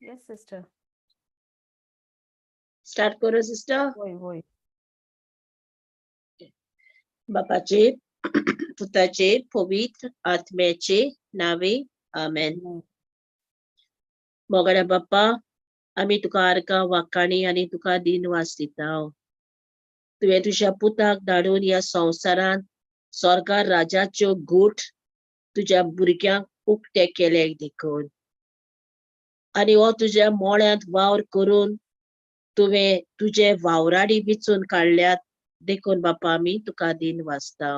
Yes, sister. Start करूं sister? वय वय. बापाचे, पुताचे, पवित्र आत्म्याचे नावे, आमेन. Amen. मोगाड्या बाप्पा, आमी तुका आर्गां वाकाणी आनी तुका दिनवास दिता. तुवें तुज्या पुताक धाडून ह्या संवसारांत स्वर्गार राजाच्यो गूट तुज्या भुरग्यांक उक्ते केले देखून, आनी हो तुज्या मोळ्यांत वावर करून तुवें तुजे वावराडी विचून काडल्यात देखून बापा आमी तुका दिनवासता.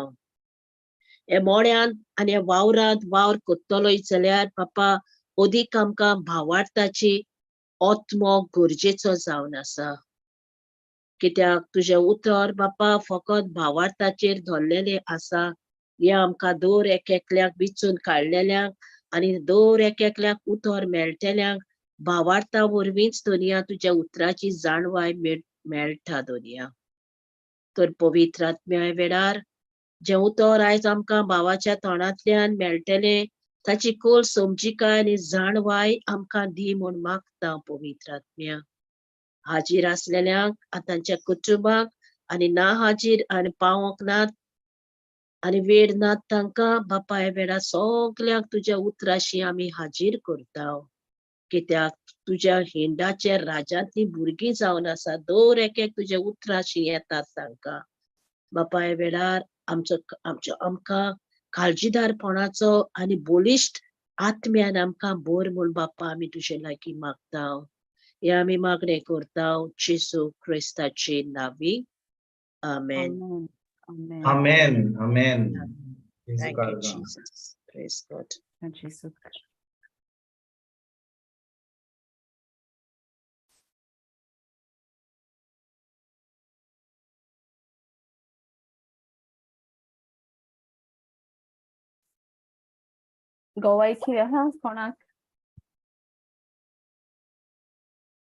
हे मोळ्यांत आनी ह्या वावरांत वावर करतलोय जाल्यार बापा अदीक आमकां भावार्थाची आत्मो गरजेचो जावन आसा. कित्याक तुजें उतर बापा फकत भावार्थाचेर धरलेलें आसा. हें आमकां दर एक एकल्याक विचून काडलेल्यांक आनी दर एक एकल्याक उतर मेळटल्यांक भावार्था वरवींच दोनया तुज्या उतराची जाणवाय मेळटा दोनया. तर पवित्र आत्म्या वेळार जें उतर आयज आमकां भावाच्या तोंडांतल्यान मेळटलें ताची खोल समजिकाय आनी जाणवाय आमकां दी म्हूण मागता पवित्र आत्म्या. हाजीर आसलेल्यांक तांच्या कुटुंबाक आनी ना हाजीर आनी पावोंक नात आनी वेळ नात तांकां बापा ह्या वेळार सगल्यांक तुज्या उतराशी आमी हाजीर करता. कित्याक तुज्या हिंडाच्या राजांतलीं भुरगीं जावन आसा, दर एक एक तुज्या उतराशी येतात तांकां. बापा ह्या वेळार आमचो आमचो आमकां काळजीदारपणाचो आनी बळिश्ट आत्म्यान आमकां भर म्हूण बापा आमी तुजे लागीं मागता. हे आमी मागणें करता जेजू क्रिस्ताचे नांवी, आमेन. Amen. Amen. Amen. Thank you, Jesus. Praise God. जेजू. गोवायची आहा कोणाक?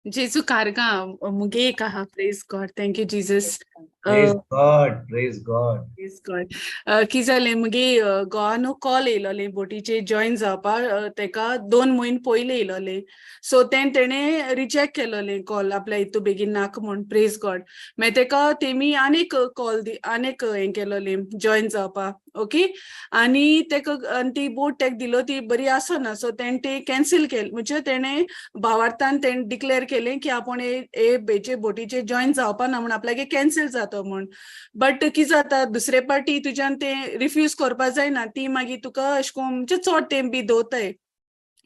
जेजू कारगा मुगे एक आहा. Praise God. Thank you Jesus. Praise God, praise God. Praise God. की जालें मुगे गोवानू कॉल येयलोलें बोटीचेर जॉयन जावपाक, तेका 2 म्हयने पयलीं येयलोलें. सो तें तेणें रिजेक्ट केलोलें कॉल आपल्या हितू बेगीन नाका म्हूण. प्रेज गॉड. मागीर तेका तेमी आनीक कॉल दी आनीक हें केलोलें जॉयन जावपाक. ओके, आनी तेका आनी ती बोट तेका दिलो ती बरी आसना, सो तेणें ती कॅन्सील केली. म्हणजे तेणें भावार्थान तेणें डिक्लेर केलें की आपूण हे हेचे बोटीचेर जॉयन जावपा ना म्हूण, आपल्यागे कॅन्सील जातो म्हूण. बट कितें जाता दुसरे पार्टी तुज्यान तें रिफ्यूज करपा जायना, ती मागीर तुका अशें करून म्हणजे चड तें बी दवरताय.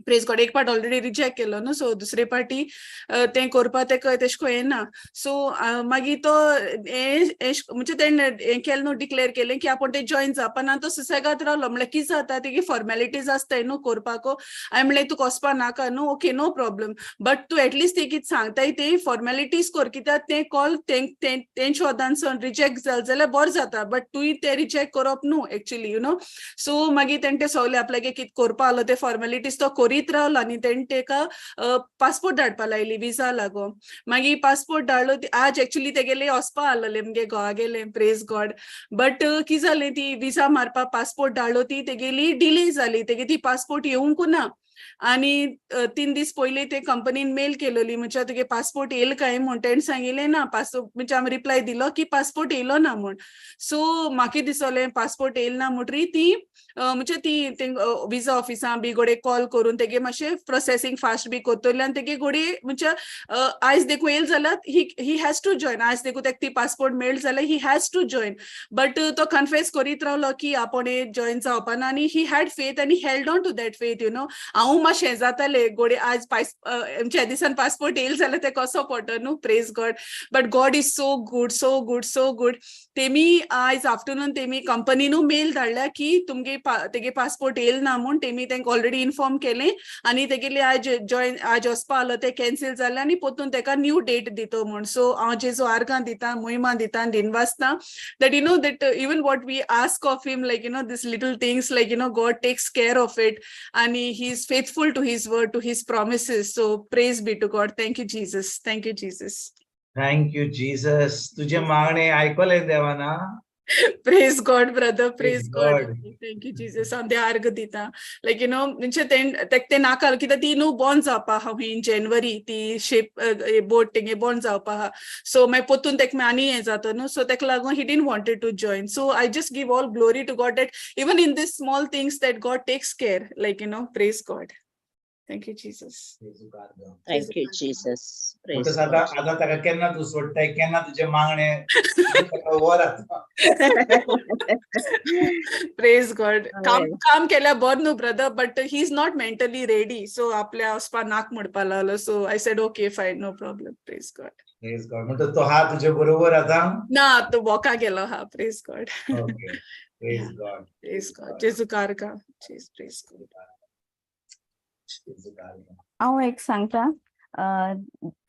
प्रेज गॉड. एक पाट ऑलरेडी रिजेक्ट केलो न्हू, सो दुसरे पार्टी तें करपा तेका तेशें कोन्न येना. सो मागीर तो म्हणजे तेणें हें केलें न्हू, डिक्लेर केलें की आपूण तें जॉयन जावपा ना, तो सुसेगाद रावलो. म्हणल्यार कितें जाता तेगी फॉर्मेलिटीज आसताय न्हू करपाक. हांवें म्हणलें तुका वचपा नाका न्हू, ओके नो प्रॉब्लम, बट तूं एटलिस्ट ते कितें सांगताय ते फॉर्मेलिटीज कर, कित्याक तें कॉल तेंच्या वदानसून रिजेक्ट जालें जाल्यार बरें जाता, बट तुवें तें रिजेक्ट करप न्हू एक्चुली, you know. सो मागीर तेणें तें सगळें आपल्यागे कितें करपा आहलो ते फॉर्मेलिटीज तो करीत रावलो आनी तेणें तेका पासपोर्ट धाडपा लायली विजा लागो. मागीर पासपोर्ट धाडलो, आज एक्चुली तेगेले वचपा आहलोले मुगे गोवा गेले. प्रेज गॉड. बट कितें जालें ती विजा मारपा पासपोर्ट धाडलो ती तेगेली डिले जाली, तेगे ती पासपोर्ट येवंकू ना. आनी 3 दीस पयलीं ते कंपनीन मेल केलोली म्हणजे तुगे पासपोर्ट येयल काय म्हूण, तेणें सांगिल्लें ना पासपोर्ट, म्हणजे आमी रिप्लाय दिलो की पासपोर्ट येयलो ना म्हूण. सो म्हाका दिसलें पासपोर्ट येयल ना म्हणटरी ती म्हणजे ती विजा ऑफिसां बी घोडये कॉल करून तेगे मातशें प्रोसेसींग फास्ट बी करतली आनी तेगे घोडये म्हणजे आयज देखून येयल जाल्यार he has to join, आयज देखून तेका ती पासपोर्ट मेळ्ळी जाल्यार he has to join. But तो कन्फेस करीत रावलो की आपूण जॉयन जावपा ना, आनी he had faith आनी held on to that faith, you know. हांव मातशें जातालें घोडये आज आमच्या दिसान पासपोर्ट येयल जाल्यार तें कसो पडटलो न्हू. Praise God. But God is so good, so good, so good. तेमी आयज आफ्टरनून तेमी कंपनीनू मेल धाडल्या की तुमगे तेगे पासपोर्ट येयल ना म्हूण, तेमी तेंका ऑलरेडी इन्फॉर्म केलें आनी तेगेले आज जॉयन आज वचपा आहलो तें कॅन्सील जालें आनी पोतून तेका न्यू डेट दितो म्हूण. सो हांव जेजू आर्गां दिता, मोहिमा दिता, दिनवासता that you know that even what we ask of him, like you know this little things, like you know God takes care of it and he is faithful to his word, to his promises. So praise be to God. Thank you Jesus. Thank you Jesus. Thank you Jesus. तुझे मागणे ऐकले देवाना. Praise God, brother. Praise Praise God. God. Thank you, Jesus. हांव ते आर्ग दिता, लायक you know, म्हणजे तेक ते नाका, कित्याक ती न्हू बॉन जावपा आहा इन जानेवारी, ती शिप बोट तेंगे बॉन जावपा आहा. सो मागीर पोतून तेक मागीर आनी हें जाता न्हू, सो तेका लागून he didn't wanted to join. So I just give all glory to God that even in this small things that God takes care, like you know. Praise God. Thank you, Jesus. Thank you, Jesus. Praise म्हणटच आतां God. आतां ताका केन्ना तूं सोडटाय, केन्ना तुजें मागणें ताका वर आतां. Praise God. काम Amen. काम केल्यार बरें न्हू brother, but he is not mentally ready, so आपल्या वचपा नाक म्हणपा लागलो. So I said, "Okay, fine, no problem." Praise God. Praise God. म्हणटच तो हा तुजे बरोबर आतां? ना, तो वॉका गेलो हा. Praise God. Okay, praise God. Praise God. जेजू कारगा. Praise God. हांव एक सांगता,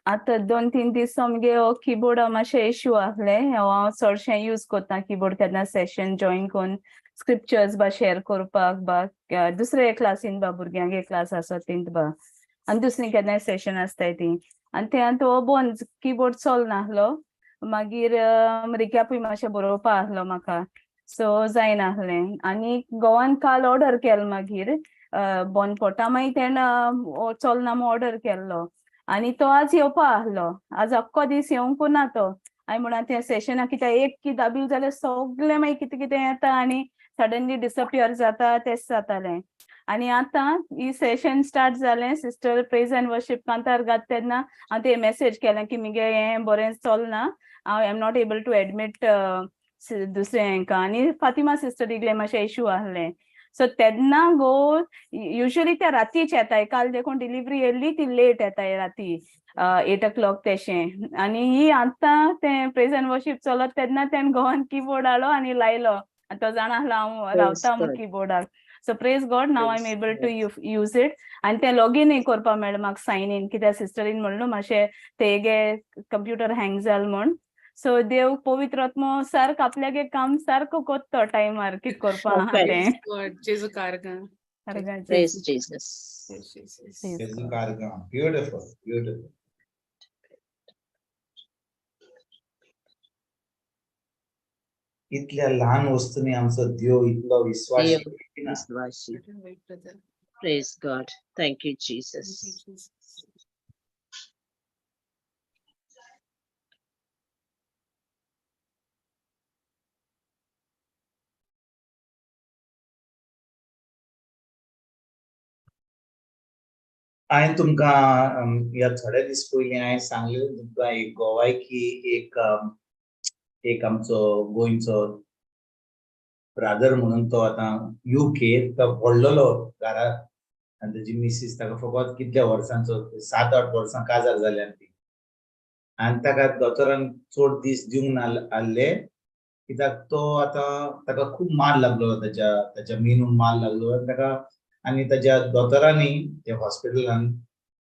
आतां 2-3 दीस मुगे हो किबोर्डा मातशें इश्यू आहले. हांव चडशें यूज करता किबोर्ड केन्ना सेशन जॉयन करून स्क्रिप्चर्स बा शेअर करपाक बा, दुसरे क्लासीन बा, भुरग्यांगे क्लास आसा तींत बा, आनी दुसरी केन्नाय सेशन आसताय ती, आनी ते तो बंद किबोर्ड चल नासलो. मागीर रिकॅपूय मातशें बरोवपा आहलो म्हाका, सो जायनासलें. आनी गोवान काल ऑर्डर केलो, मागीर बंद पडटा, मागीर तेणें चलना म्हूण ऑर्डर केल्लो आनी तो आज येवपा आहलो. आज अख्खो दीस येवंक ना तो. हांवें म्हणून तें सेशना कित्याक एक की दाबील जाल्यार सगळें मागीर कितें कितें येता आनी सडनली डिसपियर जाता, तेंच जातालें. आनी आतां ही सेशन स्टार्ट जालें, सिस्टर प्रेज एंड वर्शीप कांतार घात तेन्ना हांव ते मॅसेज केलें की मुगे हें बरें चलना, हांव I am not able to admit दुसरें हेंकां. आनी फातिमा सिस्टरीगले मातशें इशू आहलें, सो तेन्ना गो युजली त्या रातीच येताय. काल देखून डिलिव्हरी येयल्ली ती लेट येताय, राती 8 o'clock तेशें. आनी ही आतां तें प्रेज एंड वर्शीप चलत तेन्ना तेणें गोवान किबोर्ड हाडलो आनी लायलो आनी तो जाणा आसलो हांव रावता म्हूण किबोर्डाक. So praise God, now I am able to use it. आनी तें लॉगिनूय करपा मेळ्ळें म्हाका, सायन इन, कित्याक सिस्टरीन म्हणलो मातशें तेगे कंप्युटर हँग जाल म्हूण. सो देव पवित्र आत्मो सारको आपल्यागे काम सारको कोत्तो टायमार, कित करपा आहा तें. God. जेजू कारगा. Praise Jesus. Praise Jesus. Praise जेजू God. कारगा. Beautiful, beautiful. इतल्या ल्हान वस्तूंनी आमचो देव इतलो विश्वासी देव ना. विश्वासी. Right, brother. Praise God. Thank you, Thank you, Jesus. Jesus. हांवें तुमकां ह्या थोडे दीस पयलीं हांवें सांगलेलें तुमकां एक गोवायकी एक आमचो गोंयचो ब्रादर म्हणून, तो आतां युके तो पडलेलो घरा आनी तेजी मिसीस ताका फकत कितल्या वर्सांचो, 7-8 वर्सां काजार जाल्यान ती, आनी ताका दोतोरान चड दीस दिवंक ना आहले, कित्याक तो आतां ताका खूब मार लागलो, ताच्या ताच्या मेंदूक मार लागलो. आनी ताका आनी ताच्या दोतोरांनी त्या हॉस्पिटलान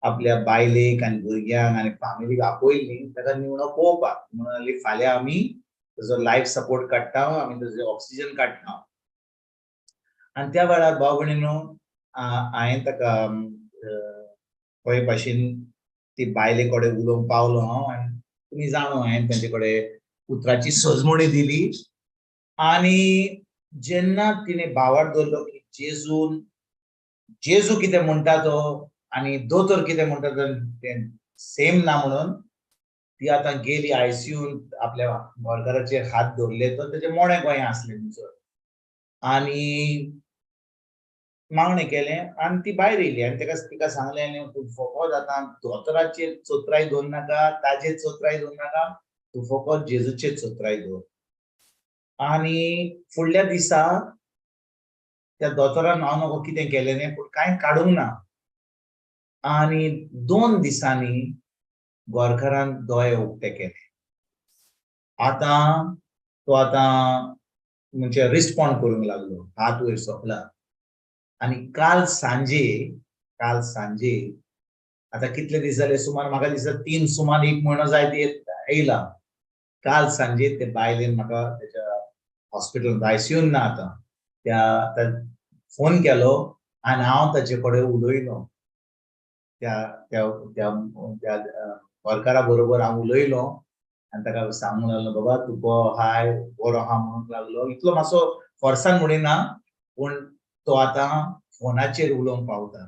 आपल्या बायलेक आनी भुरग्यांक आनी फामिलीक आपयल्ली ताका निवणो पळोवपाक. म्हणून लागली, फाल्यां आमी ताजो लायफ सपोर्ट काडटा, आमी ताजो ऑक्सिजन काडटा. आनी त्या वेळार भाव भयणीनो, हांवें ताका पळय भाशेन ती बायले कडेन उलोवंक पावलो हांव. आनी तुमी जाणो, हांवें तांचे कडेन उतराची सजमणी दिली. आनी जेन्ना तिणें भावार्थ दवरलो की जेजून जेजू कितें म्हणटा तो आनी दोतोर कितें म्हणटा तें सेम ना, म्हणून ती आतां गेली आयसीयून, आपल्या बोरकाराचेर हात दवरले, तो तेजे मोडे गोंया आसलें थंयसर, आनी मागणें केलें आनी ती भायर येयली. आनी ताका तिका सांगलें, आनी तूं फकत आतां दोतोराचेर चोत्राय दवर नाका, ताजेर चोत्राय दवर नाका, तूं फकत जेजूचेर चोत्राय दवर. आनी फुडल्या दिसा त्या दोतोरान हांव नको कितें केलें न्ही, पूण कांय काडूंक ना. आनी 2 दिसांनी गोरकारान दोळे उक्ते केले. आतां तो आतां म्हणजे रिस्पॉन्ड करूंक लागलो, हात वयर सोंपला. आनी काल सांजे, आतां कितले दीस जाले, सुमार म्हाका दिसता तीन, सुमार एक म्हयनो जायत येयला, काल सांजे ते बायलेन म्हाका तेच्या हॉस्पिटलांत, आयसीयून ना आतां, त्या फोन केलो आनी हांव ताचे कडेन उलयलो. त्या त्या त्या त्या वर्करा बरोबर हांव उलयलो. आनी ताका सांगूंक लागलो, बाबा तूं बरो हाय, बरो आहा म्हणूंक लागलो. इतलो मातसो फोर्सान म्हणिना, पूण तो आतां फोनाचेर उलोवंक पावता.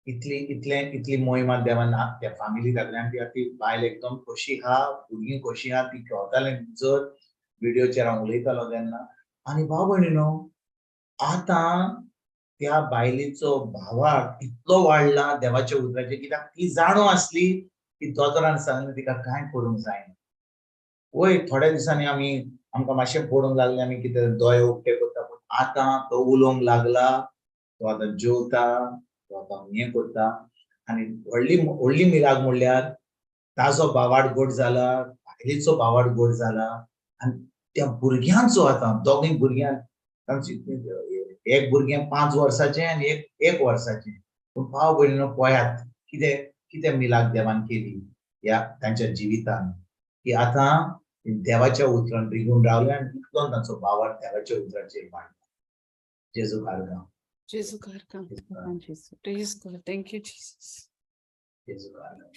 इतली इतले इतली मोहिमा देवान त्या फामिली दाखल्या. आनी ती बायल एकदम खोशी आहा, भुरगीं खोशी आहा. ती खेळतालें जर विडियोचेर हांव उलयतालो तेन्ना. आनी भाव भयणीनो, आतां त्या बायलेचो भावार्थ इतलो वाडला देवाच्या उतराचेर, कित्याक ती जाणो आसली की दोतोरान सांगलें तिका कांय करूंक जायना. वय थोड्या दिसांनी आमकां मातशें पडूंक लागलें, आमी कितें दोळे उक्ते करता, पूण आतां तो उलोवंक लागला, तो आतां जेवता, तो आतां हें करता. आनी व्हडली व्हडली मिराग म्हणल्यार ताजो भावार्थ गोड जाला, बायलेचो भावार्थ गोड जाला, आनी त्या भुरग्यांचो आतां दोगूय भुरग्यांक, तांची एक भुरगें 5 वर्साचें आनी एक वर्साचें. पूण भाव भयणीनो पळयात कितें कितें मिलाग देवान केली ह्या तांच्या जिवितान, की आतां देवाच्या उतरान रिगून रावले आनी इतलो तांचो भावार्थ देवाच्या उतराचेर वाडला. जेजू कारगांव. जेजू कारगांव. Praise God. Thank you, Jesus. जेजू कारगांव.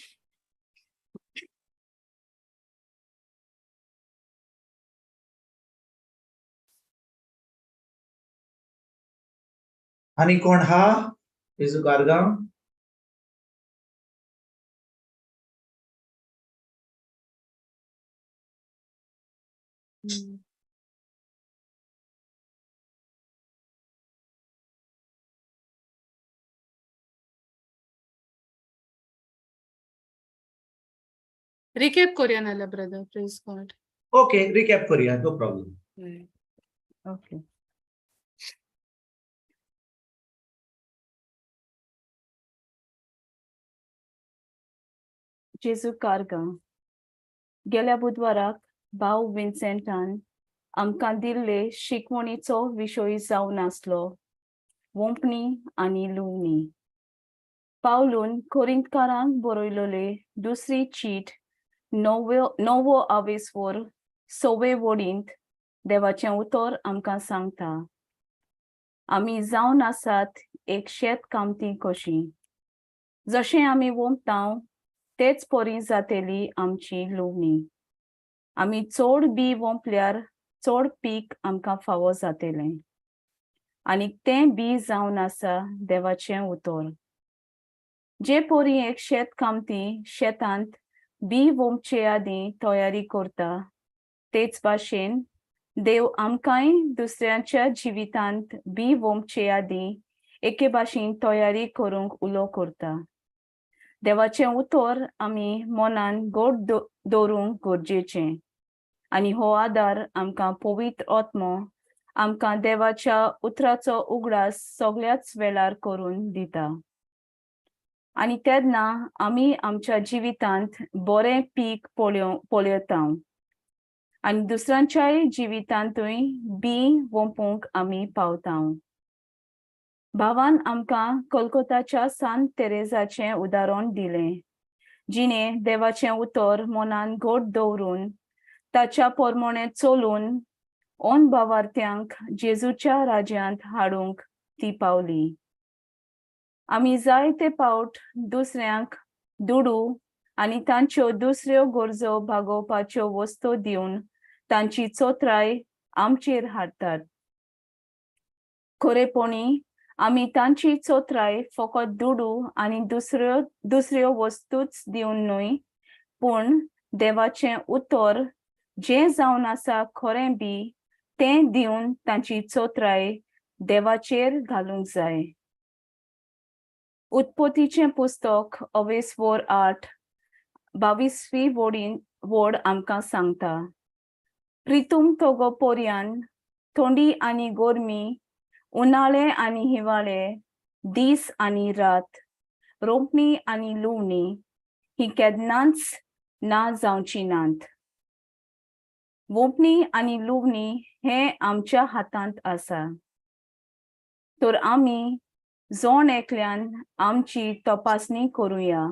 आनी कोण हा? जेजू कारगांव. रिकॅप करूया नाल्यार brother. Praise God. Okay, recap करूया, नो प्रॉब्लेम. ओके. जेजू कारगांव. गेल्या बुधवाराक भाव विन्सेंटान आमकां दिल्ले शिकवणीचो विशय जावन आसलो वोंपणी आनी लुवणी. पावलून कोरिंतकारांक बरयलेले दुसरी चीट णववो आवेसवर सवे वडींत देवाचें उतर आमकां सांगता, आमी जावन आसात एक शेत कामती कशी, जशें आमी वोंपता तेच परी जातेली आमची लुवणी. आमी चड बी वोंपल्यार चड पीक आमकां फावो जातेलें, आनी तें बी जावन आसा देवाचें उतर. जे परी एक शेत कामती शेतांत बी वोंपचे आदीं तयारी करता, तेच भाशेन देव आमकांय दुसऱ्यांच्या जिवितांत बी वोंपचे आदीं एके भाशेन तयारी करूंक उलो करता. देवाचें उतर आमी मनान गोड दवरूंक गरजेचें, आनी हो आदार आमकां पवित्र आत्मो आमकां देवाच्या उतराचो उगडास सगळ्याच वेळार करून दिता. आनी तेन्ना आमी आमच्या जिवितांत बरें पीक पळयता आनी दुसऱ्यांच्याय जिवितांतूय बी वोंपूंक आमी पावता. भावान आमकां कोलकोताच्या सांत तेरेजाचें उदाहरण दिलें, जिणें देवाचें उतर मनान घट दवरून ताच्या पोरमोणें चलून ओन भावार्थ्यांक जेजूच्या राज्यांत हाडूंक ती पावली. आमी जायते पावट दुसऱ्यांक दुडू आनी तांच्यो दुसऱ्यो गरजो भागोवपाच्यो वस्तू दिवन तांची चोत्राय आमचेर हाडटात. खरेपणी आमी तांची चोत्राय फकत दुडू आनी दुसऱ्यो दुसऱ्यो वस्तूच दिवन न्हय, पूण देवाचें उतर जें जावन आसा खरें बी तें दिवन तांची चोत्राय देवाचेर घालूंक जाय. उत्पत्तीचें पुस्तक अवेसवर 8 22वी वोड आमकां सांगता, प्रितूम तोगो पोरयान थंडी आनी गोरमी, उनाळे आनी हिवाळे, दीस आनी रात, रोंपणी आनी लुवणी ही केन्नाच ना जावची नात. वोंपणी आनी लुवणी हें आमच्या हातांत आसा, तर आमी जोण एकल्यान आमची तपासणी करुया.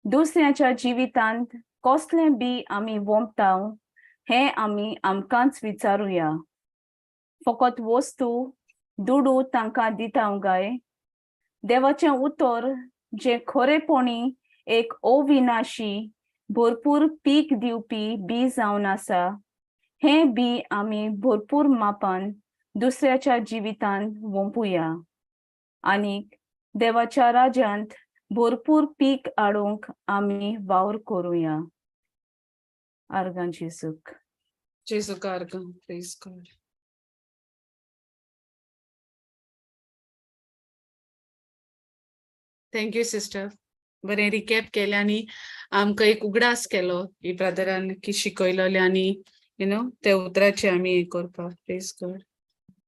दुसऱ्याच्या जिवितांत कसलें बी आमी वोंपता हें आमी आमकांच विचारुया. फकत वस्तू दुडू तांकां दिता काय? देवाचें उतर जें खरेपणी एक अविनाशी भरपूर पीक दिवपी बी जावन आसा. हें बी आमी भरपूर मापान दुसऱ्याच्या जिवितान वोंपुया आनी देवाच्या राज्यांत भरपूर पीक हाडूंक आमी वावर करुया. आर्गां जेजूक. जेजू आर्गां. Praise God. Thank you sister, बरें रिकॅप केलें आनी आमकां एक उगडास केलो ही ब्रदरान की शिकयलोलें आनी you know ते उतराचे आमी हें करपाक. प्रेज गॉड.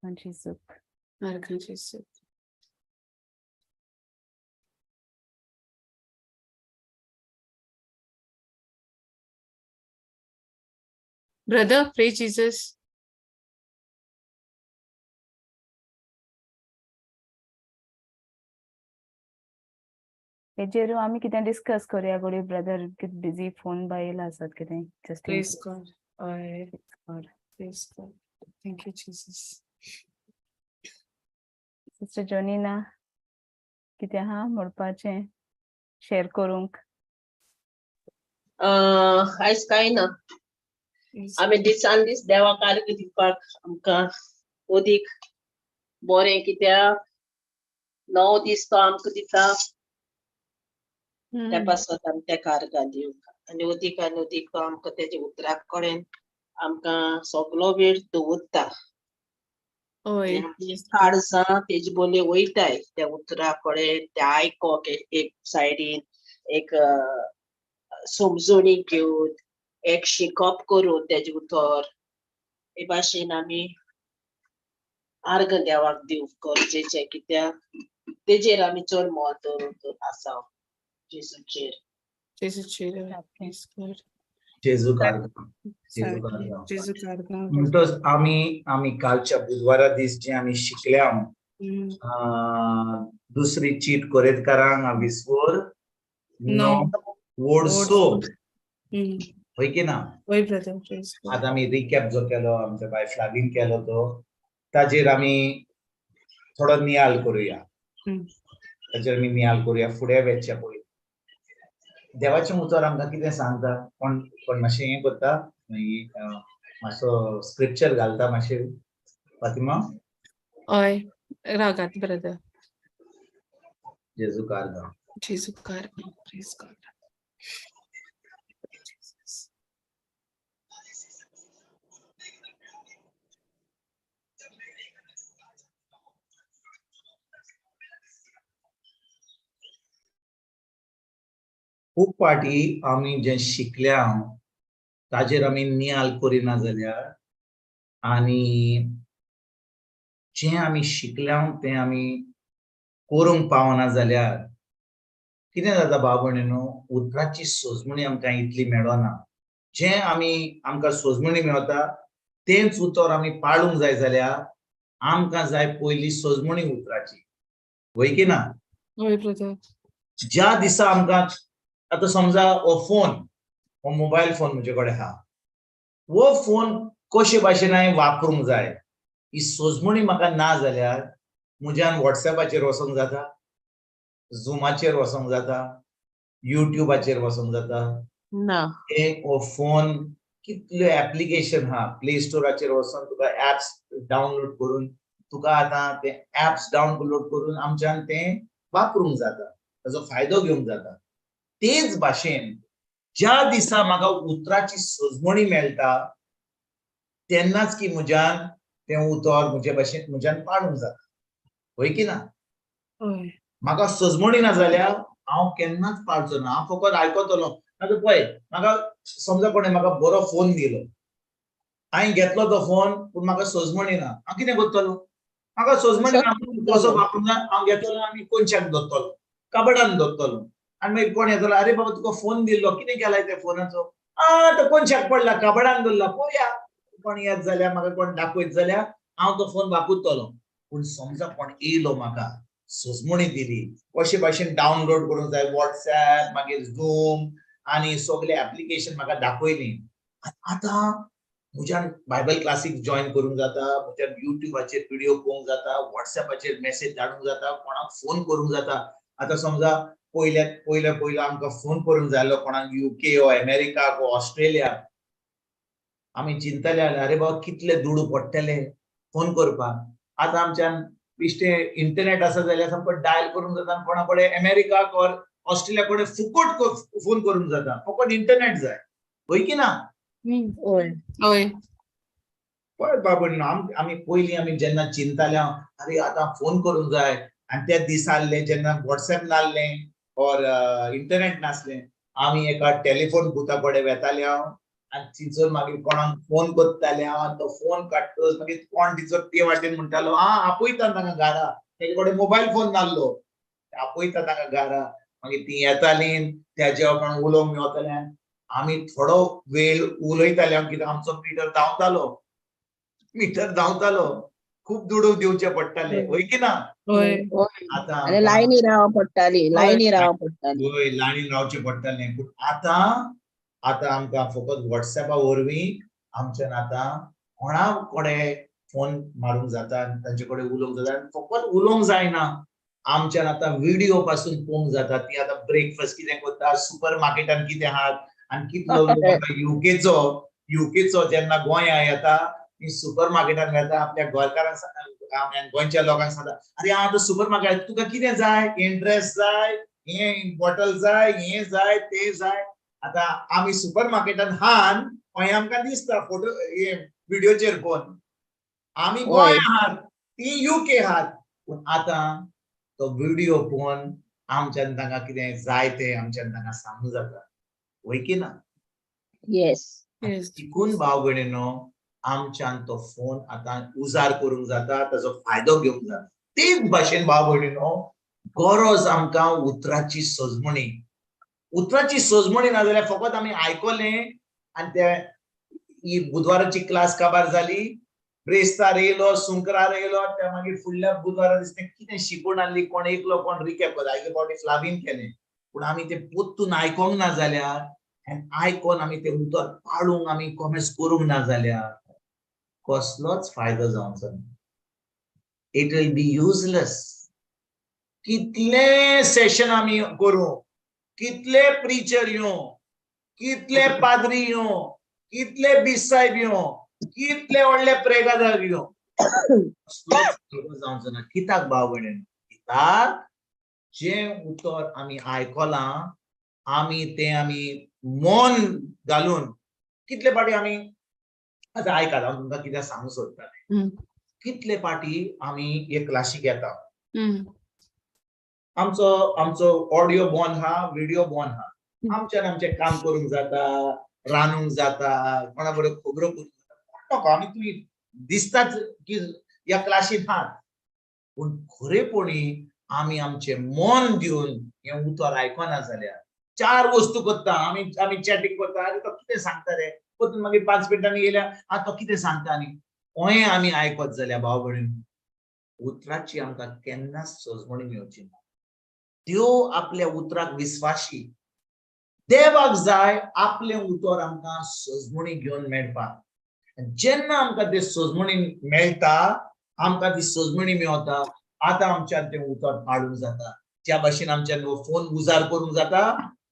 आर्गां जेजूक. आर्गां जेजू. Brother, praise Jesus. हेजेर आमी कितें डिस्कस करुया घोडये ब्रदर कितें बिजी फोन बा येयला आसत कितें जस्ट इन प्रेज गॉड. हय. God. Praise God. Thank you Jesus. Sister Jonina, कितें आहा म्हणपाचें शेअर करूंक? आयज कांय ना. आमी दिसान दीस देवाक आर्गां दिवपाक आमकां अदीक बरें, कित्याक 9 दीस तो आमकां दिता, त्या पासत आमी तेका आर्गां दिवंक आनी अदीक आनी अदीक तो आमकां तेजे उतरा कडेन आमकां सगलो वेळ दवरता. काळजां तेजे बोले वयताय त्या उतरा कडेन, ते आयकोंक एक सायडीन एक समजणी घेवन एक शिकप करून तेजें उतर हे भाशेन आमी आर्गां देवाक दिवंक गरजेचें, कित्याक तेजेर आमी चड म्हत्व दवरून आसा, जेजूचेर. जेजूचेर. जेजूक आर्गां. जेजूक आर्गां. जेजूक आर्गां. म्हणटच आमी आमी कालच्या बुधवारा दीस जे आमी शिकल्या, दुसरी चीट कोरेतकारांक विस्वोर 9 वोड 6, हय की ना? वय ब्रदर. प्रेज गॉड. आतां आमी रिकॅप जो केलो आमच्या बाय फ्लावीन केलो तो ताजेर आमी थोडो नियाळ करुया. ताजेर आमी नियाळ करुया फुडें वेच्या पयलीं. देवाचें उतर आमकां कितें सांगता? कोण कोण मातशें हें करता, मागीर मातसो स्क्रिप्चर घालता मातशें फातिमा? हय रागात ब्रदर. जेजूक आर्गां. जेजूक आर्गां. Praise God. खूब फावटी आमी जें शिकल्या ताजेर आमी नियाळ करिना जाल्यार आनी जें आमी शिकल्या तें आमी करूंक पावना जाल्यार कितें जाता भाव भयणीनो, उतराची सोजमणी आमकां इतली मेळना. जें आमी आमकां सोजमणी मेळता तेंच उतर आमी पाळूंक जाय जाल्यार आमकां जाय पयली सोजमणी उतराची, वय की ना? हय ब्रदर. ज्या दिसा आमकां आतां समजा हो फोन, हो मोबायल फोन म्हजे कडेन आहा, हो फोन कशे भाशेन हांवें वापरूंक जाय ही सोजमणी म्हाका ना जाल्यार म्हज्यान वॉट्सएपाचेर वचोंक जाता, झुमाचेर वचोंक जाता, युट्यूबाचेर वचोंक जाता ना. हे हो फोन कितल्यो एप्लिकेशन आहा, प्ले स्टोराचेर वचोन तुका एप्स डावनलोड करून तुका आतां ते एप्स डावनलोड करून आमच्यान तें वापरूंक जाता, ताजो फायदो घेवंक जाता. तेच भाशेन ज्या दिसा म्हाका उतराची सजमणी मेळटा तेन्नाच की म्हज्यान तें उतर म्हजे भाशेन म्हज्यान पाळूंक जाता, हय की ना? म्हाका सजमणी ना जाल्यार हांव केन्नाच पाळचो ना, हांव फकत आयकतलो. आतां पळय म्हाका समजा कोणें म्हाका बरो फोन दिलो, हांवें घेतलो तो फोन, पूण म्हाका सजमणी ना, हांव कितें करतलो? म्हाका सजमणी ना, कसो वापरूंक जाय, हांव घेतलो आनी कोनशाक दवरतलो, कबडान दवरतलो, आनी मागीर कोण येतलो, अरे बाबा तुका फोन दिल्लो, कितें केलाय त्या फोनाचो? आ तो कोनशाक पडला, कबडान दवरला, पळोवया कोण येत जाल्यार म्हाका कोण दाखयत जाल्यार हांव तो फोन वापरतलो. पूण समजा कोण येयलो म्हाका सजमणी दिली, कशे भाशेन डावनलोड करूंक जाय वॉट्सएप, मागीर झूम आनी सगळे एप्लिकेशन म्हाका दाखयली, आतां म्हज्यान बायबल क्लासीक जॉयन करूंक जाता, म्हज्यान युट्यूबाचेर व्हिडियो पळोवंक जाता, वॉट्सएपाचेर मॅसेज धाडूंक जाता, कोणाक फोन करूंक जाता. आतां समजा पयल्या पयल्या पयलो आमकां फोन करूंक जाय आसलो कोणाक युके ओ अमेरिकाक ओ ऑस्ट्रेलिया, आमी चिंतले अरे बाबा कितले दुडू पडटले फोन करपाक. आतां आमच्यान बेश्टे इंटरनेट आसा जाल्यार सामको डायल करूंक जाता आनी कोणा कडेन अमेरिकाक ऑर ऑस्ट्रेलिया कडेन फुकट फोन करूंक जाता, फकत इंटरनेट जाय, हय की ना? हय. हय. पळय बाबा, आमी पयलीं आमी जेन्ना चिंताले अरे आतां फोन करूंक जाय, आनी ते दीस आहले जेन्ना वॉट्सएप नासलें ऑर इंटरनेट नासलें, आमी एका टेलिफोन बुथा कडेन वेताले हांव आनी थिंयसर मागीर कोणाक फोन करताले हांव आनी तो फोन काडटकच मागीर कोण थिंयसर ते वाटेन म्हणटालो आं आपयता तांकां घरा, तेजे कडेन मोबायल फोन नासलो, आपयता तांकां घरा. मागीर तीं येतालीं, तेज्या कोण उलोवंक मेवतालें, आमी थोडो वेळ उलयताले हांव, कित्याक आमचो मिटर धांवतालो, मिटर धांवतालो, खूब दुडू दिवचे पडटाले, हय की ना? हय. आतां आनी लायनी रावप पडटाली, लायनी रावप पडटाली. हय, लायनीन रावचें पडटालें. पूण आतां आतां आमकां फकत वॉट्सएपा वरवीं आमच्यान आतां कोणा कडेन फोन मारूंक जाता आनी तांचे कडेन उलोवंक जाता. आनी फकत उलोवंक जायना, आमच्यान आतां व्हिडियो पासून पळोवंक जाता. ती आतां ब्रेकफास्ट कितें करता, सुपर मार्केटान कितें आहात आनी कितलो लोक युकेचो जेन्ना गोंया येता ती सुपर मार्केटान वेता, आपल्या गोंयकारांक, गोंयच्या लोकांक सांगता अरे हांव आतां सुपर मार्केटान, तुका कितें जाय, हें ड्रेस जाय, हें बॉटल जाय, हें जाय, तें जाय. आतां आमी सुपर मार्केटान हान हें आमकां दिसता फोटो हे व्हिडियोचेर पळोवन, आमी गोंय आहात, ती युके आहात. पूण आतां तो व्हिडियो पळोवन आमच्यान तांकां कितें जाय तें आमच्यान तांकां सांगूंक जाता, हय की ना? येस. तिकून भाव भयणीनो आमच्यान तो फोन आतां उजार करूंक जाता, ताजो फायदो घेवंक जाता. तेच भाशेन भाव भयणीनो गरज आमकां उतराची सजमणी, उतराची सजमणी ना जाल्यार फकत आमी आयकलें आनी ते ही बुधवाराची क्लास काबार जाली, ब्रेस्तार येयलो, सुंकरार येयलो, त्या मागीर फुडल्या बुधवारा दिसता कितें शिकून आहली, कोण एकलो कोण रिकॅप करता, आयचे फावटी फ्लावीन केलें. पूण आमी तें पोत्तून आयकोंक ना जाल्यार आनी आयकोन आमी तें उतर पाळूंक आमी कोमेस करूंक ना जाल्यार कसलोच फायदो जावचो ना. It will be useless. कितले सेशन आमी करूं, कितले प्रिचर येवं, कितले पाद्री येवं, कितले बिसायब येवं, कितले व्हडले प्रेगादार येवं, कसलोच फायदो जावचो ना. कित्याक भाव भयणीन? कित्याक जें उतर आमी आयकलां आमी तें आमी मन घालून कितले फावटी आमी आतां आयकात, हांव तुमकां कितें सांगूंक सोदतालें. कितले फावटी आमी हे क्लासीक येता, आमचो आमचो ऑडियो बॉन हा, व्हिडियो बॉन हा, आमच्यान आमचें काम करूंक जाता, रांदूंक जाता, कोणा बरोबर खबरो करूंक जाता, नाका आमी तुमी दिसताच की ह्या क्लासीन आहात. पूण खरेपणी आमी आमचें मन दिवन हें उतर आयकना जाल्यार चार वस्तू करता आमी, आमी चॅटींग करता, आनी तो कितें सांगता रे, परतून मागीर 5 मिनटांनी येयल्या आं तो कितें सांगता, आनी हें आमी आयकत जाल्यार भाव भयणीन उतराची आमकां केन्नाच सजमणी मेळची ना. त्यो आपल्या उतराक विस्वाशी, देवाक जाय आपलें उतर आमकां सजमणी घेवन मेळपाक. जेन्ना आमकां ते सजमणी मेळटा, आमकां ती सजमणी मेवता, आतां आमच्यान तें उतर पाळूंक जाता. ज्या भाशेन आमच्यान फोन उजार करूंक जाता,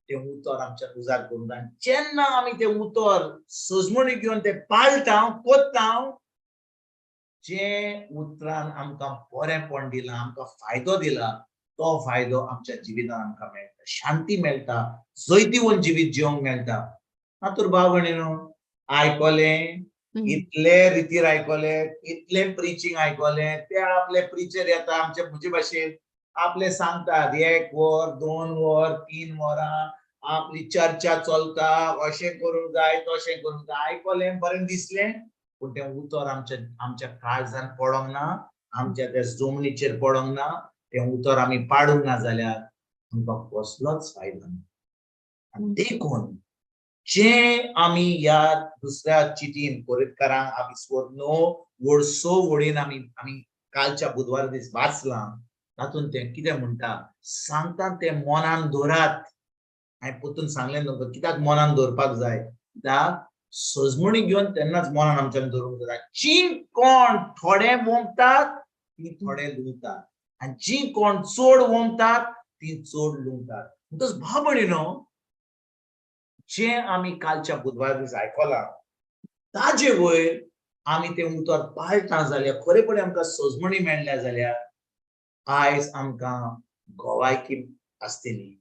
तें उतर आमच्यान उजार करूंक जाता. जेन्ना आमी तें उतर सजमणी घेवन तें पाळटा, कोत्ता, जें उतरान आमकां बरेंपण दिलां, आमकां फायदो दिला, तो फायदो आमच्या जिवितान आमकां मेळटा, शांती मेळटा, जैतिवंत जिवीत जिवंक मेळटा. ना तर भाव भयणीनो आयकलें, इतले रितीर आयकले, इतले प्रिचींग आयकले, ते आपले प्रिचर येता आमचे म्हजे भाशेन आपले सांगतात, 1 वर, 2 वर, 3 वरां आपली चर्चा चलता, अशें करूंक जाय, तशें करूंक जाय. आयकलें, बरें दिसलें, पूण तें उतर आमच्या आमच्या काळजान पडोंक ना, आमच्या त्या जमनीचेर पडोंक ना, तें उतर आमी पाडूंक ना जाल्यार आमकां कसलोच फायदो ना. आनी देखून जे आमी ह्या दुसऱ्या चिटीन कोरितकारांक आमी 9 वड 6 वडीन आमी आमी कालच्या बुधवार दीस वाचलां, तातूंत तें कितें म्हणटा सांगता, तें मनान दवरात. हांवें परतून सांगलें तुमकां कित्याक मनान दवरपाक जाय, कित्याक सजमणी घेवन तेन्नाच मनान आमच्यान दवरूंक जाता. जी कोण थोडे वोमतात ती थोडे लुवतात, आनी जी कोण चड वोमतात ती चड लुंगतात. म्हणटच भाव भयणीनो, जें आमी कालच्या बुधवार दीस आयकलां ताजे वयर आमी तें उतर पाळटा जाल्यार, खरेपणी आमकां सजमणी मेळ्ळ्या जाल्यार आयज आमकां गोवायकी आसतली.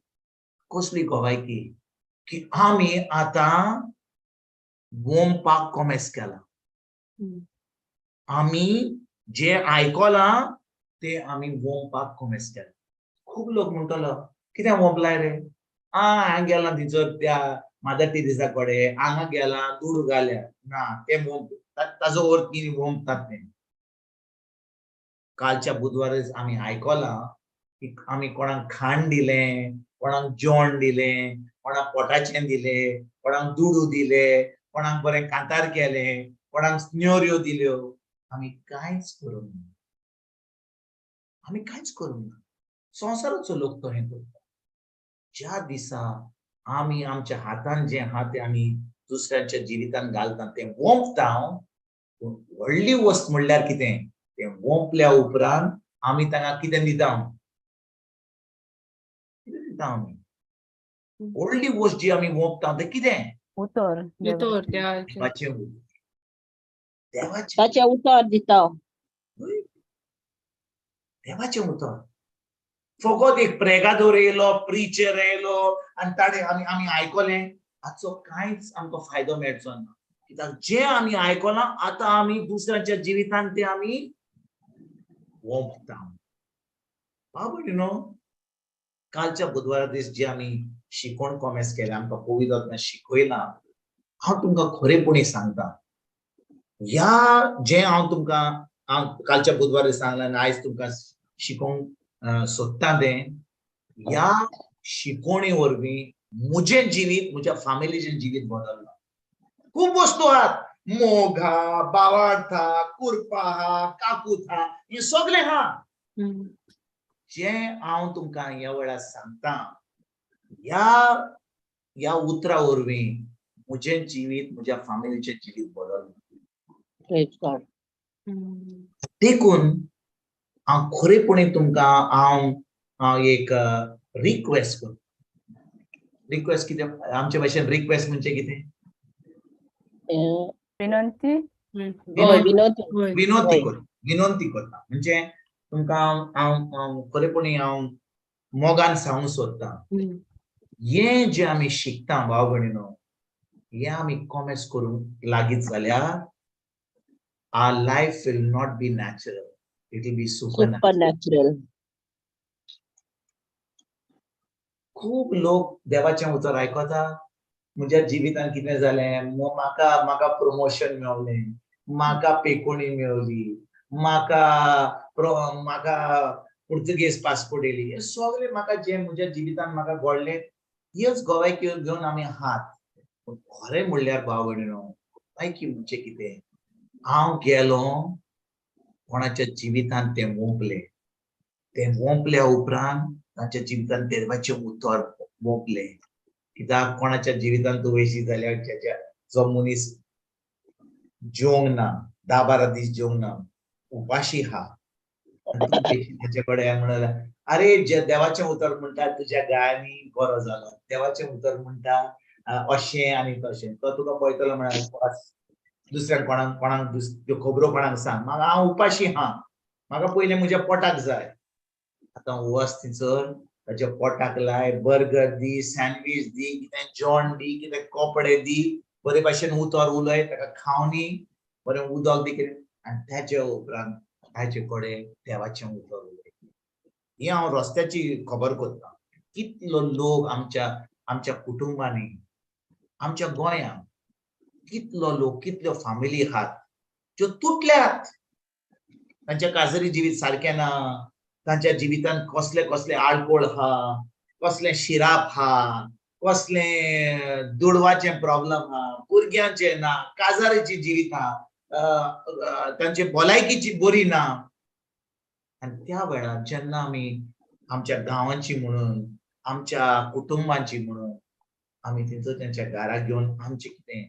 कसली गोवायकी? की आमी आतां वोमपाक कोमेस केला. आमी जे आयकलां ते आमी वोमपाक कोमेस केला. खूब लोक म्हणटलो कितें वोंपलाय रे, आ हांगा गेला थंयसर त्या मादर तेरेसा कडेन, हांगा गेला दुडू घाल्या ना, ते वोंप ताजो अर्थ कितें वोंपतात ते. कालच्या बुधवारच आमी आयकलां की आमी कोणाक खाण दिलें, कोणाक जेवण दिलें, कोणाक पोटाचें दिलें, कोणाक दुडू दिले, कोणाक बरें कांतार केलें, कोणाक स्न्योऱ्यो दिल्यो. आमी कांयच करूंक ना, आमी कांयच करूंक ना. संवसाराचो लोक तो हें करता. ज्या दिसा आमी आमच्या हातान जें आहा तें आमी दुसऱ्यांच्या जिवितान घालता तें वोंपता. पूण व्हडली वस्त म्हणल्यार कितें, तें वोंपल्या उपरांत आमी तांकां कितें दिता, कितें दिता आमी? व्हडली वस्त जी आमी वोंपता तें कितें? उतर. उतर देवाचें उतर. देवाचें ताचें उतर दिता. देवाचें उतर. फकत एक प्रेगादोर येयलो, प्रिचर येयलो आनी ताणें आमी आमी आयकलें, हाचो कांयच आमकां फायदो मेळचो ना. कित्याक जें आमी आयकलां आतां आमी दुसऱ्यांच्या जिवितान तें आमी वोंपता. बाबा न्हू, कालच्या बुधवारा दीस जे आमी शिकोवण कोमेस केलें, आमकां पवित्र आत्म्यान शिकयलां, हांव तुमकां खरेपणी सांगता, ह्या जें हांव तुमकां हांव कालच्या बुधवारा सांगलां आनी आयज तुमकां शिकोवंक सोदता तें, ह्या शिकोवणे वरवीं म्हजें जिवीत, म्हज्या फामिलीचें जिवीत बदल्लां. खूब वस्तू आहात, मोग आहा, बावार्थ आहा, कुरपा आहा, काकूत आहा, हें सगळें आहा. जें हांव तुमकां ह्या वेळार सांगता, ह्या ह्या उतरा वरवीं म्हजें जिवीत, म्हज्या फामिलीचें जिवीत बदल्लां. देखून हांव खरेपणी तुमकां हांव हांव एक रिक्वेस्ट करता. रिक्वेस्ट कितें? आमचे भाशेन रिक्वेस्ट म्हणजे कितें? विनंती. विनोद. विनंती करता, विनंती करता. म्हणजे तुमकां हांव हांव खरेपणी हांव मोगान सांगूंक सोदता, हें जें आमी शिकता भाव भयणीनो, हें आमी कॉमेस करूंक लागीत जाल्यार our life will not be natural, it will be supernatural. खूब लोक देवाचें उतर आयकता, म्हज्या जिवितान कितें जालें, म्हाका म्हाका प्रमोशन मेवलें, म्हाका पेकोणी मेवली, म्हाका म्हाका पुर्तुगेज पासपोर्ट येयली, हें सगळें म्हाका जें म्हज्या जिवितान म्हाका घडलें, ह्योच गोवायक्यो घेवन आमी हात. पूण खरें म्हणल्यार भाव भयणीनो, गोवायकी म्हणजे कितें? हांव गेलो कोणाच्या जिवितान तें वोंपलें, तें वोंपल्या उपरांत तांच्या जिवितान देवाचें उतर वोंपलें. कित्याक कोणाच्या जिवितान तूं वयशी जाल्यार ज्याच्या जो मनीस जेवंक ना, 10-12 दीस जेवंक ना, उपाशी आहा, ताचे कडेन म्हणून अरे जे देवाचें उतर म्हणटा तुज्या गायांनी बरो जालो, देवाचें उतर म्हणटा अशें आनी तशें, तो तुका पळयतलो म्हळ्यार दुसऱ्यांक कोणाक कोणाक त्यो खबरो कोणाक सांग, म्हाका हांव उपाशी आहा, म्हाका पयलें म्हज्या पोटाक जाय. आतां वच थंयसर ताच्या पोटाक लाय, बर्गर दी, सँडवीच दी, कितें जेवण दी, कितें कपडे दी, बरे भाशेन उतर उलय, ताका खावनी, बरें उदक दी कितें, आनी ताच्या उपरांत ताचे कडेन देवाचें उतर उलय. ही हांव रस्त्याची खबर करता. कितलो लोक आमच्या आमच्या कुटुंबांनी, आमच्या गोंयांत कितलो लोक, कितल्यो फामिली आहात ज्यो तुटल्यात, तांच्या काजरी जिवीत सारकें ना, तांच्या जिवितान कसले कसले आडकोळ आहा, कसले शिराप आहा, कसले दुडवाचें प्रॉब्लम आहा, भुरग्यांचें ना, काजाराची जिवीत आहा, तांची भलायकीची बरी ना. आनी त्या वेळार जेन्ना आमी आमच्या गांवांची म्हणून, आमच्या कुटुंबांची म्हणून आमी थंयसर तांच्या घराक घेवन आमचें कितें,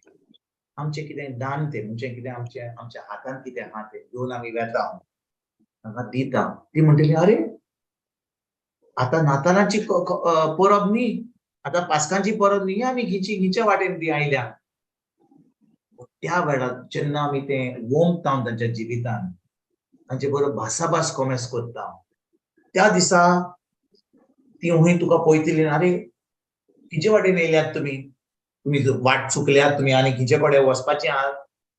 आमचें कितें दान तें, म्हणजे कितें आमच्या आमच्या हातान कितें आहा तें घेवन आमी वेता, तांकां दिता. ती म्हणटली अरे आतां नातालांची परब न्ही, आतां पास्कांची परब न्ही, आमी खंयची खंयच्या वाटेन ती आयल्या. त्या वेळार जेन्ना आमी तें वोमता तांच्या जिवितान, तांचे बरोबर भासाभास कोमेस करता, त्या दिसा ती हूंय तुका पळयतली, आरे खंयचे वाटेन येयल्यात तुमी, तुमी वाट चुकल्यात, तुमी आनी खंयचे कडेन वचपाचें आहात.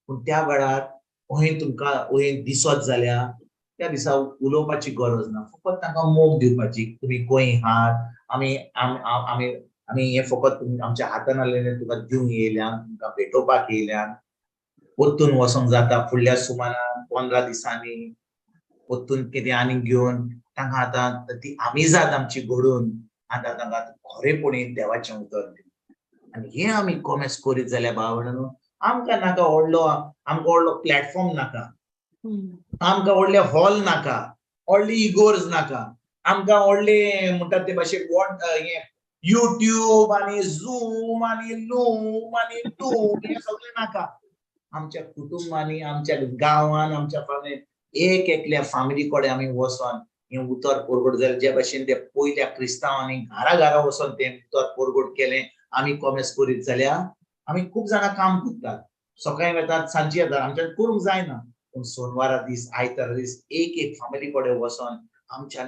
पूण त्या वेळार हूंय तुमकां हूंय दिसत जाल्यार त्या दिसा उलोवपाची गरज ना, फकत तांकां मोग दिवपाची, तुमी खंय आहात, आमी आमी आमी हें फकत आमच्या हातान आसलेलें तुका दिवंक येयल्यान, तुमकां भेटोवपाक येयल्यान. परतून वचोंक जाता फुडल्या सुमारान 15 दिसांनी परतून कितें आनीक घेवन तांकां आतां ती आमिजाद आमची घडून आतां तांकां खरेपणी देवाचें उतर दिवन. आनी हें आमी कोमेस करीत जाल्यार भाव, आमकां नाका व्हडलो, आमकां व्हडलो प्लॅटफॉर्म नाका, आमकां व्हडले हॉल नाका, व्हडली इगोर्ज नाका, आमकां व्हडले म्हणटात ते भाशेन what हें युट्यूब आनी झूम आनी लूम आनी टूम हें सगळें नाका. आमच्या कुटुंबांनी, आमच्या गांवान, आमच्या फामिलीन एक एकल्या फामिली कडेन आमी वचोन हें उतर परगट जालें. जे भाशेन ते पयल्या क्रिस्तांवांनी घरा घरा वचोन तें उतर परगट केलें, आमी कोमेस करीत जाल्यार आमी खूब जाणां काम करतात, सकाळीं वेतात सांजची येतात, आमच्यान करूंक जायना. पूण सोनवारा दीस आयतारा दीस एक एक फामिली कडेन वचोन आमच्यान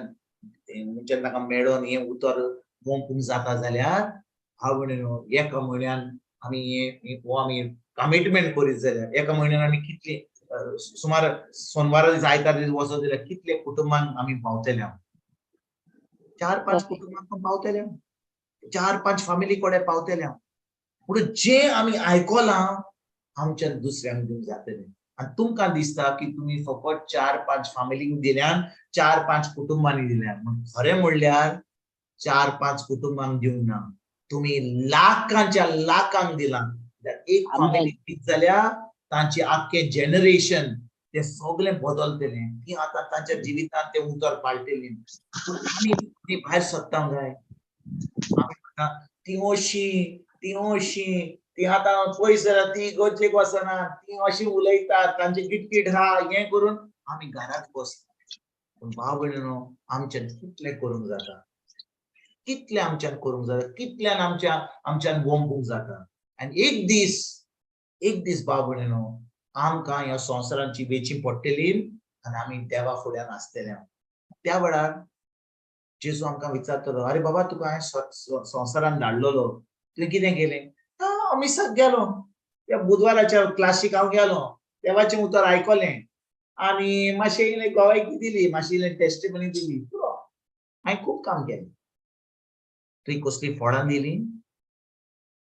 म्हणच्यान तांकां मेळोन हें उतर वोंपूंक जाता जाल्यार हांव म्हणून एका म्हयन्यान आमी हें हो आमी कमिटमेंट करीत जाल्यार एका म्हयन्यान आमी कितले सुमार सोनवारा दीस आयतारा दीस वचत जाल्यार कितले कुटुंबांक आमी पावतले? 4-5 कुटुंबांक पावतले, 4-5 फामिली कडेन पावतले. म्हणून जे आमी आयकलां आमच्यान दुसऱ्यांक दिवंक जातलें. आनी तुमकां दिसता की तुमी फकत 4-5 फामिलींक दिल्यान, 4-5 कुटुंबांनी दिल्यान, पूण खरें म्हणल्यार 4-5 कुटुंबांक दिवंक ना, तुमी लाखांच्या लाखांक दिलां. एक फामिली दीत जाल्यार तांची आख्खें जनरेशन ते सगळें बदलतलें, ती आतां तांच्या जिवितांत तें उतर पाळटलीं. आमी भायर सरता काय आमी म्हणटा ती अशी, ती अशी, ती आतां पयस जाल्यार ती गरजेक वचना, ती अशी उलयतात, तांची किटकीट हा, हें करून आमी घरांत बसता. पूण भाव भयणीनो, आमच्यान कितलें करूंक जाता, कितलें आमच्यान करूंक जाता, कितल्यान आमच्यान वोंपूंक जाता. आनी एक दीस, एक दीस भाव भयणीनो, आमकां ह्या संवसारांची वेची पडटली आनी आमी देवा फुड्यान आसतले. त्या वेळार जेजू आमकां विचारतलो, अरे बाबा तुका हांवें संवसारान धाडलेलो, तुवें कितें केलें? हांव मिसाक गेलो, त्या बुधवाराच्या क्लासीक हांव गेलो, देवाचें उतर आयकलें आनी मातशें इल्लें गवायकी दिली, मातशी इल्लें टेस्टिमनी दिली, पुरो, हांवें खूब काम केलें. तुवें कसलीं फळां दिलीं?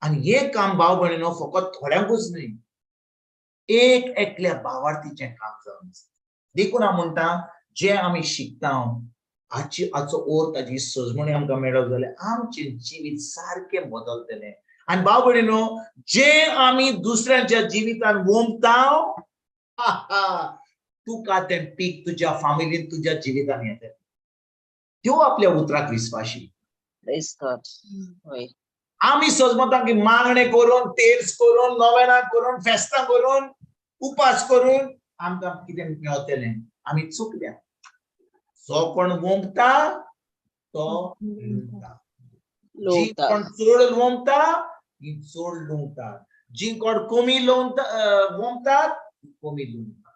आनी हें काम भाव भयणीनो फकत थोड्यांकूच न्हय, एक एकल्या भावार्थीचें काम जावन आसा. देखून हांव म्हणटा, जें आमी शिकता हाची हाचो अर्थ, ताची सजमणी आमकां मेळत जाल्यार आमचें जिवीत सारकें बदलतलें. आनी भाव भयणीनो, जें आमी दुसऱ्यांच्या जिवितान वोमता, तुका तें पीक तुज्या फामिलीन, तुज्या जिवितान येतलें. त्यो आपल्या उतराक विस्वाशी. आमी सजमता की मागणें करून, तेल्स करून, नोवेनां करून, फेस्तां करून, उपास करून आमकां कितें मेळटलें. आमी चुकल्या. जो कोण वोमता तो लुंवता, जी कोण चड लुंवता ती चड लुंवता, जी कोण कमी लुंवता वोमतात ती कमी लुंवता.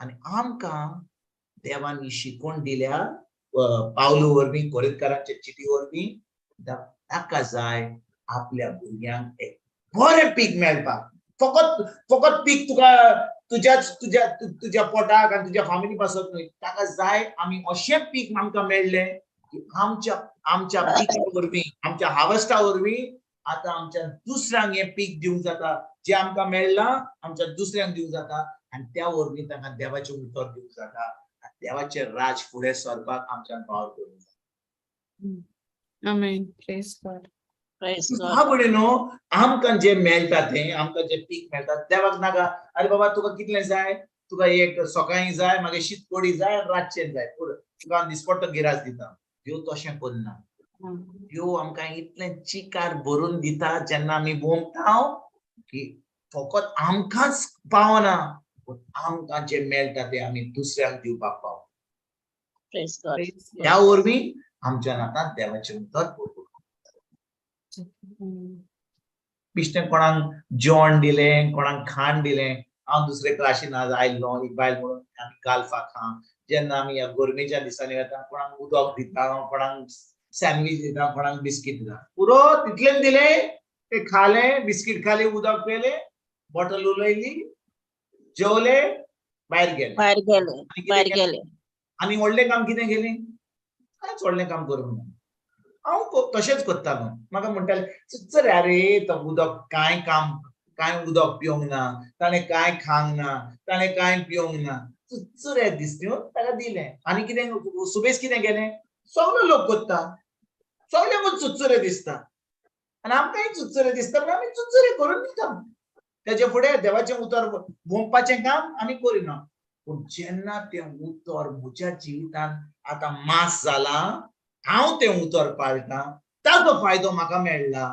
आनी आमकां देवान ही शिकवण दिल्या पावलू वरवीं, कोरिंतकारांचे चिटी वरवीं, ताका जाय आपल्या भुरग्यांक एक बरें पीक मेळपाक. फकत फकत पीक तुका तुज्याच तुज्या तुज्या पोटाक आनी तुज्या फामिली पासत न्हय, ताका जाय आमी अशें पीक आमकां मेळ्ळें की आमच्या आमच्या पिका वरवीं, आमच्या हार्वस्टा वरवीं आतां आमच्या दुसऱ्यांक हें पीक दिवंक जाता, जें आमकां मेळ्ळां आमच्या दुसऱ्यांक दिवंक जाता, आनी त्या वरवीं तांकां देवाचें उतर दिवंक जाता, आनी देवाचें राज फुडें सरपाक आमच्यान पावर करूंक जाता. आमेन. Praise God. भाव भयणीनो, आमकां जें मेळटा तें, आमकां जें पीक मेळटा, देवाक नाका अरे बाबा तुका कितलें जाय, तुका एक सकाळीं जाय, मागीर शीत कडी जाय, रातचें जाय, पुरो तुका दिसपट्टो गिरास दिता. देव तशें करना. देव आमकां इतलें चिकार भरून दिता जेन्ना आमी वोमता की फकत आमकांच पावना, पूण आमकां जें मेळटा तें आमी दुसऱ्यांक दिवपाक पावता. Praise God. Praise God. ह्या वरवीं आमच्या नातांत देवाचें उतर भरपूर. बिश्टें कोणाक जेवण दिलें, कोणाक खाण दिलें. हांव दुसरे क्लासीन आज आयल्लो एक बायल म्हणून आमी गाल्फाक आहा. जेन्ना आमी ह्या गरमेच्या दिसांनी वता, कोणाक उदक दिता, कोणाक सँडवीच दिता, कोणाक बिस्कीट दिता. पुरो तितलें दिलें, ते खालें, बिस्कीट खाली, उदक पेलें, बॉटल उलयली, जेवले, भायर गेले. भायर गेले. आनी कितें भायर केलें? गेले. आनी व्हडलें काम कितें केलें? कांयच व्हडलें काम करूंक ना. हांव तशेंच करतालो. म्हाका म्हणटाले, चल आरे, तो उदक कांय काम, कांय उदक पिवंक ना ताणें, कांय खावंक ना ताणें, कांय पिवंक ना, चुरचुरे दिसता, ताका दिलें. आनी कितें सुबेज कितें केलें? सगलो लोक करता, सगल्यांकूच चुरचुरे दिसता आनी आमकांय चुरचुरे दिसता, पण आमी चुरचुरे करून दिता. तेजे फुडें देवाचें उतर वोंपपाचें काम आमी करिना. पूण जेन्ना तें उतर म्हज्या जिवितांत आतां मास जालां, हांव तें उतर पाळटां, ताजो फायदो म्हाका मेळ्ळा,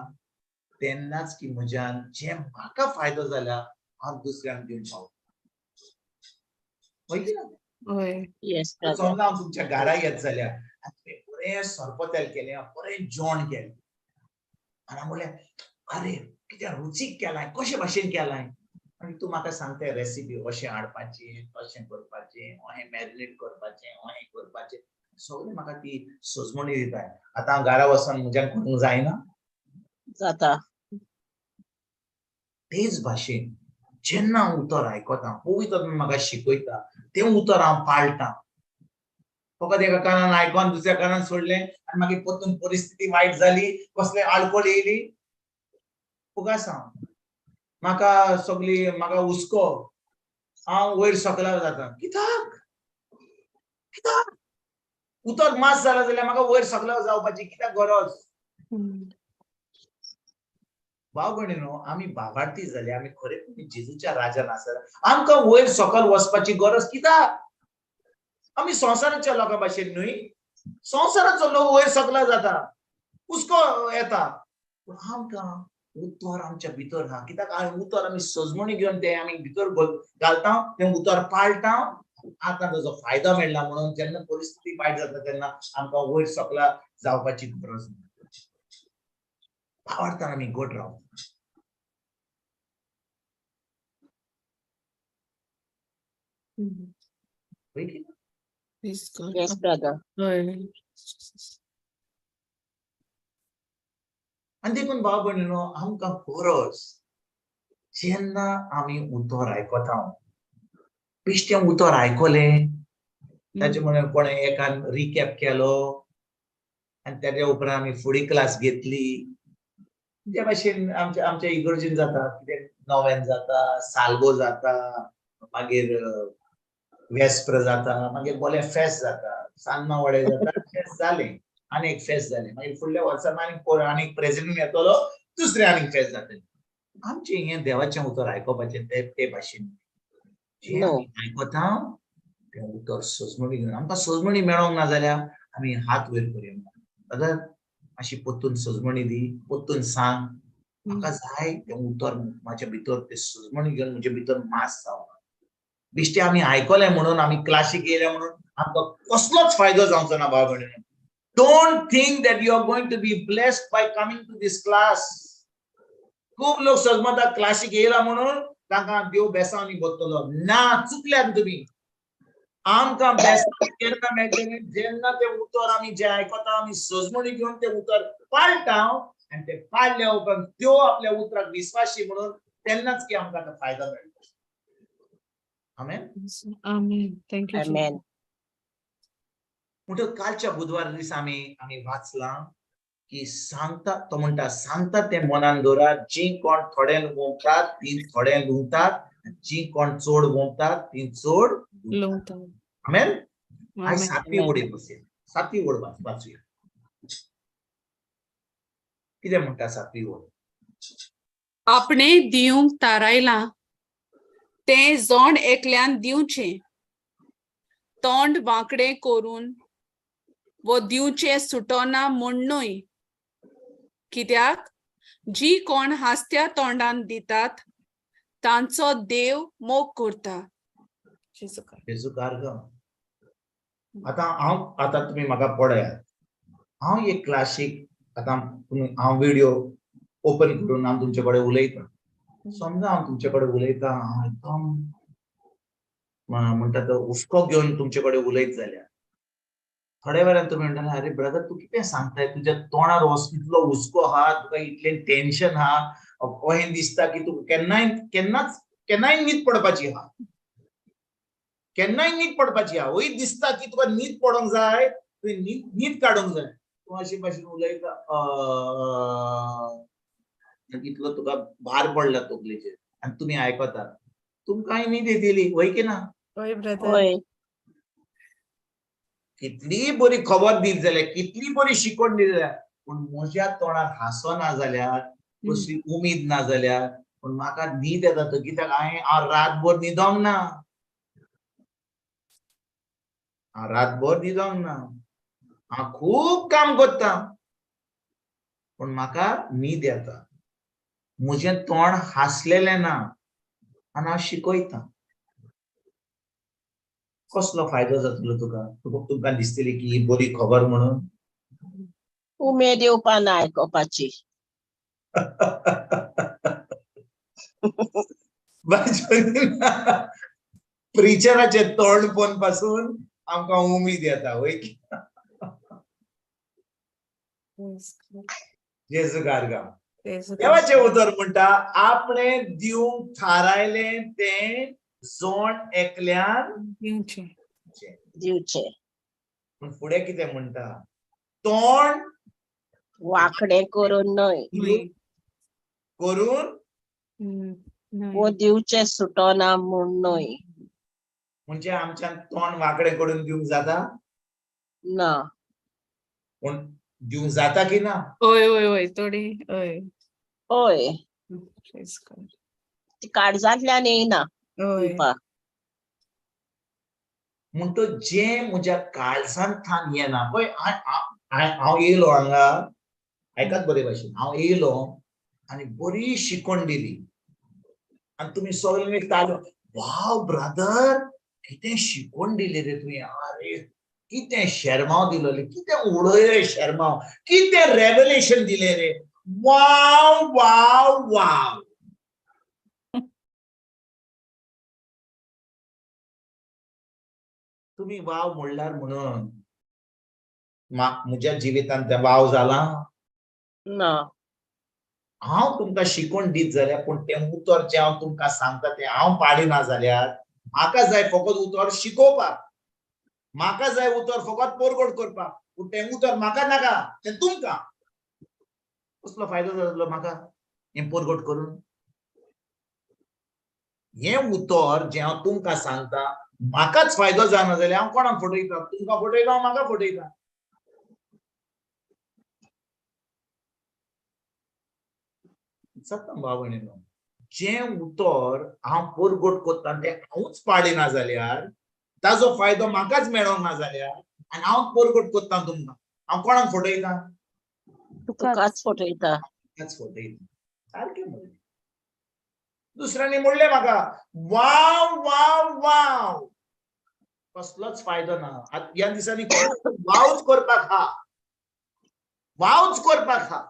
तेन्नाच की म्हज्यान जें म्हाका फायदो जाला हांव दुसऱ्यांक दिवंक पावता. हय की ना? हय. Yes, brother. समजा हांव तुमच्या घरा येत जाल्यार आनी तुवें बरें सरपतेल केलें, बरें जेवण केलें आनी हांव म्हणलें, आरे, कितें रुचीक केलां, कशे भाशेन केलां? आनी तूं म्हाका सांगता रेसिपी, अशें हाडपाचें, तशें करपाचें, अहें मॅरिनेट करपाचें, अहें करपाचें, सगळें म्हाका ती सजमणी दिता. आतां हांव घरा वचोन म्हज्यान करूंक जायना? जाता. तेच भाशेन जेन्ना हांव उतर आयकता, पवित्र म्हाका शिकयता, तें उतर हांव पाळटां. फकत एका कानान आयकोन दुसऱ्या कानान सोडलें आनी मागीर परतून परिस्थिती वायट जाली, कसले आडखळ येयली, फुगास हांव, म्हाका सगली म्हाका हुस्को, हांव वयर सकला जाता. कित्याक? कित्याक? उतर मास जाला जाल्यार म्हाका वयर सकला जावपाची कित्याक गरज? भाव भयणीनो, आमी भावार्थी जाले, आमी खरेपणी जेजूच्या राजान आसा, आमकां वयर सकल वचपाची गरज कित्याक? आमी संवसाराच्या लोकां भाशेन न्हय. संवसाराचो लोक वयर सकला जाता, हुस्को येता, पूण आमकां उतर आमच्या भितर आहा. कित्याक? उतर आमी सजमणी घेवन तें आमी भितर घालता, तें उतर पाळटा, आतां ताजो फायदो मेळ्ळा म्हणून जेन्ना परिस्थिती वायट जाता तेन्ना आमकां वयर सकला जावपाची गरज ना. भावार्थान आमी गोड रावता. हय की ना? Praise God. Yes, brother. हय. आनी देखून भाव भयणीनो, आमकां गरज जेन्ना आमी उतर आयकता, बेश्टें उतर आयकलें, ताचे म्हणून कोणें एकान रिकॅप केलो आनी तेज्या उपरांत आमी फुडें क्लास घेतली, ते भाशेन आमच्या इगर्जेन जाता कितें, नोवेन जाता, साल्वो जाता, मागीर वेस्प्र जाता, मागीर बोलें फेस्त जाता, सान्नां वडे जाता, फेस्त जालें, आनी एक फेस्त जालें, मागीर फुडल्या वर्सा आनी आनीक प्रेजिडेंट येतलो, दुसरें आनीक फेस्त जातलें. आमचें हें देवाचें उतर आयकुपाचें ते भाशेन जें No. आमी आयकता तें उतर सजमणी घेवन, आमकां सजमणी मेळोंक ना जाल्यार आमी हात वयर करुया, दादा मातशी परतून सजमणी दी, परतून सांग म्हाका, जाय तें उतर म्हाज्या भितर, तें सजमणी घेवन म्हजे भितर मास जावं. बेश्टें आमी आयकलें म्हणून, आमी क्लासीक येयले म्हणून आमकां कसलोच फायदो जावचो ना. भाव भयणीनो, don't think that you are going to be blessed by coming to this class. खूब लोक सजमता क्लासीक येयला म्हणून तांकां देव बेसांनी बसतलो. ना, चुकल्यात तुमी. आमकां बेसांव केन्ना मेळटलें? जेन्ना तें उतर आमी जें आयकता, आमी सजमणी घेवन तें उतर पाळटा आनी तें पाळल्या उपरांत त्यो आपल्या उतराक विस्वाशी म्हणून तेन्नाच की आमकां तो फायदो मेळटा. आमेन. Amen. Thank you, Jesus. Amen. म्हणटकच कालच्या बुधवार दिसा आमी वाचलां की सांगता तो म्हणटा, सांगता तें मनान दवरात. जी कोण थोडे वोंपतात ती थोडे लुंवतात, जी कोण चड वोंपतात ती चड. लुंवता. आमेन. आयज आमेन. सातवी Amen. ओडीत बसया, सातवी ओड वाचूया. कितें म्हणटा सातवी ओड? आपणे दिवंक थारायलां तें जण एकल्यान दिवचें. तोंड वांकडें करून वो दिवचें सुटना म्हूण न्हय, कित्याक जी कोण हांसत्या तोंडान दितात तांचो देव मोग करता. जेजू गार्ग. आतां हांव, आतां तुमी म्हाका पळयात, हांव एक क्लासीक आतां तुमी, हांव व्हिडियो ओपन करून हांव तुमचे कडेन उलयतां. समजा हांव तुमचे कडेन उलयतां, हांव एकदम म्हणटा तो हुस्को घेवन तुमचे कडेन उलयत जाल्यार थोड्या वेळान तुमी म्हणटले, अरे ब्रदर तूं कितें सांगताय, तुज्या तोंडार इतलो हुस्को आहा, तुका इतलें टेन्शन आहा, अहें दिसता की तुका केन्नाय केन्नाच केन्नाय न्हीद पडपाची आहा, केन्नाय न्हीद पडपाची आहा, वय दिसता की तुका न्हीद पडोंक जाय, तुवें न्हीद काडूंक जाय, तूं अशे भाशेन उलयता, इतलो तुका भार पडला तकलेचेर आनी तुमी आयकतात, तुमकांय न्हीद येतली, वय की ना? हय ब्रदर. हय. कितली बरी खबर दिली जाल्यार, कितली बरी शिकवण दिली जाल्यार, पूण म्हज्या तोंडार हांसो ना जाल्यार, कसली उमेद ना जाल्यार, पूण म्हाका न्हीद येता तो कित्याक हांवें हांव रातभर न्हिदोंक ना, हांव रातभर न्हिदोंक ना, हांव खूब काम करता पूण म्हाका न्हीद येता, म्हजें तोंड हांसलेलें ना आनी हांव शिकयतां. कसलो फायदो जातलो तुका? तुमकां दिसतली की ही बरी खबर म्हणून? उमेद येवपा ना आयकोपाची. प्रिचराचें तोंड पळोवन पासून आमकां उमेद येता, वय? जेजू गारगांव. देवाचें उतर म्हणटा, आपणे दिवंक थारायलें तें जोण एकल्यान दिवचें. दिवचें. पूण फुडें कितें म्हणटा? तोंड वांकडें करून न्हय, करून वो दिवचें सुटना म्हूण न्हय. म्हणजे आमच्यान तोंड वांकडें करून दिवंक जाता? ना. पूण दिवंक जाता की ना? हय हय हय, थोडी हय. हय, ती काळजांतल्यान येयना दिवपाक. म्हणटो जें म्हज्या काळजांत थान येना, पळय हांव येयलो हांगा, आयकात बरे भाशेन, हांव येयलो आनी बरी शिकवण दिली आनी तुमी सगळ्यांनी ताळयो, वाव ब्रदर कितें शिकवण दिली रे तुवें, आरे कितें शेरमांव दिलोलें, कितें उडयलें शेरमांव, कितें रेवलेशन दिलें रे, वाव वाव वाव. तुमी वाव म्हणल्यार म्हणून म्हज्या जिवितांत तें वाव जाला ना. हांव तुमकां शिकवण दीत जाल्यार, पूण तें उतर जें हांव तुमकां सांगता तें हांव पाळिना जाल्यार, म्हाका जाय फकत उतर शिकोवपाक, म्हाका जाय उतर फकत परगट करपाक, पूण तें उतर म्हाका नाका, तें तुमकां. कसलो फायदो जातलो म्हाका हें परगट करून? हें उतर जें हांव तुमकां सांगता म्हाकाच फायदो जायना जाल्यार हांव कोणाक फटयता? तुमकां फटयता, हांव म्हाका फटयता. सत्ता भाव भयणीनो, जें उतर हांव परगट करता तें हांवूच पाळिना जाल्यार, ताजो फायदो म्हाकाच मेळोंक ना जाल्यार, आनी हांव परगट करता तुमकां, हांव कोणाक फटयता? तुकाच फटयता. तुकाच फटयता. सारकें म्हणलें. दुसऱ्यांनी म्हणलें म्हाका वाव वाव वाव, कसलोच फायदो ना. ह्या दिसांनी वावच करपाक हा, वावच करपाक हा.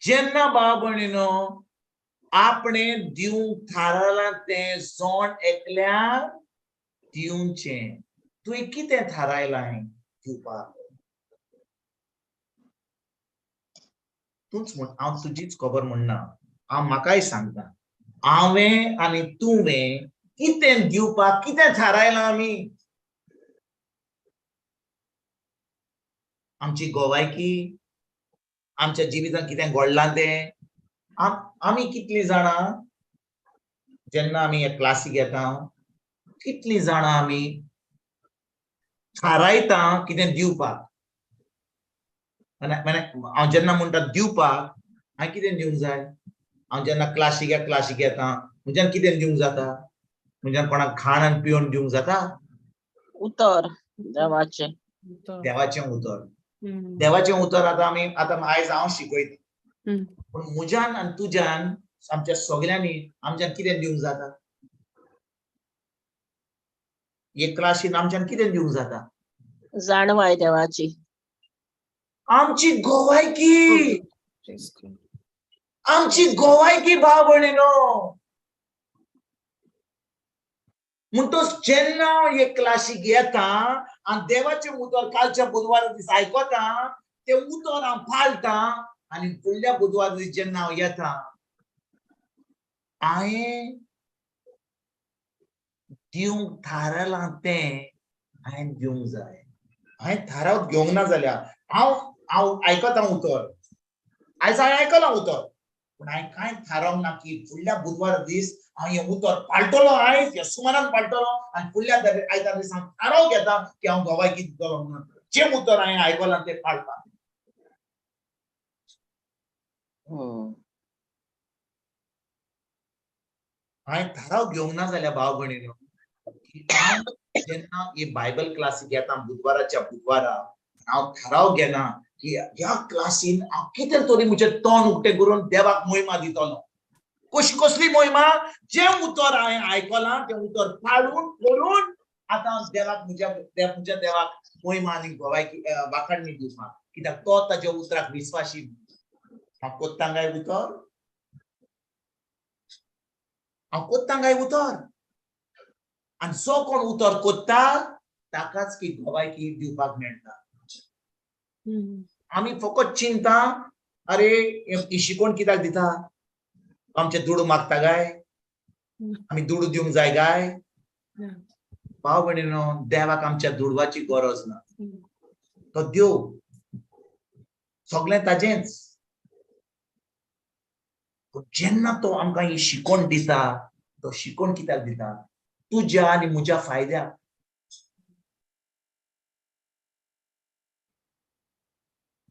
जेन्ना भाव भयणीनो आपणे दिवंक थारायलां तें जोण एकल्याक दिवचें. तुवें कितें थारायलां दिवपाक? तूंच म्हण, हांव तुजीच खबर म्हणना, हांव म्हाकाय सांगता, हांवें आनी तुवें कितें दिवपाक कितें थारायलां आमी? आमची गोवायकी, आमच्या जिवितांत कितें घडलां तें आमी कितलीं जाणां जेन्ना आमी हे क्लासीक येता, कितलीं जाणां आमी थारायता कितें दिवपाक? आनी हांव जेन्ना म्हणटा दिवपाक, हांवें कितें दिवंक जाय? हांव जेन्ना क्लासीक क्लासीक येता, म्हज्यान कितें दिवंक जाता? म्हज्यान कोणाक खाण आनी पिवन दिवंक जाता? उतर देवाचें, देवाचें उतर, देवाचें उतर. आतां आमी आतां आयज हांव शिकयता, पूण म्हज्यान आनी तुज्यान आमच्या सगळ्यांनी आमच्यान कितें दिवंक जाता? एक क्लासीन आमच्यान कितें दिवंक जाता? जाणवाय देवाची, आमची गोवायकी, आमची गोवायकी भाव भयणीनो. म्हणटच जेन्ना एक क्लासीक येता आनी देवाचें उतर कालच्या बुधवारा दीस आयकता, तें उतर हांव पाळटा आनी फुडल्या बुधवारा दीस जेन्ना हांव येता, हांवें दिवंक थारायलां तें हांवें दिवंक जाय. हांवें थारावत घेवंक ना जाल्यार हांव हांव आयकतां उतर, आयज हांवें आयकलां उतर, पूण हांवें कांय थारावंक ना की फुडल्या बुधवारा दीस हांव हें उतर पाळटलो, आयज ह्या सुमारान पाळटलो आनी फुडल्या आयतार दीस हांव थाराव घेता की हांव गोवायकी दितलो म्हणून. जें उतर हांवें आयकलां तें पाळपाक. हांवें थाराव घेवंक ना जाल्यार भाव भयणीनो, हांव जेन्ना ही बायबल क्लासीक येता बुधवाराच्या बुधवारा, हांव थाराव घेना की ह्या क्लासीन हांव कितें तरी म्हजें तोंड उक्तें करून देवाक मोहिमा दितलो. कशी कसली मोहिमा? जें उतर हांवें आयकलां तें उतर पाळून करून आतां देवाक म्हज्या म्हज्या देवाक मोहिमा आनी गोवायकी वाखाणणी दिवपाक, कित्याक तो ताज्या उतराक विस्वाशी. हांव कोत्तां काय उतर? हांव कोत्तां काय उतर? आनी जो कोण उतर कोत्ता ताकाच की गोवायकी दिवपाक मेळटा. आमी फकत चिंता, अरे ही शिकवण कित्याक दिता? आमचे दुडू मागता काय? आमी दुडू दिवंक जाय काय? भाव भयणीनो, देवाक आमच्या दुडवाची गरज ना. तो देव, सगळें ताजेंच. पूण जेन्ना तो आमकां ही शिकवण दिता, तो शिकवण कित्याक दिता? तुज्या आनी म्हज्या फायद्याक.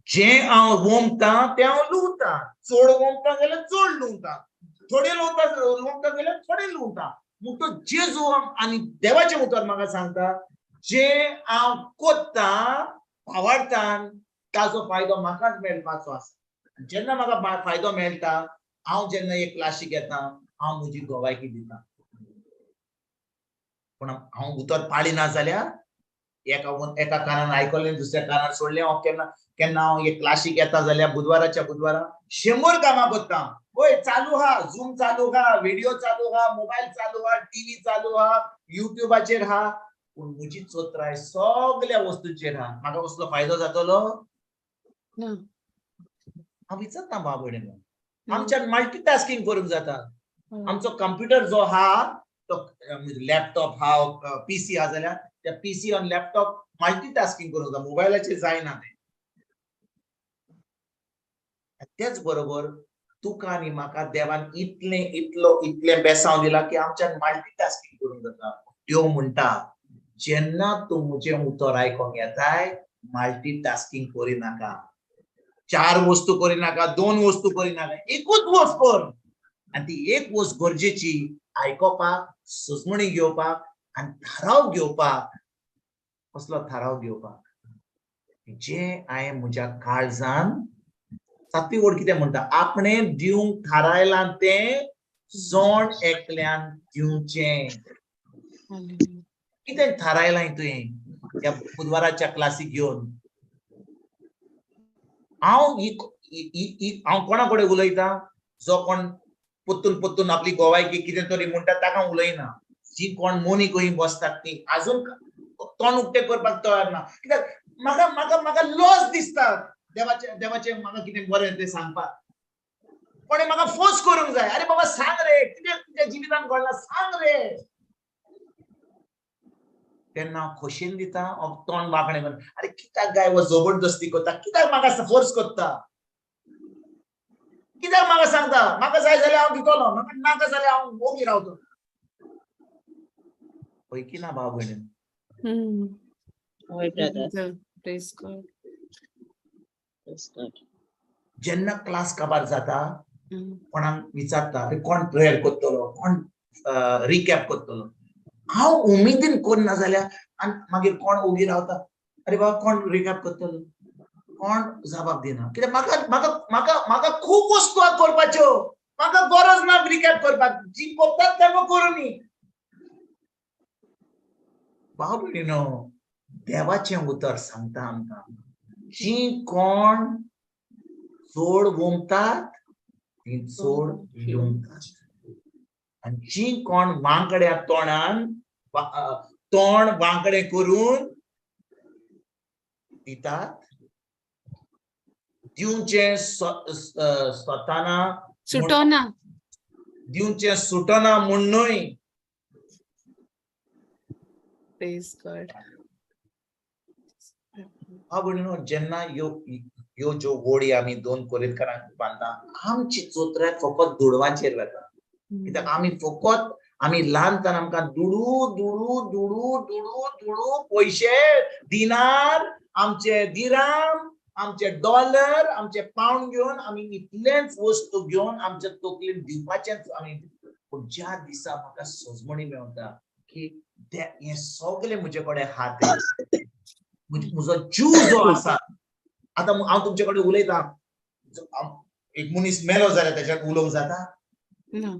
जें हांव रोमतां तें हांव लुवतां. चड रोमतां जाल्यार चड लुवतां, थोडे लुवता जाल्यार थोडे लुवतां. म्हणटच जेजू आनी देवाचें उतर म्हाका सांगता, जें हांव कोत्तां भावार्थान ताजो फायदो म्हाकाच मेळपाचो आसा. जेन्ना म्हाका फायदो मेळटा, हांव जेन्ना एक क्लासीक येता, हांव म्हजी गोवायकी दिता. पूण हांव उतर पाळिना जाल्यार एका कानान आयकलें दुसऱ्या कानार सोडलें. हांव केन्ना केन्ना हांव एक क्लासीक येता जाल्यार बुधवाराच्या बुधवारा 100 कामां करता. वय चालू हा, झूम चालू हा, व्हिडिओ चालू हा, मोबायल चालू हा, टीव्ही चालू हा, युट्यूबाचेर हा, पूण म्हजी चोत्राय सगल्या वस्तूचेर हा. म्हाका कसलो फायदो जातलो? हांव विचारता भाव भयणीनो, आमच्यान मल्टीटास्कींग करूंक जाता. आमचो कंप्युटर जो हा, तो लॅपटॉप हा, पीसी हा जाल्यार त्या पीसी आनी लॅपटॉप मल्टीटास्कींग करूंक जाता, मोबायलाचेर जायना तें. तेच बरोबर तुका आनी म्हाका देवान इतलें इतलो इतलें बेसांव दिला की आमच्यान मल्टीटास्कींग करूंक जाता. देव म्हणटा, जेन्ना तूं म्हजें उतर आयकोंक येताय, मल्टीटास्कींग करिनाका, 4 वस्तू करिनाका, 2 वस्तू करिनाका, एकूच वस्त कर. आनी ती एक वस्त गरजेची, आयकोपाक, सुचवणी घेवपाक आनी थाराव घेवपाक. कसलो थाराव घेवपाक? जें हांवें म्हज्या काळजान, सातवी ओळ कितें म्हणटा, आपणें दिवंक थारायलां तें जण एकल्यान दिवचें. कितें थारायलां तुवें ह्या बुधवाराच्या क्लासीक घेवन? हांव हांव कोणा कडेन उलयतां? जो कोण पोत्तून पोत्तून आपली गोवायकी कितें तरी म्हणटा ताका उलयना. जी कोण मोनी खंय बसतात ती आजून तोंड उक्तें करपाक तयार ना, कित्याक म्हाका म्हाका म्हाका लॉस दिसता देवाचे देवाचे म्हाका कितें बरें तें सांगपाक. कोणें म्हाका फोर्स करूंक जाय, अरे बाबा सांग रे, कितें तुज्या जिवितान घडलां सांग रे. तेन्ना हांव खोशयेन दिता, हांव तोंड वांकडें करून, अरे कित्याक गाय हो जबरदस्ती करता, कित्याक म्हाका फोर्स करता, कित्याक म्हाका सांगता, म्हाका जाय जाल्यार हांव दितलो, म्हाका नाका जाल्यार हांव ओगी रावतलो. हय की ना भाव भयणीन? हय brother. Praise God. Praise God. जेन्ना क्लास काबार जाता, कोणाक विचारता, अरे कोण प्रेयर करतलो, कोण रिकॅप करतलो. हांव उमेदीन करना जाल्यार आनी मागीर कोण ओगी रावता, अरे बाबा कोण रिकॅप करतलो, कोण जबाब दिना, कित्याक म्हाका म्हाका म्हाका म्हाका खूब वस्तू करपाच्यो, म्हाका गरज ना रिकॅप करपाक, जी करतात तांकां करूं न्ही. भाव भयणीनो, देवाचें उतर सांगता आमकां, जी कोण चड वोमतात ती चड लुंगतात, आनी जी कोण वांकड्या तोंडान तोंड वांकडें करून दितात, दिवचें स्वताना सुटोना, दिवचें सुटना म्हूण न्हय. Praise God. भाव भयणीनो, जेन्ना ह्यो ह्यो ज्यो वोडी आमी 2 कोरिंतकारांक बांदता, आमची चोत्राय फकत दुडवांचेर वेता. कित्याक आमी फकत आमी ल्हानतान आमकां दुडू दुडू दुडू दुडू दुडू पयशे, दिनार, आमचे दिराम, आमचे डॉलर, आमचे पावंड घेवन आमी इतलेंच वस्तू घेवन आमच्या तकलेन दिवपाचेंच आमी. पूण ज्या दिसा म्हाका सजमणी मेवता की हें सगळें म्हजे कडेन हात, म्हजो जीव जो आसा, आतां हांव तुमचे कडेन उलयतां, एक मनीस मेलो जाल्यार तेच्यान उलोवंक जाता? ना.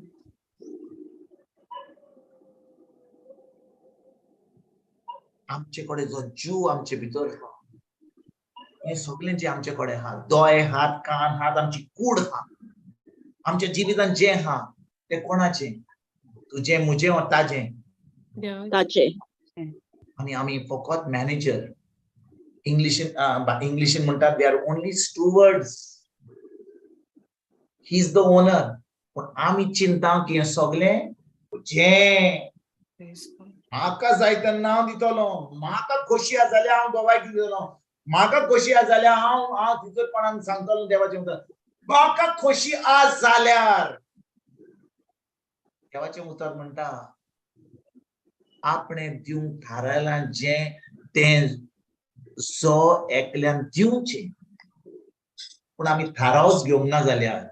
आमचे कडेन जो जीव आमचे भितर आहा, हें सगळें जें आमचे कडेन आहा, दोळे हात, कान हात, आमची कूड आहा, आमच्या जिवितांत जें आहा तें कोणाचें? तुजें, म्हजें वा ताजें? ताचें. आनी आमी फकत मॅनेजर. इंग्लिशीन म्हणटात they are only stewards, he is the owner. पूण आमी चिंता की हें सगळें जें म्हाका जाय तेन्ना हांव दितलो, म्हाका खोशी आसा जाल्यार हांव गोवायक दितलो, म्हाका खोशी आसा जाल्यार हांव तितूरपणान सांगतलो देवाचें उतर, म्हाका खोशी आसा जाल्यार. देवाचें उतर म्हणटा आपणें दिवंक थारायलां जें तें जो एकल्यान दिवचें. पूण आमी थारावच घेवंक ना जाल्यार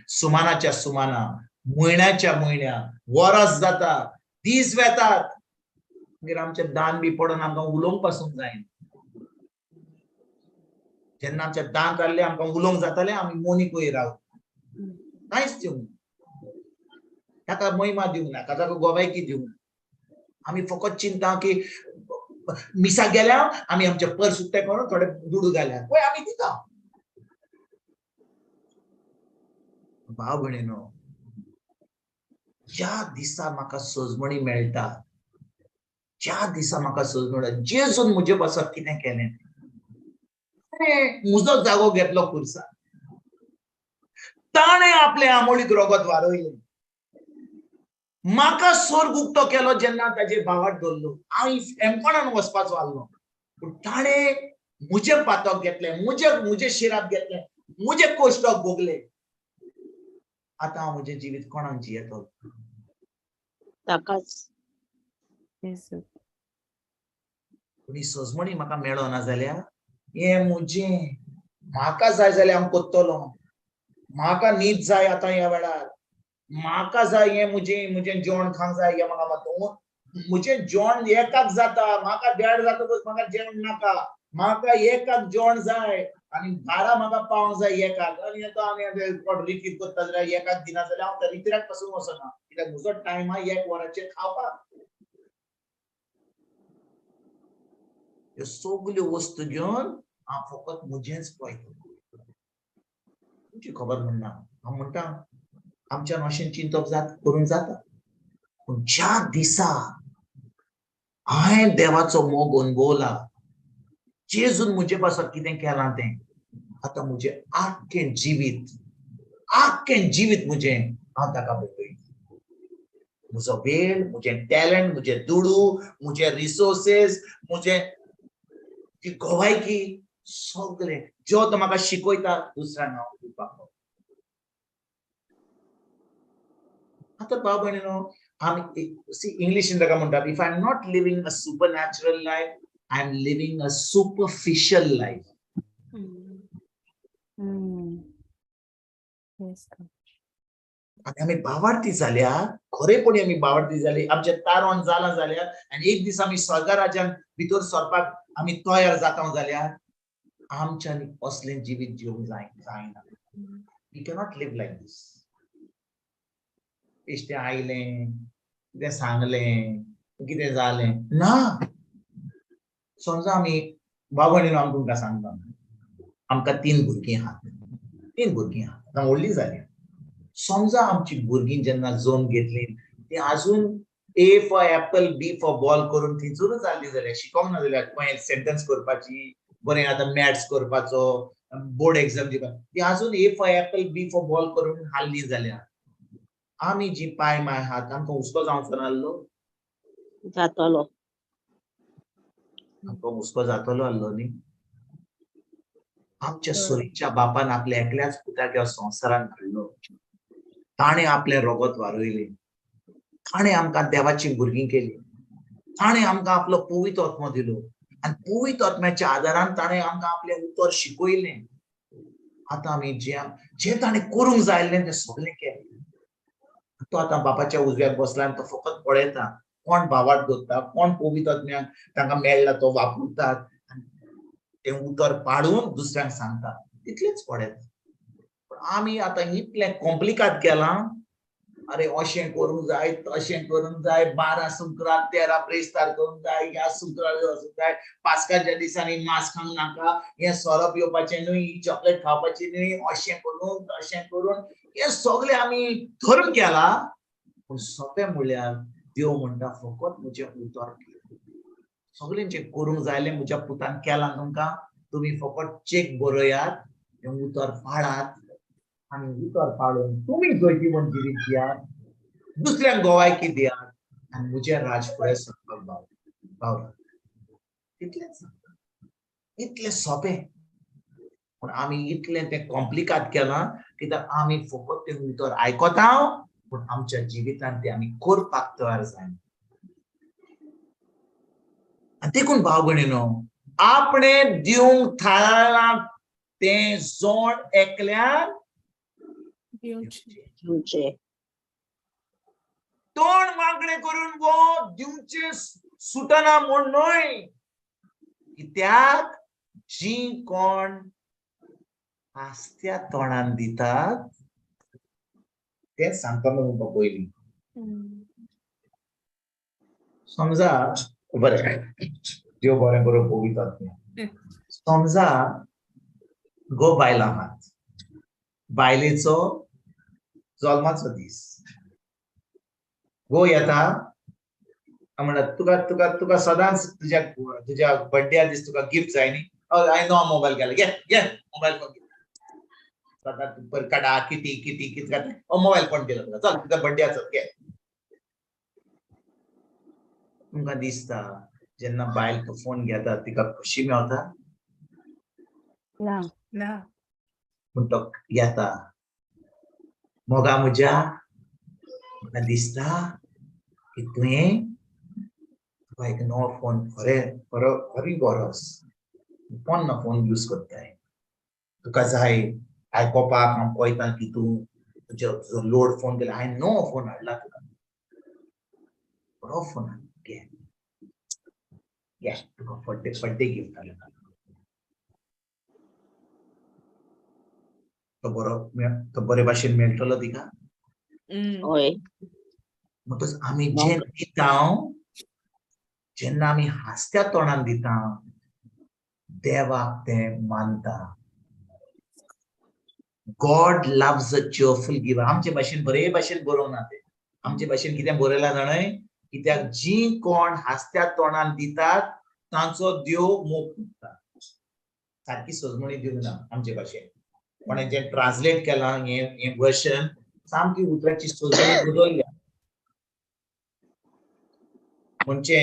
सुमानाच्या सुमाना, म्हयन्याच्या म्हयन्या, वरस जाता, दीस वेतात, मागीर आमचें दान बी पडून आमकां उलोवंक पासून जायना. जेन्ना आमचें दान जाल्लें आमकां उलोवंक जातालें, आमी मोनी पयर राव, कांयच दिवंक ना, ताका महिमा दिवंक ना, ताका गोवायकी दिवंक ना. आमी फकत चिंता की मिसाक गेल्या आमी आमचे पर्स उक्ते करून थोडे दुडू घाल्या, पळय आमी दिता. भाव भयणीनो, ज्या दिसा म्हाका सजमणी मेळटा, ज्या दिसा म्हाका सजमणी मेळटा, जेजून म्हजे पासत कितें केलें, ताणें म्हजो जागो घेतलो खुर्सार, ताणें आपले आमोळीक रगत वारयलें, म्हाका स्वर्ग उक्तो केलो जेन्ना ताजे भावाट दवरलो. हांव एमकोणान वचपाचो आहलो, पूण ताणें म्हजें पातक घेतलें, म्हजें शिराप घेतलें, म्हजें कोश्टक भोगलें. आतां हांव म्हजें जिवीत कोणाक जियेतलो? ताकाच. पूण ही सजमणी म्हाका मेळना जाल्यार हें म्हजें, म्हाका जाय जाल्यार हांव कोत्तलो, म्हाका न्हीद जाय आतां ह्या वेळार, म्हाका जाय हें म्हजें, म्हजें जेवण खावंक जाय, हें म्हाका मात म्हजें जेवण एकाक जाता, म्हाका देड जातकच म्हाका जेवण नाका, म्हाका एकाक जेवण जाय आनी 12 म्हाका पावंक जाय एकाक. आनी आतां आमी आतां कोण रितीर करता जाल्यार एकाक दिना जाल्यार हांव त्या रितिराक पासून वचना, कित्याक म्हजो टायम आहा 1 वराचेर खावपाक. ह्यो सगल्यो वस्तू घेवन हांव फकत म्हजेंच पळयता. तुमची खबर म्हणना, हांव म्हणटा आमच्यान अशें चिंतप करूंक जाता, पूण ज्या दिसा हांवें देवाचो मोग अणभवला, जेजून म्हजे पासत कितें केलां तें, आतां म्हजें आख्खें जिवीत, आख्खें जिवीत म्हजें हांव ताका भेटयतां. म्हजो वेळ, म्हजें टॅलंट, म्हजें दुडू, म्हजे रिसोर्सीस, म्हजें गोवायकी, सगळें जो तो म्हाका शिकयता दुसऱ्यांक हांव दिवपाक. आतां भाव भयणीनो, आमी सी इंग्लिशीन ताका म्हणटात, if I am not living a supernatural life, I am living a superficial life. आनी आमी बावार्थी जाल्या, खरेपणी आमी बावार्थी जाली, आमचें तारण जालां जाल्यार, आनी एक दीस आमी स्वर्ग राज्यान भितर सरपाक आमी तयार जाता जाल्यार आमच्यांनी असलें जिवीत जिवंक जायना. We cannot live like this. इश्टें आयलें, कितें सांगलें, कितें जालें ना. समजा आमी बाबा आमी तुमकां सांगता, आमकां 3 भुरगीं आहात, 3 भुरगीं आहात, आतां व्हडलीं जालीं. समजा आमची भुरगीं जेन्ना जल्म घेतली ती आजून A for apple B for ball करून थंयसरूच जाल्ली जाल्यार, शिकोंक ना जाल्यार खंय सेंटन्स करपाची, बरें आतां मॅथ्स करपाचो, बोर्ड एग्जाम दिवपाक, ती आजून A for apple B for ball करून हाडली जाल्यार आमी जी पाय माय हात आमकां हुस्को जावचो नासलो? जातलो. आमकां हुस्को जातलो आसलो न्ही. आमच्या सोरीच्या बापान आपल्या एकल्याच पुताक ह्या संवसारान घडलो, ताणें आपलें रोगत वारयलें, ताणें आमकां देवाची भुरगीं केली, ताणें आमकां आपलो पवित्र आत्मो दिलो आनी पवित्र आत्म्याच्या आदारान ताणें आमकां आपलें उतर शिकयलें. आतां आमी जे ताणें करूंक जाय आसलें तें सगळें केलें. तो आतां बापाच्या उजव्याक बसला आनी तो फकत पळयता कोण भावार्थ दवरता, कोण पवित्र आत्म्याक तांकां मेळ्ळा तो वापरतात आनी तें उतर पाडून दुसऱ्यांक सांगता, तितलेंच पळयता. पण आमी आतां इतलें कॉम्प्लिकात केलां, अरे अशें करूंक जाय तशें करूंक जाय, 12 सुक्रार 13 प्रेस्तार करूंक जाय, ह्या सुक्रार वचूंक जाय, पास्काच्या दिसांनी मांस खावंक नाका, हें सोरो पिवपाचें न्हय, ही चॉकलेट खावपाची न्हय, अशें करून तशें करून हें सगळें आमी धर्म केला. पूण सोंपें म्हणल्यार देव म्हणटा फकत म्हजें उतर सगळें जें करूंक जाय आसलें म्हज्या पुतान केलां तुमकां, तुमी फकत चेक बरयात, हें उतर पाळात आनी उतर पाळून तुमी जैतिवंत जिवीत दियात, दुसऱ्यांक गोवायकी दियात आनी म्हजें राज फुडें सरपाक पावलां. इतलेंच, इतलें सोंपें. पूण आमी इतलें तें कॉम्प्लिकात केलां कित्याक आमी फकत तें उतर आयकता पूण आमच्या जिवितांत तें आमी करपाक तयार जायना. आनी देखून भाव भयणीनो, आपणें दिवंक थारायलां तें जोड एकल्यान दिवचें. तोंड वांकडें करून वो दिवचें सुटना म्हूण न्हय, कित्याक जी कोण आस्त्या तोंडान दितात तें सांगता तुमकां पयलीं. समजा बरें देव बरें करूं पवित्र आत्म्या. समजा गो बायल आहात, बायलेचो जल्माचो दीस, गो येता म्हणटा तुका तुका तुका सदांच तुज्या तुज्या बड्ड्या दीस तुका गिफ्ट जाय न्ही, हांवें नवो मोबायल केला, घे घे मोबायल फोन, सदांच काडा किटी किटी कितें, मोबायल फोन केला तुका, चल तुका बड्ड्याचो घे. तुमकां दिसता जेन्ना बायल तो फोन घेता तिका खुशी मेवता ना? ना. पूण तो येता मोगा म्हज्या, म्हाका दिसता की तुवें तुका एक नवो फोन खरें खरो खरी गरज, कोण ना फोन यूज करताय, तुका जाय आयकोपाक हांव पळयता की तूं तुजो तुजो लोड फोन केला, हांवें नवो फोन हाडला तुका, बरो फोन हाडला, घे घे तुका बड्डे बड्डे गिफ्ट हाडला. तो बरो तो बरे भाशेन मेळटलो तिका. हय. म्हणटच आमी जें दिता जेन्ना आमी हांसत्या तोंडान दिता देवाक तें मानता. God loves a cheerful giver. आमचे भाशेन बरे भाशेन बरोवना तें, आमचे भाशेन कितें बरयलां जाणय, कित्याक जी कोण हांसत्या तोंडान दितात तांचो देव मोग करता. सारकी सजमणी दिवंक ना आमचे भाशेन, कोणें जें ट्रान्सलेट केलां हें हें वर्शन सामकी उतराची सजमणी बदलल्या. म्हणजे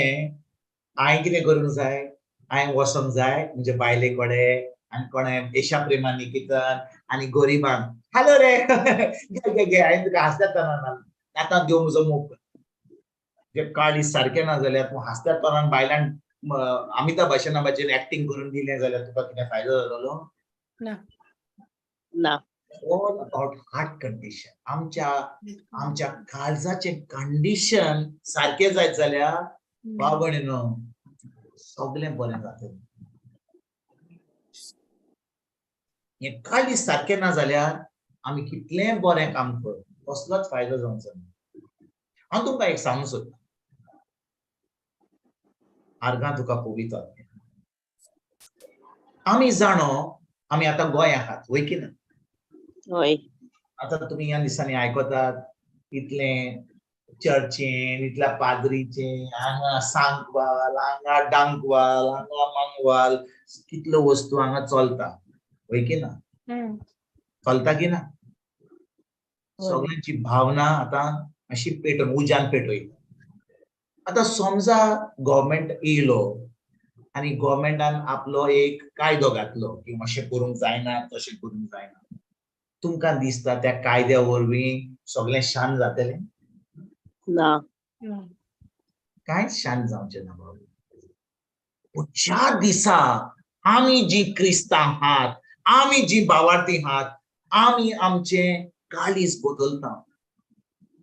हांवें कितें करूंक जाय, हांवें वचोंक जाय म्हजे बायले कडेन आनी कोणें देशा प्रेमा निकेतन आनी गरिबांक हॅलो रे घे घे घे, हांवें तुका हांसत्या तोंडान आतां देव म्हजो मोग कर. जे काळीज सारकें ना जाल्यार तूं हांसत्या तोंडान बायलान अमिताभ बच्चना भाशेन एक्टींग करून दिलें जाल्यार तुका कितें फायदो जातलो? ना. ना. All about heart condition. आमच्या आमच्या काळजाचें कंडिशन सारकें जायत जाल्यार भाव भयणीनो सगळें बरें जातलें. हें काळीज सारकें ना जाल्यार आमी कितलें बरें काम कर कसलोच फायदो जावचो ना. हांव तुमकां एक सांगूंक सोदतां, आर्गां तुका पवित्र. आमी जाणो आमी आतां गोंया आहात, वय की ना? हय. आतां तुमी ह्या दिसांनी आयकतात इतलें चर्चेन, इतल्या पाद्रीचें, हांगा सांकवाल, हांगा डांकवाल, हांगा मांगवाल, कितल्यो वस्तू हांगा चलता, वय की ना? चलता की ना? सगळ्यांची भावना आतां अशी पेटोवन उज्यान पेटयता. आतां समजा गव्हर्मेंट येयलो आनी गव्हर्मेंटान आपलो एक कायदो घातलो की अशें करूंक जायना, तशें करूंक जायना, तुमकां दिसता त्या कायद्या वरवीं सगळें शांत जातलें? ना. कांयच शांत जावचें ना बाबू. पूण ज्या दिसा आमी जी क्रिस्तांव आहात, आमी जी बावार्थी आहात, आमी आमचें काळीज बदलता.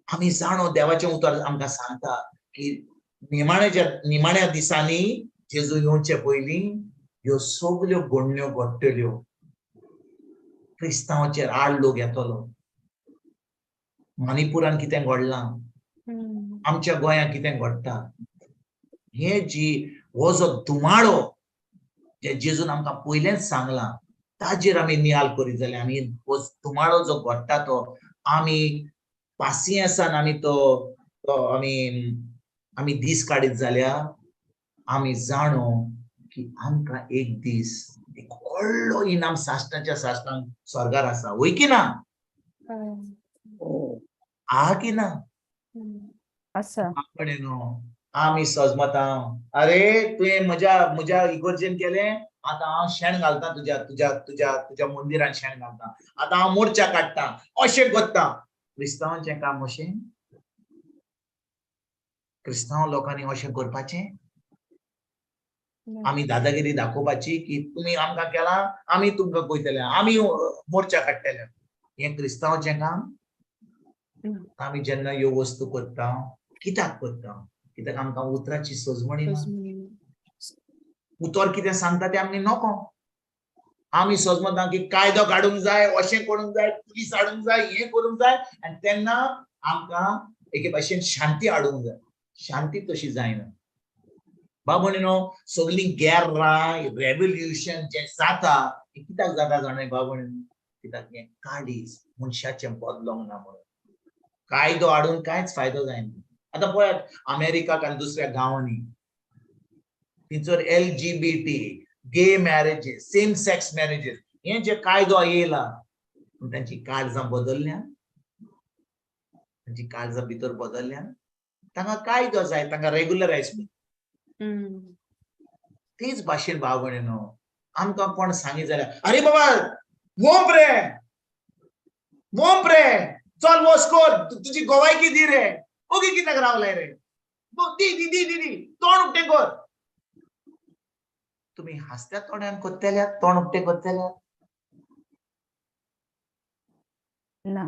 आमी जाणो देवाचें उतर आमकां सांगता की निमाण्या दिसांनी जेजू येवचे पयलीं ह्यो सगल्यो घडण्यो घडटल्यो. क्रिस्तांवाचेर आड लोक येतलो. मणिपुरान कितें घडलां, आमच्या गोंयांत कितें घडटा, हे जी हो जो धुमाळो जे जेजून आमकां पयलेंच सांगलां ताजेर आमी नियाल करीत जाल्यार आमी हो धुमाळो जो घडटा तो आमी पासियेंसान आमी तो आमी आमी दीस काडीत जाल्यार आमी जाणो की आमकां एक दीस एक व्हडलो इनाम साश्टाच्या साश्टांक स्वर्गार आसा, वय की ना? आहा की ना? आसा. न्हू आमी सजमता, अरे तुवें म्हज्या म्हज्या इगर्जेन केलें, आतां हांव शेण घालता तुज्या तुज्या तुज्या तुज्या मंदिरान शेण घालता, आतां हांव मोर्चा काडटा, अशें करता. क्रिस्तांवांचें काम अशें? क्रिस्तांव लोकांनी अशें करपाचें? आमी दादागिरी दाखोवपाची की तुमी आमकां केलां, आमी तुमकां पळयतले, आमी मोर्चा काडटले, हें क्रिस्तांवाचें काम? आमी जेन्ना ह्यो वस्तू करता कित्याक करता? कित्याक आमकां उतराची सजमणी ना. उतर कितें सांगता तें आमी नको. आमी सजमता की कायदो काडूंक जाय, अशें करूंक जाय, पुलीस हाडूंक जाय, हें करूंक जाय, आनी तेन्ना आमकां एके भाशेन शांती हाडूंक जाय. शांती तशी जायना बाबा न्हू. सगळीं गेर्रां रेवोल्युशन जें जाता तें कित्याक जाता जाणा बाबा न्हू? कित्याक हें काळीज मनशाचें बदलोंक ना म्हणून. कायदो हाडून कांयच फायदो जायना. आतां पळयात अमेरिकाक आनी दुसऱ्या गांवांनी थंयसर LGBT, gay marriages, same sex marriages, हे जे कायदो येयला, पूण तांची काळजां बदलल्या, तांची काळजां भितर बदलल्या. तांकां कायदो जाय, तांकां रेगुलरायज. तेच भाशेन भाव भयणीनो, आमकां कोण सांगी जाल्यार अरे बाबा वोंप रे, वोंप रे, चल वोस कर, तुजी गोवायकी दी रे, ओगी कित्याक रावलाय रे, दी दी दी दी दी, तोंड उक्तें कर. तुमी हांसत्या तोंडान करतल्या, तोंड उक्तें करतल्या? ना.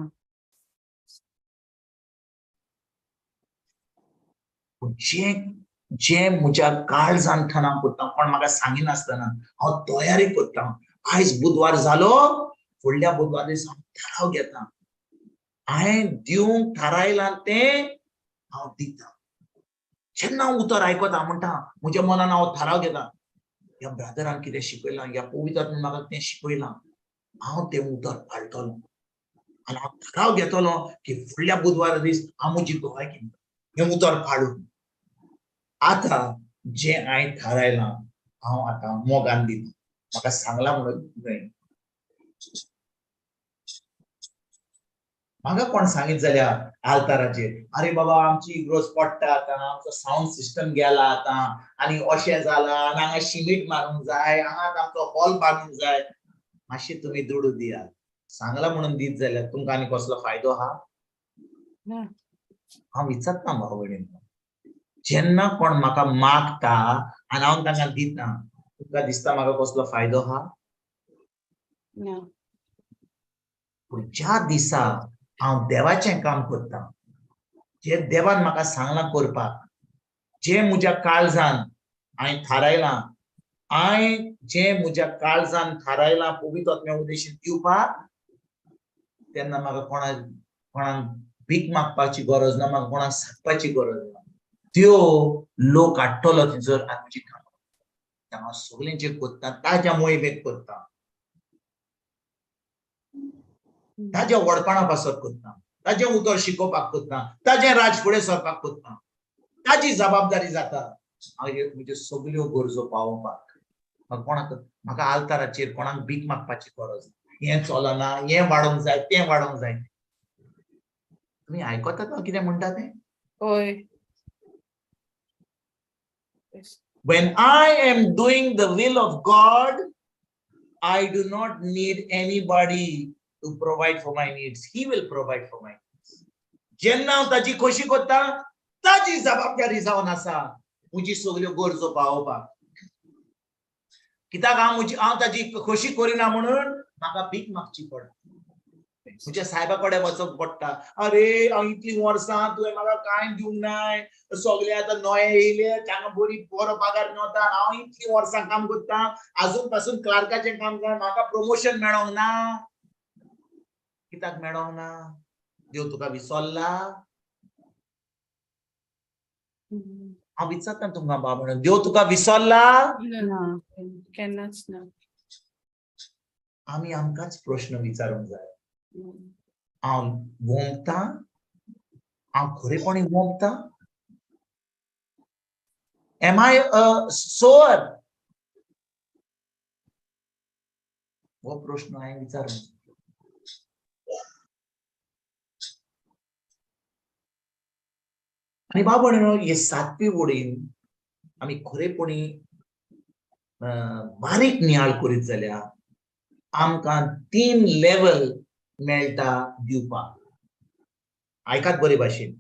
पूण जें जें म्हज्या काळजान ठाणां करता, कोण म्हाका सांगिनासतना हांव तयारी करता. आयज बुधवार जालो, फुडल्या बुधवार दिसा हांव थाराव घेता, हांवें दिवंक थारायलां तें हांव दिता. जेन्ना हांव उतर आयकता म्हणटा म्हज्या मनान हांव थाराव घेता, ह्या ब्रादरान कितें शिकयलां, ह्या पवित्रान म्हाका तें शिकयलां, हांव तें उतर पाळटलो आनी हांव थाराव घेतलो की फुडल्या बुधवारा दीस हांव म्हजी गोवायकी हें उतर पाळून. आतां जें हांवें थारायलां हांव आतां मोगान दिता, म्हाका सांगलां म्हणून न्हय. म्हाका कोण सांगीत जाल्यार आल्ताराचेर, अरे बाबा आमची इग्रोज पडटा आतां, आमचो सावंड सिस्टम गेला आतां, आनी अशें जालां, आनी हांगा शिमीट मारूंक जाय, हांगा आमचो हॉल बांदूंक जाय, मातशें तुमी दुडू दियात. सांगलां म्हणून दीत जाल्यार तुमकां आनी कसलो फायदो आहा? हांव विचारता भाव भयणींनो, जेन्ना कोण म्हाका मागता आनी हांव तांकां दिता, तुमकां दिसता म्हाका कसलो फायदो आहा? पूण ज्या दिसा हांव देवाचें काम करता, जें देवान म्हाका सांगलां करपाक, जें म्हज्या काळजान हांवें थारायलां, हांवें जें म्हज्या काळजान थारायलां पवित्र आत्म्या उद्देशीन दिवपाक, तेन्ना म्हाका कोणाक भीक मागपाची गरज ना, म्हाका कोणाक सांगपाची गरज ना. त्यो लोक हाडटलो थंयसर आनी म्हजी कामां हांव सगळ्यांचेर करता, ताज्या मोहिमेक करता, ताज्या व्हडपणा पासत करता, ताजें उतर शिकोवपाक करता, ताजें राज फुडें सरपाक करता, ताजी जबाबदारी जाता हांव म्हज्यो सगल्यो गरजो पावोवपाक. म्हाका कोणाक, म्हाका आल्ताराचेर कोणाक भीक मागपाची गरज ना. हें चलना, हें वाडोवंक जाय, तें वाडोवंक जाय. तुमी आयकतात हांव कितें म्हणटा तें? हय. When I am doing the will of God, I do not need anybody to provide for my needs. He will provide for my needs. जेन्ना हांव ताजी खोशी करता, ताजी जबाबदारी जावन आसा म्हजी सगल्यो गरजो पावोवपाक. कित्याक हांव म्हजी, हांव ताजी खोशी करिना म्हणून म्हाका भीक मागची पडटा, म्हज्या सायबा कडेन वचप पडटा. अरे हांव इतलीं वर्सां तुवें म्हाका कांय दिवंक नाय, सगळे आतां नवे येयले, तांकां बरी बरो पगार मेवता, हांव इतलीं वर्सां काम करता, आजून पासून क्लार्काचें काम कर, म्हाका प्रमोशन मेळोंक ना. कित्याक मेळोंक ना? देव तुका विसरला? हांव विचारता तुमकां बाबा म्हणून, देव तुका विसरला? ना. केन्नाच ना. आमी आमकांच प्रश्न विचारूंक जाय. हांव वोमता? हांव खरेपणी वोमता? Am I a sower? हो प्रश्न हांवें विचारूंक. आनी बाबा हे सातवे वडीन आमी खरेपणी बारीक नियाळ करीत जाल्यार आमकां 3 लेवल मेळटा दिवपाक. आयकात बरे भाशेन,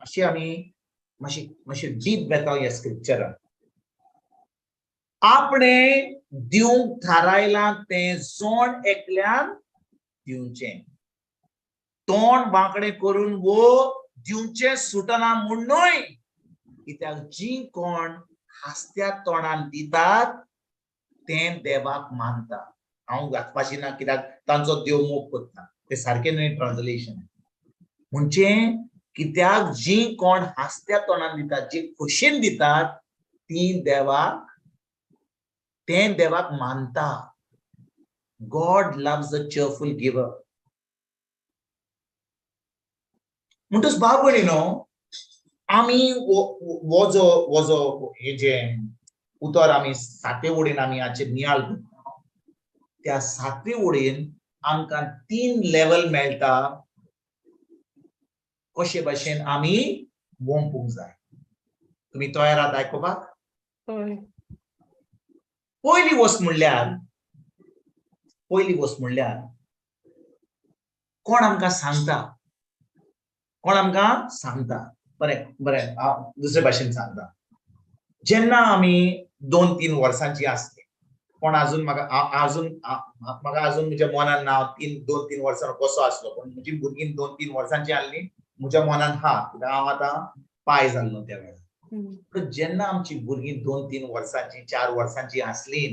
अशें आमी मातशें मातशें डीप वेता ह्या स्क्रिप्चरान. आपणे दिवंक थारायलां तें जोण एकल्यान दिवचें, तोंड वांकडें करून वो दिवचें सुटना म्हूण न्हय, कित्याक जी कोण हासत्या तोंडान दितात तें देवाक मानता. हांव घातपाची ना कित्याक तांचो देव मोग करता, तें सारकें न्हय ट्रान्सलेशन. म्हणजे कित्याक जी कोण हासत्या तोंडान दितात, जी खोशेन दितात, ती देवाक, तें देवाक मानता. God loves a cheerful giver. म्हणटच बाब न्हू, आमी वो जो वो जो हे जे उतर आमी साते वडीन आमी हाचेर नियाळ करता, त्या सातवे वडीन आमकां 3 लेवल मेळटा कशे भाशेन आमी वोंपूंक जाय. तुमी तयार आहात आयकुपाक? पयली वस्त म्हणल्यार, पयली वस्त म्हणल्यार कोण आमकां सांगता, कोण आमकां सांगता? बरें बरें, हांव दुसरे भाशेन सांगता. जेन्ना आमी 2-3 वर्सांची आसली, कोण अजून म्हाका अजून म्हाका अजून म्हज्या मनान ना 2-3 वर्सां कसो आसलो, पूण म्हजी भुरगीं 2-3 वर्सांची आसली म्हज्या मनान हा, कित्याक हांव आतां पाय जाल्लो त्या वेळार. पूण जेन्ना आमची भुरगीं 2-3 वर्सांची 4 वर्सांची आसली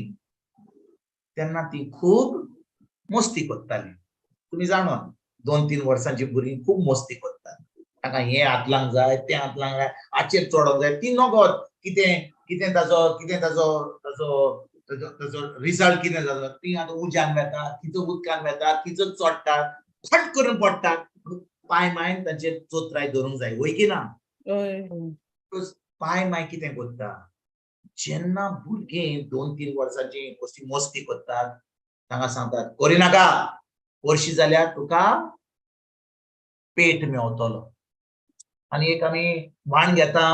तेन्ना ती खूब मस्ती करताली. तुमी जाणा, 2-3 वर्सांची भुरगीं खूब मस्ती करतात. ताका हें हातलांक जाय, तें हातलांक जाय, हाचेर चडोंक जाय, ती नगद कितें कितें ताजो कितें ताजो ताजो ताजो ताजो रिजल्ट कितें जाता, ती आतां उज्यान वेता, तिचो उदकान वेता, तिचो चडटात, फट करून पडटात. पांय मायन तांचेर चोत्राय धरूंक जाय, वय की ना? पांय माय कितें करता, जेन्ना भुरगीं 2-3 वर्सांची कसली मस्ती करतात, तांकां सांगतात करिनाका, करशी जाल्यार तुका पेट मेवतलो. आनी एक आमी बाण घेता,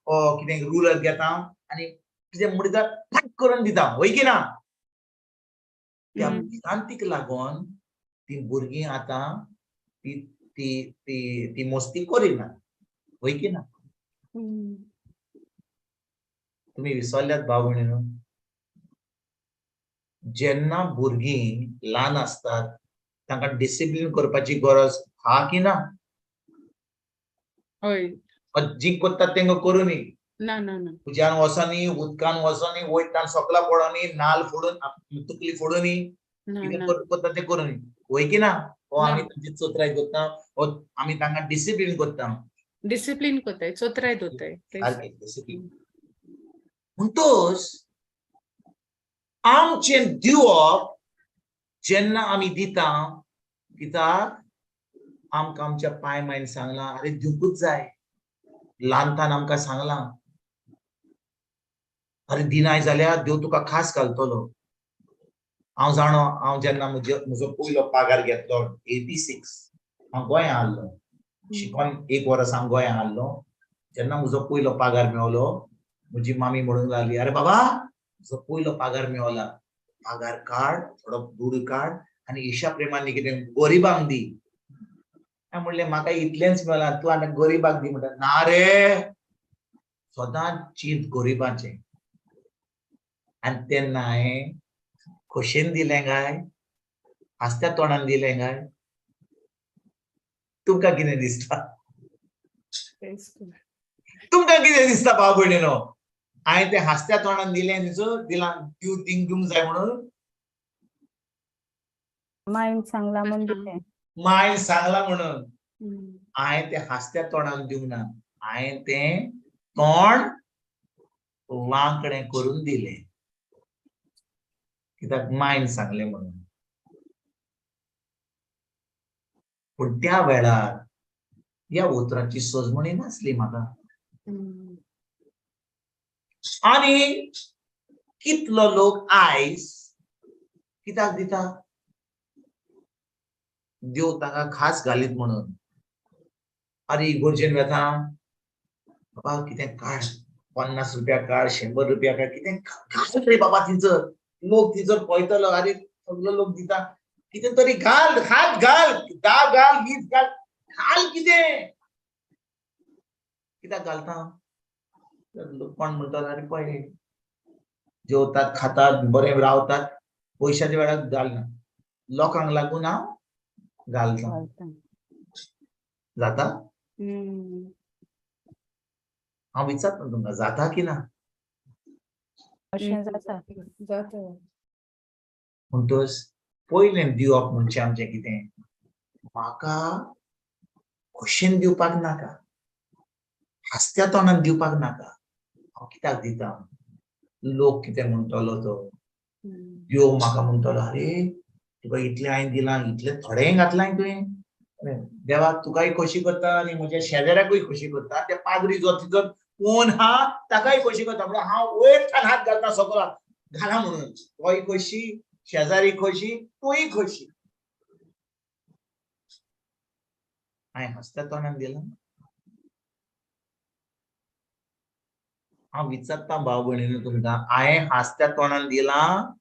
कितें रुलर घेता आनी कितें म्हणटा फट करून दिता, वय की ना? त्या भिरांतीक लागून ती भुरगीं आतां ती ती ती ती मस्ती करिना, वय की ना? तुमी विसरल्यात भाव भयणीनो, जेन्ना भुरगीं ल्हान आसतात तांकां डिसिप्लीन करपाची गरज हा की ना? हय. जी करतात तेंकां करूं न्ही, ना ना ना, उज्यान वचोनी, उदकान वचोनी, वयतान सकला पडोनी, नाल फोडून तकली फोडूनी, कितें करता तें करूं न्ही, वय की ना? हो आमी तांची चोत्राय करता, हो आमी तांकां डिसिप्लीन करता. डिसिप्लीन कोताय, चोत्राय दोताय. सारकें discipline. म्हणटोच आमचें दिवप जेन्ना आमी दिता कित्याक आमकां आमच्या पाय मायन सांगलां, आरे दिवकूच जाय. ल्हानतान आमकां सांगलां, आरे दिनाय जाल्यार देव तुका खास घालतलो. हांव जाणो, हांव जेन्ना म्हजो पयलो पगार घेतलो 86, हांव गोंया आहलो शिकोन, एक वर्स हांव गोंया आहलो. जेन्ना म्हजो पयलो पगार मेवलो, म्हजी मामी म्हणूंक लागली, अरे बाबा म्हजो पयलो पगार मेवला, पगार काड, थोडो दुडू काड आनी ईशा प्रेमान कितें गरिबांक दी. हांवें म्हणलें म्हाका इतलेंच मेळ्ळां, तूं आनी गरिबाक दी म्हणटा. ना रे, सदांच चींत गरिबाचें. आनी तेन्ना हांवें खोशेन दिलें काय हांसत्या तोंडान दिलें काय? तुमकां कितें दिसता? तुमकां कितें दिसता भाव भयणीनो? हांवें तें हांसत्या तोंडान दिलें न्ही, दिलां दिव दिवंक जाय म्हणून. मायन सांगला म्हूण दिलें. मायन सांगला म्हणून हांवें तें हांसत्या तोंडान दिवंक ना, हांवें तें तोंड वांकडें करून दिलें, कित्याक मायन सांगलें म्हणून. पूण त्या वेळार ह्या उतरांची सजमणी नासली म्हाका. आनी कितलो लोक आयज कित्याक दिता? देव ताका खास घालीत म्हणून. आरे इगोर्जेन वेता, बाबा कितें काड, 50 रुपया काड, 100 रुपया काड, कितें घाल रे बाबा थिंचर, लोक थिंचर पळयतलो, आरे सगलो लोक दिता, कितें तरी घाल, हात घाल, 10 घाल, 20 घाल, घाल कितें. कित्याक घालता? कोण म्हणटात आरे पळय जेवतात खातात बरें रावतात, पयशाच्या वेळार घालना, लोकांक लागून हांव घालता. जाता? हांव विचारता तुमकां, जाता की ना? अशें जाता. जाता. म्हणटच पयलें दिवप म्हणजे आमचें कितें, म्हाका खोशेन दिवपाक नाका, हांसत्या तोंडान दिवपाक नाका. हांव कित्याक दिता? लोक कितें म्हणटलो तो, देव म्हाका म्हणटलो, अरे तुका इतलें हांवें दिलां, इतलें थोडें घातलां तुवें, देवा तुकाय खोशी करता आनी म्हज्या शेजाऱ्याकूय खोशी करता, त्या पाद्री जो तिजो कोण हा ताकाय खोशी करता, म्हणून हांव वयर थान हात घालता सकला घाला म्हणून, तोय खोशी, शेजारी खोशी, तूंय खोशी. हांवें हांसत्या तोंडान दिलां? हांव विचारता भाव भयणीनो तुमकां, हांवें हांसत्या तोंडान दिलां?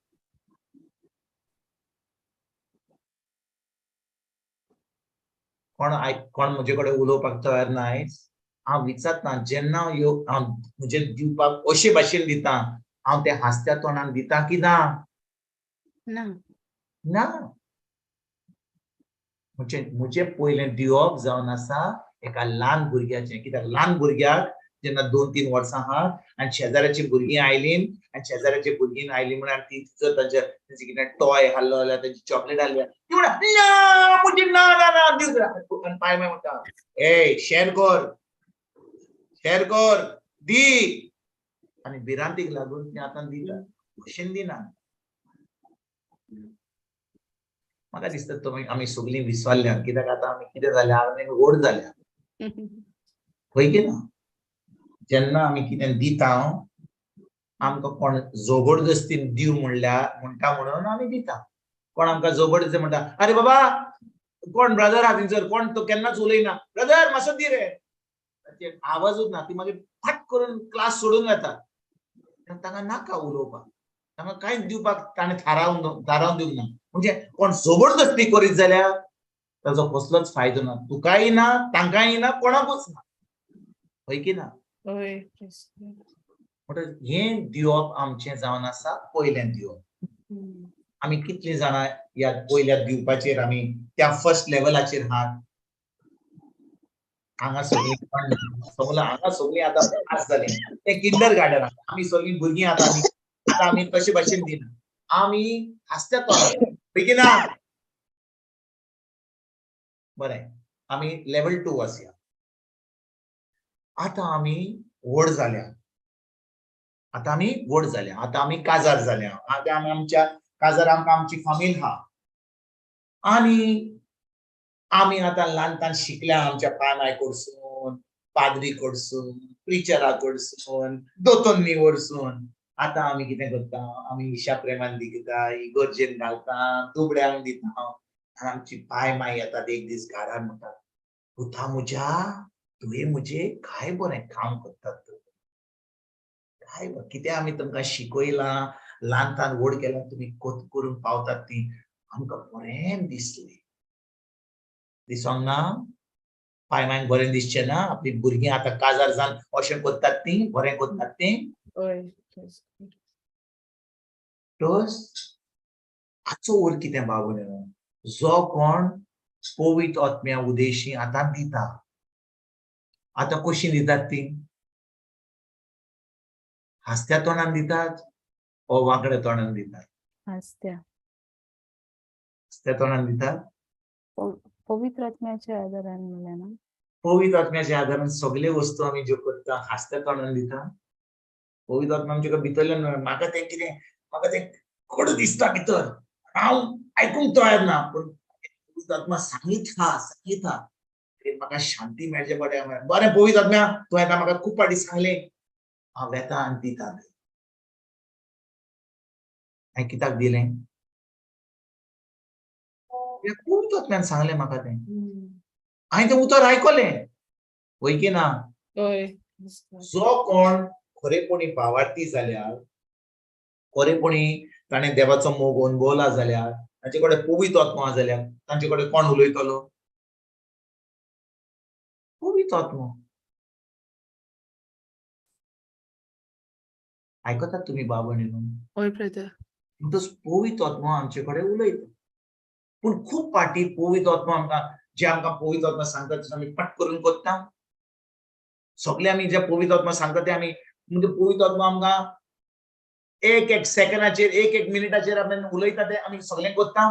कोण आयक, कोण म्हजे कडेन उलोवपाक तयार ना आयज? हांव विचारता, जेन्ना यो हांव म्हजें दिवपाक अशे भाशेन दिता, हांव तें हांसत्या तोंडान दिता की ना? ना. ना. म्हजें पयलें दिवप जावन आसा एका ल्हान भुरग्याचें. कित्याक ल्हान भुरग्याक जेन्ना 2-3 वर्सां आहात आनी शेजाऱ्याची भुरगीं आयलीं, आनी शेजाऱ्याची भुरगीं आयलीं म्हणून ती जर तांचे कितें टॉय हाडलो जाल्यार, तांची चॉकलेट हाडली, ती म्हणटा ना म्हजी ना ना ना दिवं. आनी पाय माय म्हणटा, ए शेअर कर, शेअर कर, दी. आनी भिरांतीक लागून ती आतां दिता, भशेन दिना. म्हाका दिसता तुमी आमी सगळीं विसरल्यात, कित्याक आतां आमी कितें जाल्या, आमी व्हड जाल्या, हय की ना? जेन्ना आमी कितें दिता, आमकां कोण जबरदस्तीन दिव म्हणल्यार म्हणटा म्हणून आमी दिता. कोण आमकां जबरदस्ती म्हणटा, अरे बाबा कोण ब्रदर आहा थंयसर, कोण तो केन्नाच उलयना, ब्रदर मातसो दी रे, ताचेर आवाजूच ना, ती मागीर फाट करून क्लास सोडून वता. ताका नाका उलोवपाक, ताका कांयच दिवपाक ताणें थारावन दिवंक ना. म्हणजे कोण जबरदस्ती करीत जाल्यार ताचो कसलोच फायदो ना, तुकाय ना, तांकांय ना, कोणाकूच ना, हय की ना? हय. म्हणटच हें दिवप आमचें जावन आसा पयलें दिवप. आमी कितलीं जाणां ह्या पयल्या दिवपाचेर आमी त्या फर्स्ट लेवलाचेर आहात? हांगा सगळीं सगळीं हांगा सगळीं आतां पास जालीं, तें किंडर गार्डन, आमी सगळीं भुरगीं आतां आमी आतां आमी तशे भाशेन दिना, आमी हांसत्या तोंडान, हय ना? बरें, आमी लेवल 2 आसया. आतां आमी व्हड जाल्या, आतां आमी व्हड जाल्या, आतां आमी काजार जाल्या, आतां आमी आमच्या काजार आमकां आमची फामील आहा आनी आमी आतां ल्हान ल्हान शिकल्या आमच्या पानाय कडसून, पाद्री कडसून, प्रिचरा कडसून, दोतोन्नी कडसून. आतां आमी कितें करता, आमी इशा प्रेमान दिता, इगर्जेन घालता, दुबड्यांक दिता. आनी आमची पाय माय येतात एक दीस घरान म्हणटात, पुता म्हज्या, तुवें म्हजें काय बरें काम करतात तूं, काय बरें कितें आमी तुमकां शिकयलां, ल्हान ल्हान व्हड केलां, तुमी कोत करूंक पावतात ती आमकां बरें दिसलें. दिसोंक ना पाय मायक बरें दिसचें ना? आपली भुरगीं आतां काजार जावन अशें करतात ती, बरें करतात ती. हय. प्लस हाचो अर्थ कितें बाबू न्हू, जो कोण पवित्र आत्म्या उदेशी आतां दिता, आतां कशी दितात ती? हांसत्या तोंडान दितात ओ वांकड्या तोंडान दितात? हांसत्या. हांसत्या तोंडान दितात. पवित्र आत्म्याच्या आदारान म्हणलें ना? पवित्र आत्म्याच्या आदारान सगळे वस्तू आमी ज्यो करता हांसत्या तोंडान दिता. पवित्र आत्मा आमच्या भितरल्यान म्हाका तें कितें, म्हाका तें कोडू दिसता भितर, हांव आयकूंक तयार ना, पूण पवित्र आत्मा सांगीत हा, सांगीत हा, म्हाका शांती मेळचें पडटा. बरें पवित्र आत्म्या, तुवें आतां म्हाका खूब फावटी सांगलें, हांव वेता आनी दिता. हांवें कित्याक दिलें? पवित्र आत्म्यान सांगलें म्हाका तें, हांवें तें उतर आयकलें, वय की ना? हय. जो कोण खरेपणी भावार्थी जाल्यार, खरेपणी ताणें देवाचो मोग अनुभवला जाल्यार, ताचे कडेन पवित्र आत्मा जाल्यार, तांचे कडेन कोण उलयतलो? पवित्र आत्मा. आयकतात तुमी बाबा न्हू? हय ब्रदर. म्हणटच पवित्र आत्मा आमचे कडेन उलयता. पूण खूब फावटी पवित्र आत्मा आमकां जे आमकां पवित्र आत्मा सांगता तशें आमी पट करून करता. सगळे आमी जे पवित्र आत्मा सांगता ते आमी म्हणजे पवित्र आत्मा आमकां एक एक सेकंडाचेर, एक एक मिनिटाचेर आमी उलयता ते आमी सगळें करता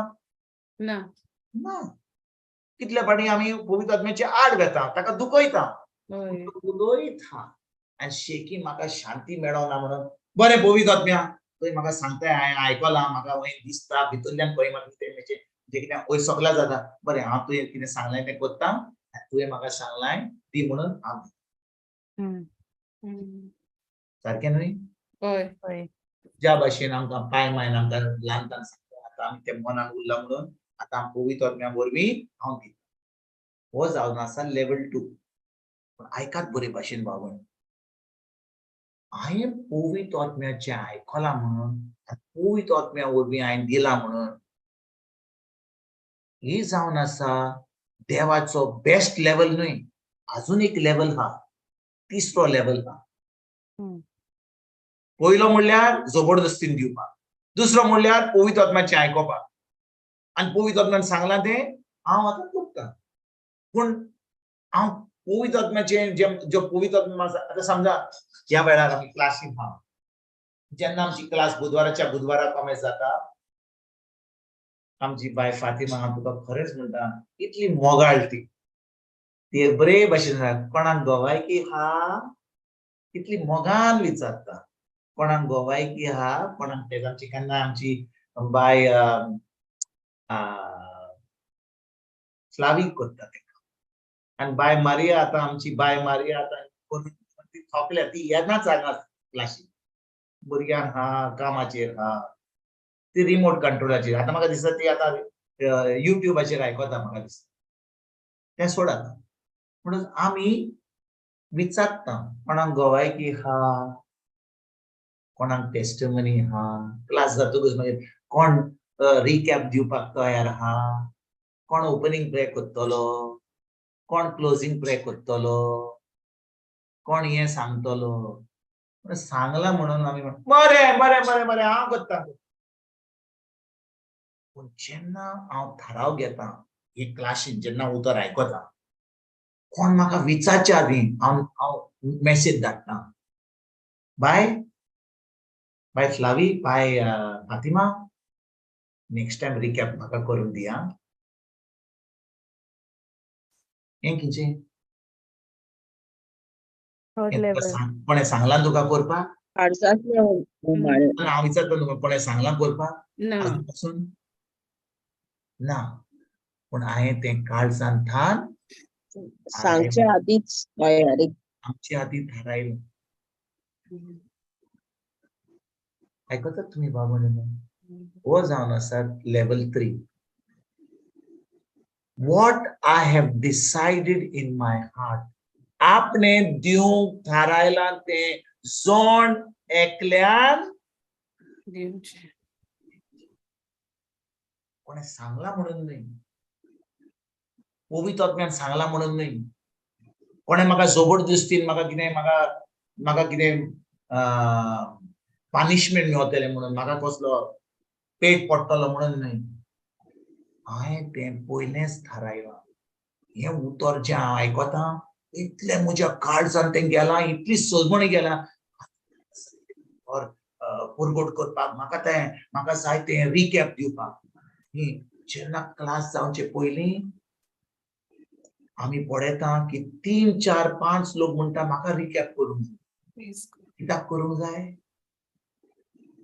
ना. ना. कितले फावटी आमी पवित्र आत्म्याचे आड वेता, ताका दुखयता, उलयता आनी शेकी म्हाका शांती मेळना म्हणून बरें पवित्र आत्म्या तुवें म्हाका सांगताय, हांवें आयकलां, म्हाका वयर दिसता भितरल्यान खंय म्हाका कितें म्हणजे जें कितें वयर सगळें जाता, बरें हांव तुवें कितें सांगलें तें करता, तुवें म्हाका सांगलां दी म्हणून हांव. सारकें न्हय? हय. ज्या भाशेन आमकां पाय मायन आमकां ल्हान ल्हान सांगता, आतां आमी तें मनान उरलां म्हणून आतां पवित्र आत्म्या वरवीं हांव दिता. हो जावन आसा लेवल 2. पूण आयकात बरे भाशेन बाबा, हांवें पवित्र आत्म्याचें आयकलां म्हणून, पवित्र आत्म्या वरवीं हांवें दिलां म्हणून, ही जावन आसा देवाचो बेस्ट लेवल न्हय, अजून एक लेवल हा, तिसरो लेवल हा. पयलो म्हणल्यार जबरदस्तीन दिवपाक, दुसरो म्हणल्यार पवित्र आत्म्याचें आयकोपाक, आनी पवित्र आत्म्यान सांगलां तें हांव आतां करतां. पूण हांव पवित्र आत्म्याचें जे जो पवित्र आत्मा आसा, आतां समजा ह्या वेळार आमी क्लासीन आहा, जेन्ना आमची क्लास बुधवाराच्या बुधवारा कॉमेस जाता, आमची बाय फातिमा, हांव तुका खरेंच म्हणटा, इतली मोगाळ ती, ती बरे भशेन कोणाक गोवायकी हा, इतली मोगान विचारता कोणाक गोवायकी हा, कोणाक तेज. आमची केन्ना आमची बाय फ्लावी करता तेका, आनी बाय मारिया, आतां आमची बाय मारिया आतां करून ती थोकल्या, ती येनाच हांगा क्लासीक, भुरग्यांक हा, कामाचेर हा, ती रिमोट कंट्रोलाचेर. आतां म्हाका दिसता ती आतां युट्यूबाचेर आयकता म्हाका दिसता, तें सोडात. म्हणून आमी विचारता कोणाक गोवायकी हा, कोणाक टेस्टमनी हा, क्लास जातकूच मागीर कोण रिकॅप दिवपाक तयार हा, कोण ओपनींग प्रे करतलो, कोण क्लोजींग प्रे करतलो, कोण हें सांगतलो, सांगलां म्हणून आमी बरें बरें बरें बरें हांव करता. पूण जेन्ना हांव थाराव घेता हे क्लासीन, जेन्ना उतर आयकता, कोण म्हाका विचारच्या आदीं हांव हांव मॅसेज धाडटा, बाय बाय फ्लावी, बाय फातिमा, नेक्स्ट टायम रिकॅप म्हाका करून दिया. हें कितें? थर्ड हें तुका लेवल. कोणें सांगलां तुका करपाक? काळजांतलें. हांव विचारता तुका, कोणें सांगलां करपाक? ना. आजून पासून ना, पूण हांवें तें काळजान थान सांगचे आदींच तयारी. आमचे आदीं थारायलें. आयकतात तुमी बाबा न्हू? हो जावन आसा level 3. What I have decided in my heart, आपणे दिवंक थारायलां तें जोण एकल्यान दिवचें. कोणें सांगलां म्हणून न्हय, पवित्र आत्म्यान सांगलां म्हणून न्हय, कोणें म्हाका जबरदस्तीन म्हाका कितें, म्हाका, म्हाका कितें पनिशमेंट मेवतलें म्हणून, म्हाका कसलो पेट पडटलो म्हणून न्हय, हांवें तें पयलेंच थारायलां. हें उतर जें हांव आयकतां इतलें म्हज्या काळजान तें गेलां, इतली सजमणी गेलां और पुरगोट करपाक म्हाका तें, म्हाका जाय तें रिकॅप दिवपाक. ही जेन्ना क्लास जावचे पयलीं आमी पळयता की 3 4 5 लोक म्हणटा म्हाका रिकॅप करूंक जाय. कित्याक करूंक जाय?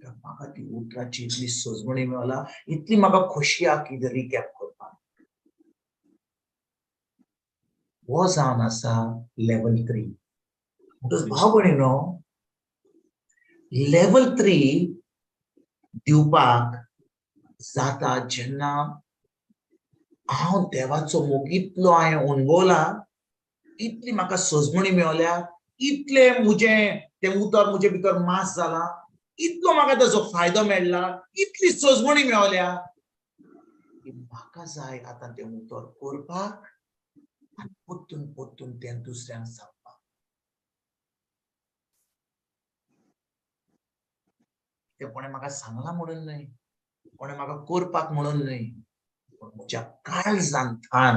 म्हाका ती उतराची इतली सजमणी मेवला, इतली म्हाका खोशी आहा की रिकॅप करपाक. हो जावन आसा लेवल 3. म्हणटच भाव भयणीनो, लेवल 3 दिवपाक जाता जेन्ना हांव देवाचो मोग इतलो हांवें अणभवला, इतली म्हाका सजमणी मेवल्या, इतलें म्हजें तें उतर म्हजे भितर मास जाला, इतलो म्हाका ताचो फायदो मेळ्ळा, इतली सजमणी मेवल्या की म्हाका जाय आतां तें उतर करपाक आनी परतून परतून तें दुसऱ्यांक सांगपाक. तें कोणें म्हाका सांगलां म्हणून न्हय, कोणें म्हाका करपाक म्हणून न्हय, पूण म्हज्या काळजान थान,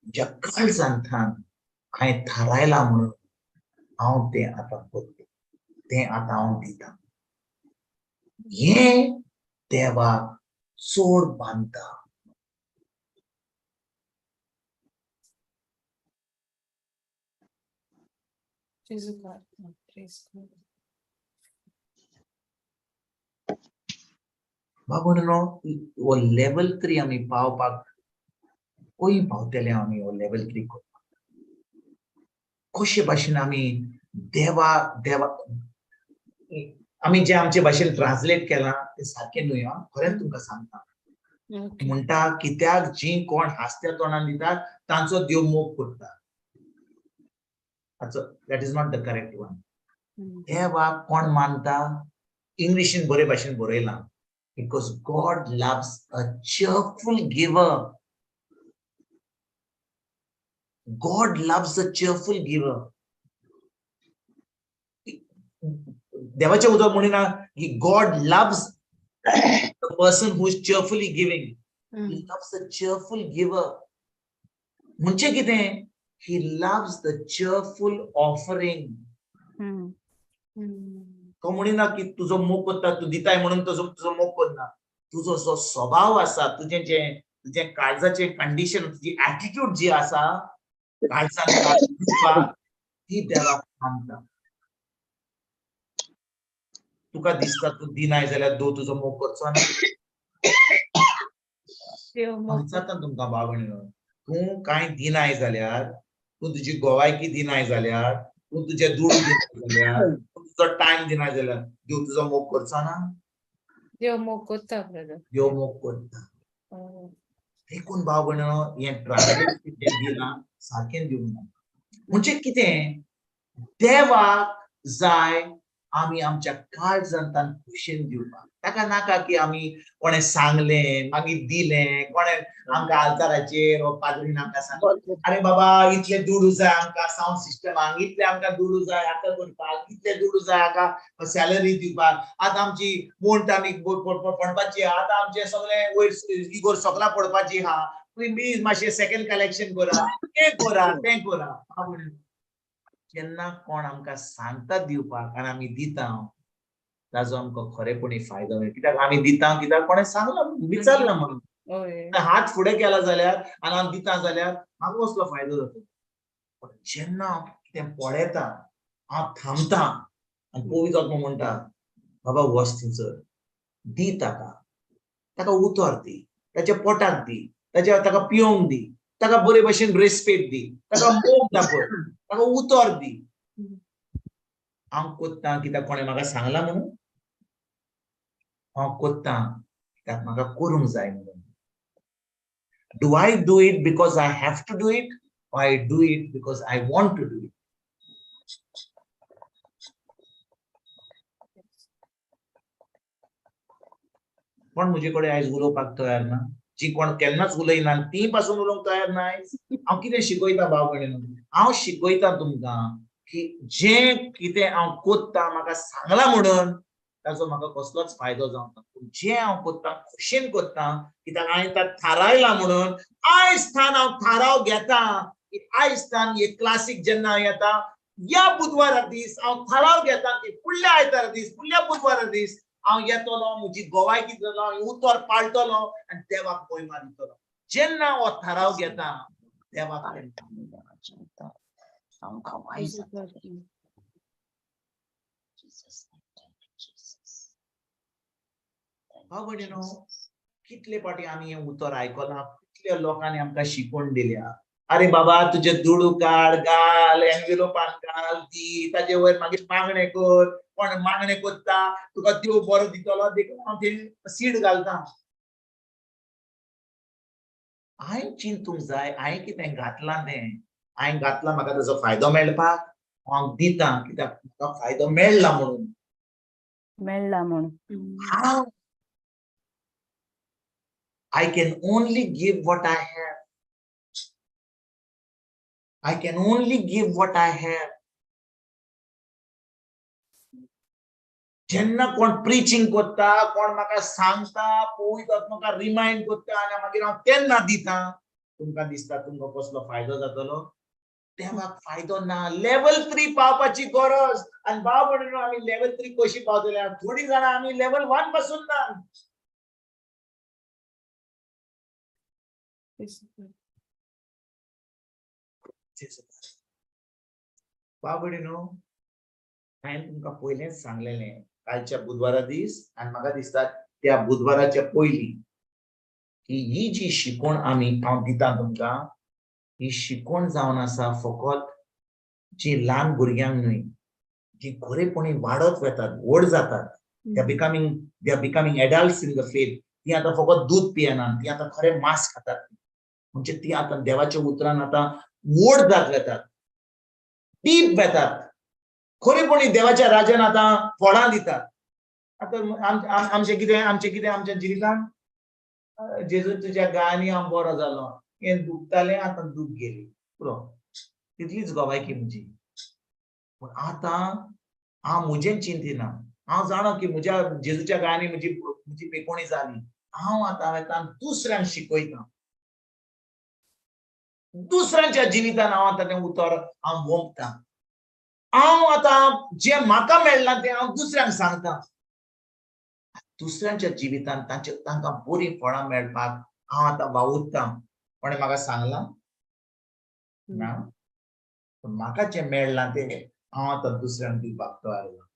म्हज्या काळजान थान हांवें थारायलां म्हणून हांव तें आतां करतां, तें आतां हांव दितां. हें देवाक चड बांदता. बाबा हो लेवल 3 आमी पावपाक खंय पावतले? आमी हो लेवल 3 करपाक कशे भाशेन आमी देवा, देवा आमी जे आमचे भाशेन ट्रान्सलेट केलां तें सारकें न्हय. हांव खरेंच तुमकां सांगता, म्हणटा कित्याक जी कोण हांसत्या तोंडान दितात तांचो देव मोग करता. That is not the correct one. देवाक कोण मानता? इंग्लिशीन बरे भाशेन बरयलां, because God loves a cheerful giver. God loves a cheerful giver. देवाचें उतर म्हणिना की God loves the person who is cheerfully giving. He loves a cheerful giver. म्हणजे कितें? He loves the cheerful offering. तो म्हणिना की तुजो मोग करता, तूं दिताय म्हणून तुजो मोग करना. तुजो जो स्वभाव आसा, तुजें जें, तुजें काळजाचें कंडिशन, तुजी एटिट्यूड जी आसा काळजान ती देवाक मानता. तुका दिसता तूं दिनाय जाल्यार देव तुजो मोग करचो ना. विचारता तुमकां भाव भयणीनो, तूं कांय दिनाय जाल्यार, तूं तुजी गोवायकी दिनाय जाल्यार, तूं तुजे दुडू दिनाय जाल्यार, तूं तुजो टायम दिनाय जाल्यार देव तुजो मोग करचो ना? देव मोग करता ब्रदर. देव मोग करता. देखून भाव भयणीनो, हें ट्रान्सलेट दिलां सारकें दिवंक ना. म्हणजे कितें? देवाक जाय आमी आमच्या काळजांतल्यान खोशेन दिवपाक. ताका नाका की आमी कोणें सांगलें मागीर दिलें, कोणें आमकां आल्ताराचेर वा पाद्रीन आमकां सांगलें, अरे बाबा इतले दुडू जाय आमकां सावंड सिस्टमाक, इतले आमकां दुडू जाय आतां करपाक, इतले दुडू जाय आमकां सॅलरी दिवपाक, आतां आमची मोंट आमी पडपाची, आतां आमचें सगळें वयर इगोर सगळां पडपाची आहा, प्लीज मातशें सेकंड कलेक्शन करा, तें करा, तें करा. जेन्ना कोण आमकां सांगता दिवपाक आनी आमी दिता, ताजो आमकां खरेपणी फायदो मेळटा. कित्याक आमी दिता? कित्याक कोणें सांगलां, विचारलां म्हणून. हात फुडें केला जाल्यार आनी हांव दिता जाल्यार म्हाका कसलो फायदो जाता? पूण जेन्ना हांव कितें पळयता, हांव थांबता आनी पवित्र आत्मो म्हणटा, बाबा वच थंयसर, दी ताका, ताका उतर दी, ताच्या पोटाक दी, ताच्या ताका पिवंक दी, ताका बरे भशेन रेस्पेद दी, ताका मोग दाखय, ताका उतर दी. हांव कोत्ता कित्याक कोणें म्हाका सांगलां म्हणून? हांव कोत्ता कित्याक म्हाका करूंक जाय म्हणून. Do I do it because I have to do it, or I do it because I want to do it? कोण म्हजे कडेन आयज उलोवपाक तयार ना? जी कोण केन्नाच उलयना ती पासून उलोवंक तयार ना आयज. हांव कितें शिकयता भाव भयणीनो? हांव शिकयता तुमकां की जें कितें हांव कोत्ता म्हाका सांगलां म्हणून ताचो म्हाका कसलोच फायदो जावना. पूण जें हांव कोत्ता खोशेन कोत्ता कित्याक हांवें ताका थारायलां म्हणून. आयज थावन हांव थाराव घेता की आयज थावन हे क्लासीक जेन्ना हांव येता ह्या बुधवारा दीस हांव थाराव घेता की फुडल्या आयतारा दीस, फुडल्या बुधवारा दीस हांव येतलो, म्हजी गोवायकी दितलो, उतर पाळटलो आनी देवाक मोहिमा दितलो. जेन्ना हो थाराव घेता देवाक भाव भयणीनो, कितले फावटी आमी हें उतर आयकलां, कितल्या लोकांनी आमकां शिकवण दिल्या. अरे बाबा तुजे दुडू काड घाल, एनवेलोपान घाल, दी, ताजे वयर मागीर मागणें कर, कोण मागणें करता तुका देव बरो दितलो देखून हांव ते सीड घालता. हांवें चिंतूंक जाय हांवें कितें घातलां तें, हांवें घातलां म्हाका ताजो फायदो मेळपाक, हांव दिता कित्याक म्हाका फायदो मेळ्ळा म्हणून. मेळ्ळा म्हणून. How? I can only give what I have. I can only give what I have. जेन्ना कोण प्रिचींग करता, कोण म्हाका सांगता, पवित्र आत्मो म्हाका रिमायंड करता आनी मागीर हांव तेन्ना दिता, तुमकां दिसता तुमकां कसलो फायदो जातलो? देवाक फायदो ना. लेवल 3 पावपाची गरज. आनी भाव भयणीनो, आमी लेवल 3 कशी पावतले? थोडीं जाणां आमी लेवल 1 पासून ना. भाव भयणीनो, हांवें तुमकां पयलेंच सांगलेलें कालच्या बुधवारा दीस, आनी म्हाका दिसता त्या बुधवाराच्या पयलीं की ही जी शिकवण आमी हांव दिता तुमकां, ही शिकवण जावन आसा फकत जी ल्हान भुरग्यांक न्हय, जी खरेपणी वाडत वतात, व्हड जातात, they are becoming adults in the faith. ती आतां फकत दूद पियेना, ती आतां खरें मांस खातात, म्हणजे ती आतां देवाच्या उतरान आतां व्हड जात वतात, डीप वतात, खरेपणी देवाच्या राजान आतां फळां दितात. आतां आमचें कितें, आमचें कितें, आमच्या जिवितान जेजू तुज्या गायांनी हांव बरो जालो, हें दुखतालें आतां दूख गेली, पुरो, तितलीच गोवायकी म्हजी. पूण आतां हांव म्हजें चिंतिना, हांव जाणो की म्हज्या जेजूच्या गायांनी म्हजी पेकोणी जाली. हांव आतां वता दुसऱ्यांक शिकयता, दुसऱ्यांच्या जिवितान हांव आतां तें उतर हांव वोंपता. हांव आतां जें म्हाका मेळ्ळां तें हांव दुसऱ्यांक सांगता. दुसऱ्यांच्या जिवितान तांकां बरीं फळां मेळपाक हांव आतां वावुरता. कोणें म्हाका सांगलां ना, पूण म्हाका जें मेळ्ळां तें हांव आतां दुसऱ्यांक दिवपाक तयार जालां.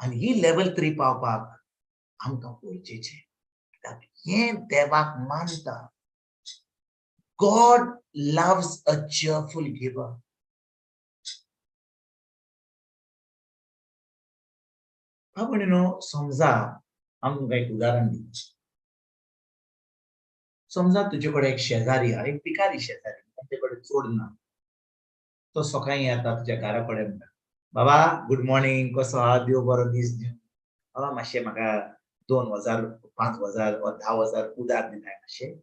आनी ही लेवल 3 पावपाक आमकां गरजेचें. हें देवाक मानता. God loves a cheerful giver. भाव भयणीनो, समजा हांव तुमकां एक उदाहरण दिता. समजा तुजे कडेन एक शेजारी आहा, एक भिकारी शेजारी, ताचे कडेन चड ना. तो सकाळीं येता तुज्या घरा कडेन, म्हणटा, बाबा गुड मॉर्निंग, कसो आहा, देव बरो दीस दिवं, बाबा मातशें म्हाका 2000, 5000 वा 10,000 उदार दिताय मातशें.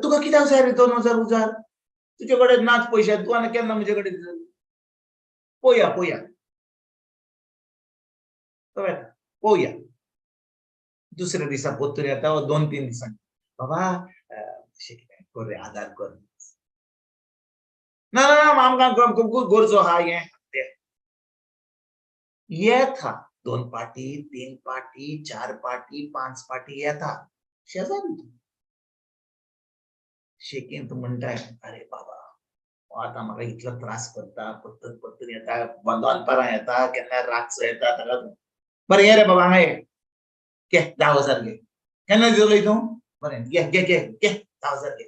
तुका कित्याक जाय रे 2000 उजार? तुजे कडेन नाच पयशे, तूं आनी केन्ना म्हजे कडेन दितलो? पळोवया, पळोवया, पळोवया. दुसऱ्या दिसा पोत्तून येता वा 2-3 दिसांनी, बाबा अशें कितें कर रे, आदार कर. ना, ना, ना, आमकां खूब गरजो आहा, हें तें. येता 2 पाटी, 3 पाटी, 4 पाटी, 5 पाटी येता शेजारी तूं. शेकीन तूं म्हणटाय, अरे बाबा आतां म्हाका इतलो त्रास करता, परतून परतून येता, दनपारां येता, केन्ना रातचो येता, ताका बरें ये रे बाबा हांगा ये, घे 10,000 घे, केन्ना दितलो तूं, बरें घे घे घे घे 10,000 घे.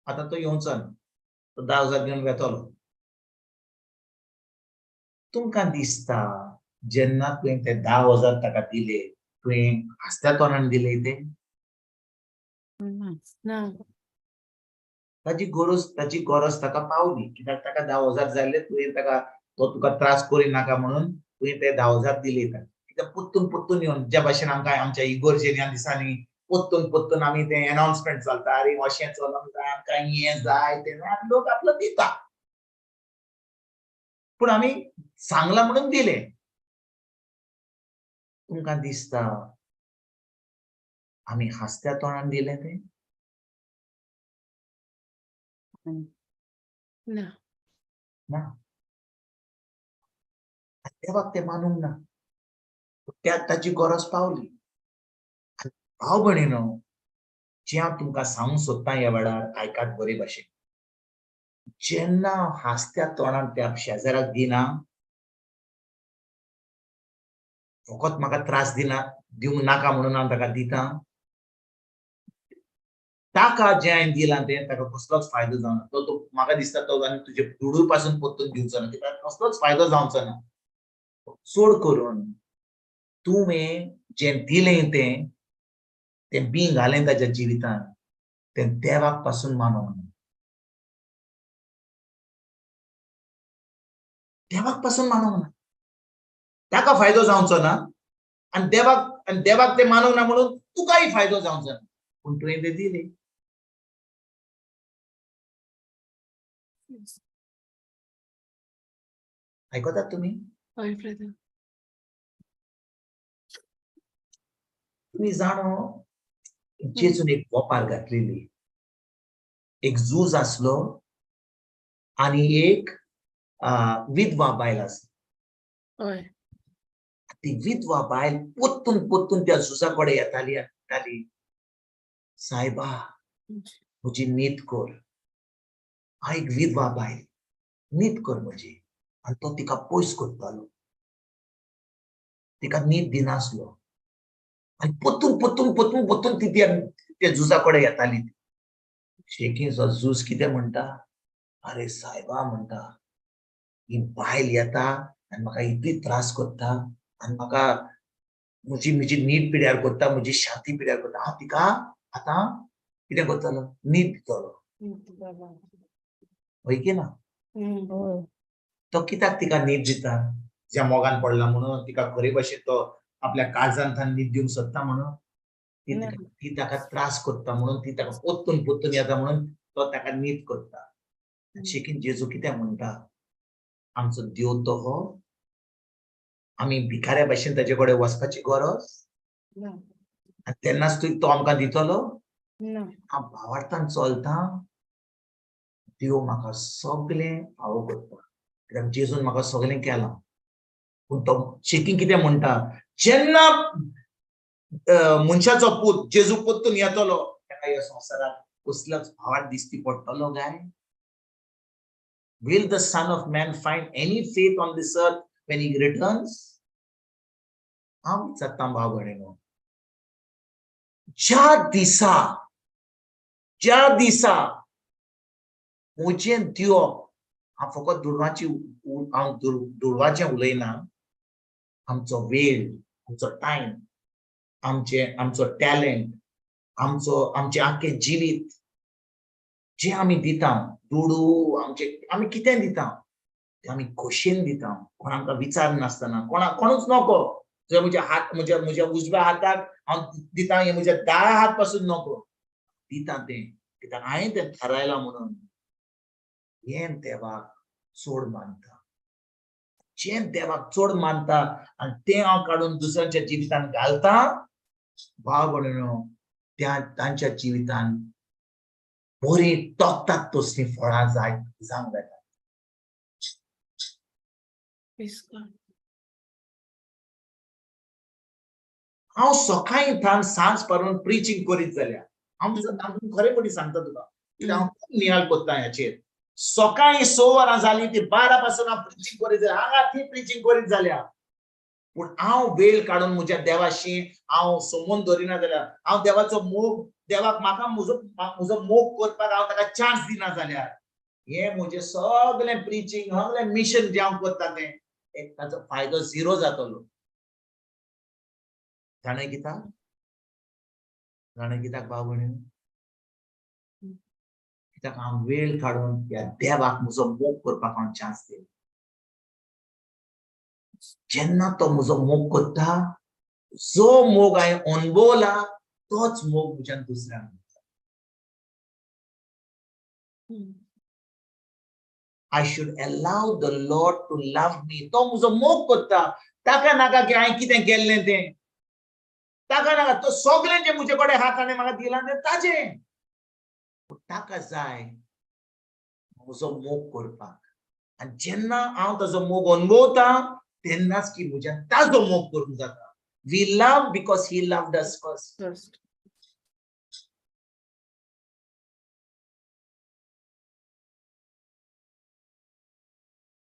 आतां तो येवचो ना, तो 10,000 घेवन वेतलो. तुमकां दिसता जेन्ना तुवें ते 10,000 ताका दिले, तुवें हांसत्या तोंडान दिले ते? ना. ताची गरज ताका पावली, कित्याक ताका 10,000 जाल्ले, तुवें ताका तो तुका त्रास करिनाका म्हणून तुवें ते 10,000 दिले ताका. कित्याक परतून परतून येवन ज्या भाशेन आमकां आमच्या इगोर्जेन ह्या दिसांनी परतून परतून आमी तें एनावन्समेंट चलता, अरे अशें चलोंक जाय, आमकां हें जाय तें जाय, आनी लोक आपलो दिता, पूण आमी सांगलां म्हणून दिले. तुमकां दिसता आमी हांसत्या तोंडान दिलें तें? ना. ना. देवाक तें मानूंक ना, त्या ताची गरज पावली. भाव भयणीनो, जें हांव तुमकां सांगूंक सोदतां ह्या वेळार आयकात बरे भाशेन. जेन्ना हांसत्या तोंडान त्या शेजाऱ्याक दिना, फकत म्हाका त्रास दिना, दिवंक नाका म्हणून हांव ताका दिता, ताका जें हांवें दिलां तें ताका कसलोच फायदो जावना. तो म्हाका दिसता तो आनी तुजे दुडू पासून परतून दिवचो ना, ताका कसलोच फायदो जावचो ना. चड करून तुवें जें दिलें तें तें बीं घालें ताच्या जिवितान, तें देवाक पासून मानूंक ना, देवाक पासून मानूंक ना, ताका फायदो जावचो ना, आनी देवाक तें मानूंक ना म्हणून तुकाय फायदो जावचो ना, पूण तुवें तें दिलें. आयकतात तुमी? हय ब्रदर. तुमी जाणो, जेजून एक वोपार घातलेली, एक झूज आसलो आनी एक विधवा बायल आसली. हय. ती विधवा बायल परतून परतून त्या झुजा कडेन येताली आनी म्हणटाली, सायबा म्हजी नीत कर, हांव एक विधवा बायल, नीत कर म्हजी. आनी तो तिका पयस करतालो, तिका नीत दिनासलो. आनी परतून परतून परतून परतून ती त्या झुजा कडेन येताली. शेकीचो झूज कितें म्हणटा, अरे सायबा म्हणटा, ही बायल येता आनी म्हाका इतली त्रास करता आनी म्हाका म्हजी म्हजी नीट पिड्यार करता, म्हजी शांती पिड्यार करता, हांव तिका आतां कितें करतलो, नीट दितलो. हय की ना? तो कित्याक तिका नीट दिता? ज्या मोगान पडला म्हणून, तिका खरे भाशेन तो आपल्या काळजांतल्यान नीट दिवंक सोदता म्हणून, ती ताका त्रास करता म्हणून, ती ताका परतून परतून येता म्हणून तो ताका नीट करता. शेकीन जेजू कितें म्हणटा, आमचो देव तो हो, आमी भिकाऱ्या भाशेन ताचे कडेन वचपाची गरज आनी तेन्नाच तो आमकां दितलो. हांव भावार्थान चलता, देव म्हाका सगळें फावो करता, कित्याक जेजून म्हाका सगळें केलां. पूण तो शेकीन कितें म्हणटा, जेन्ना मनशाचो पूत जेजू परतून येतलो, ताका ह्या संवसाराक कसलोच भावार्थ दिसती पडटलो काय? Will the Son of Man find any faith on this earth when he returns? हांव विचारतां भाव भयणीनो, ज्या दिसा म्हजें दिवप, हांव फकत दुडवाची, हांव दुडवाचें उलयना, आमचो वेळ, आमचो टायम, आमचो टॅलंट, आमचें आख्खें जिवीत जें आमी दिता, दुडू आमचे आमी कितें दिता तें आमी खोशयेन दिता, कोण आमकां विचार नासतना, कोणूच नको, जर म्हज्या हात, म्हज्या उजव्या हाताक हांव दिता, हें म्हज्या दाव्या हात पासून नको दिता तें, कित्याक हांवें तें थारायलां म्हणून. हें देवाक चड मानता, जें देवाक चड मानता आनी तें हांव काडून दुसऱ्यांच्या जिवितान घालता, भाव भयणीनो, त्या तांच्या जिवितान बरी तोखतात तसलीं फळां जावंक जाता. हांव सकाळीं थावन सांज पारून प्रिचींग करीत जाल्यार, हांव खरेपणी सांगता तुका, कित्याक हांव खूब नियाळ कोत्ता ह्याचेर. सकाळीं 6 वरां जालीं ती 12 पासून हांव प्रिचींग करीत जाल्या, हांगा ती प्रिचींग करीत जाल्या, पूण हांव वेळ काडून म्हज्या देवाशी हांव समोन दवरिना जाल्यार, हांव देवाचो मोग, देवाक म्हाका म्हजो मोग करपाक हांव ताका चान्स दिना जाल्यार, हें म्हजें सगळें प्रिचींग, सगळें मिशन जें हांव करता तें एक ताचो फायदो झिरो जातलो. जाणा कित्याक? जाणा कित्याक भाव भयणीनो? कित्याक हांव वेळ काडून ह्या देवाक म्हजो मोग करपाक हांव चान्स दिना. जेन्ना तो म्हजो मोग करता, जो मोग हांवें अणभवला तोच मोग म्हज्यान दुसऱ्यांक दिता. I should allow the Lord to love me. तो म्हजो मोग करता, ताका नाका की हांवें कितें केल्लें तें, ताका नाका, तो सगळें जें म्हजे कडेन आहा ताणें म्हाका दिलां तें ताजें, पूण ताका जाय म्हजो मोग करपाक. आनी जेन्ना हांव ताजो मोग अणभवता तेन्नाच की म्हज्यान ताजो मोग करूंक जाता. We love because he loved us first. First.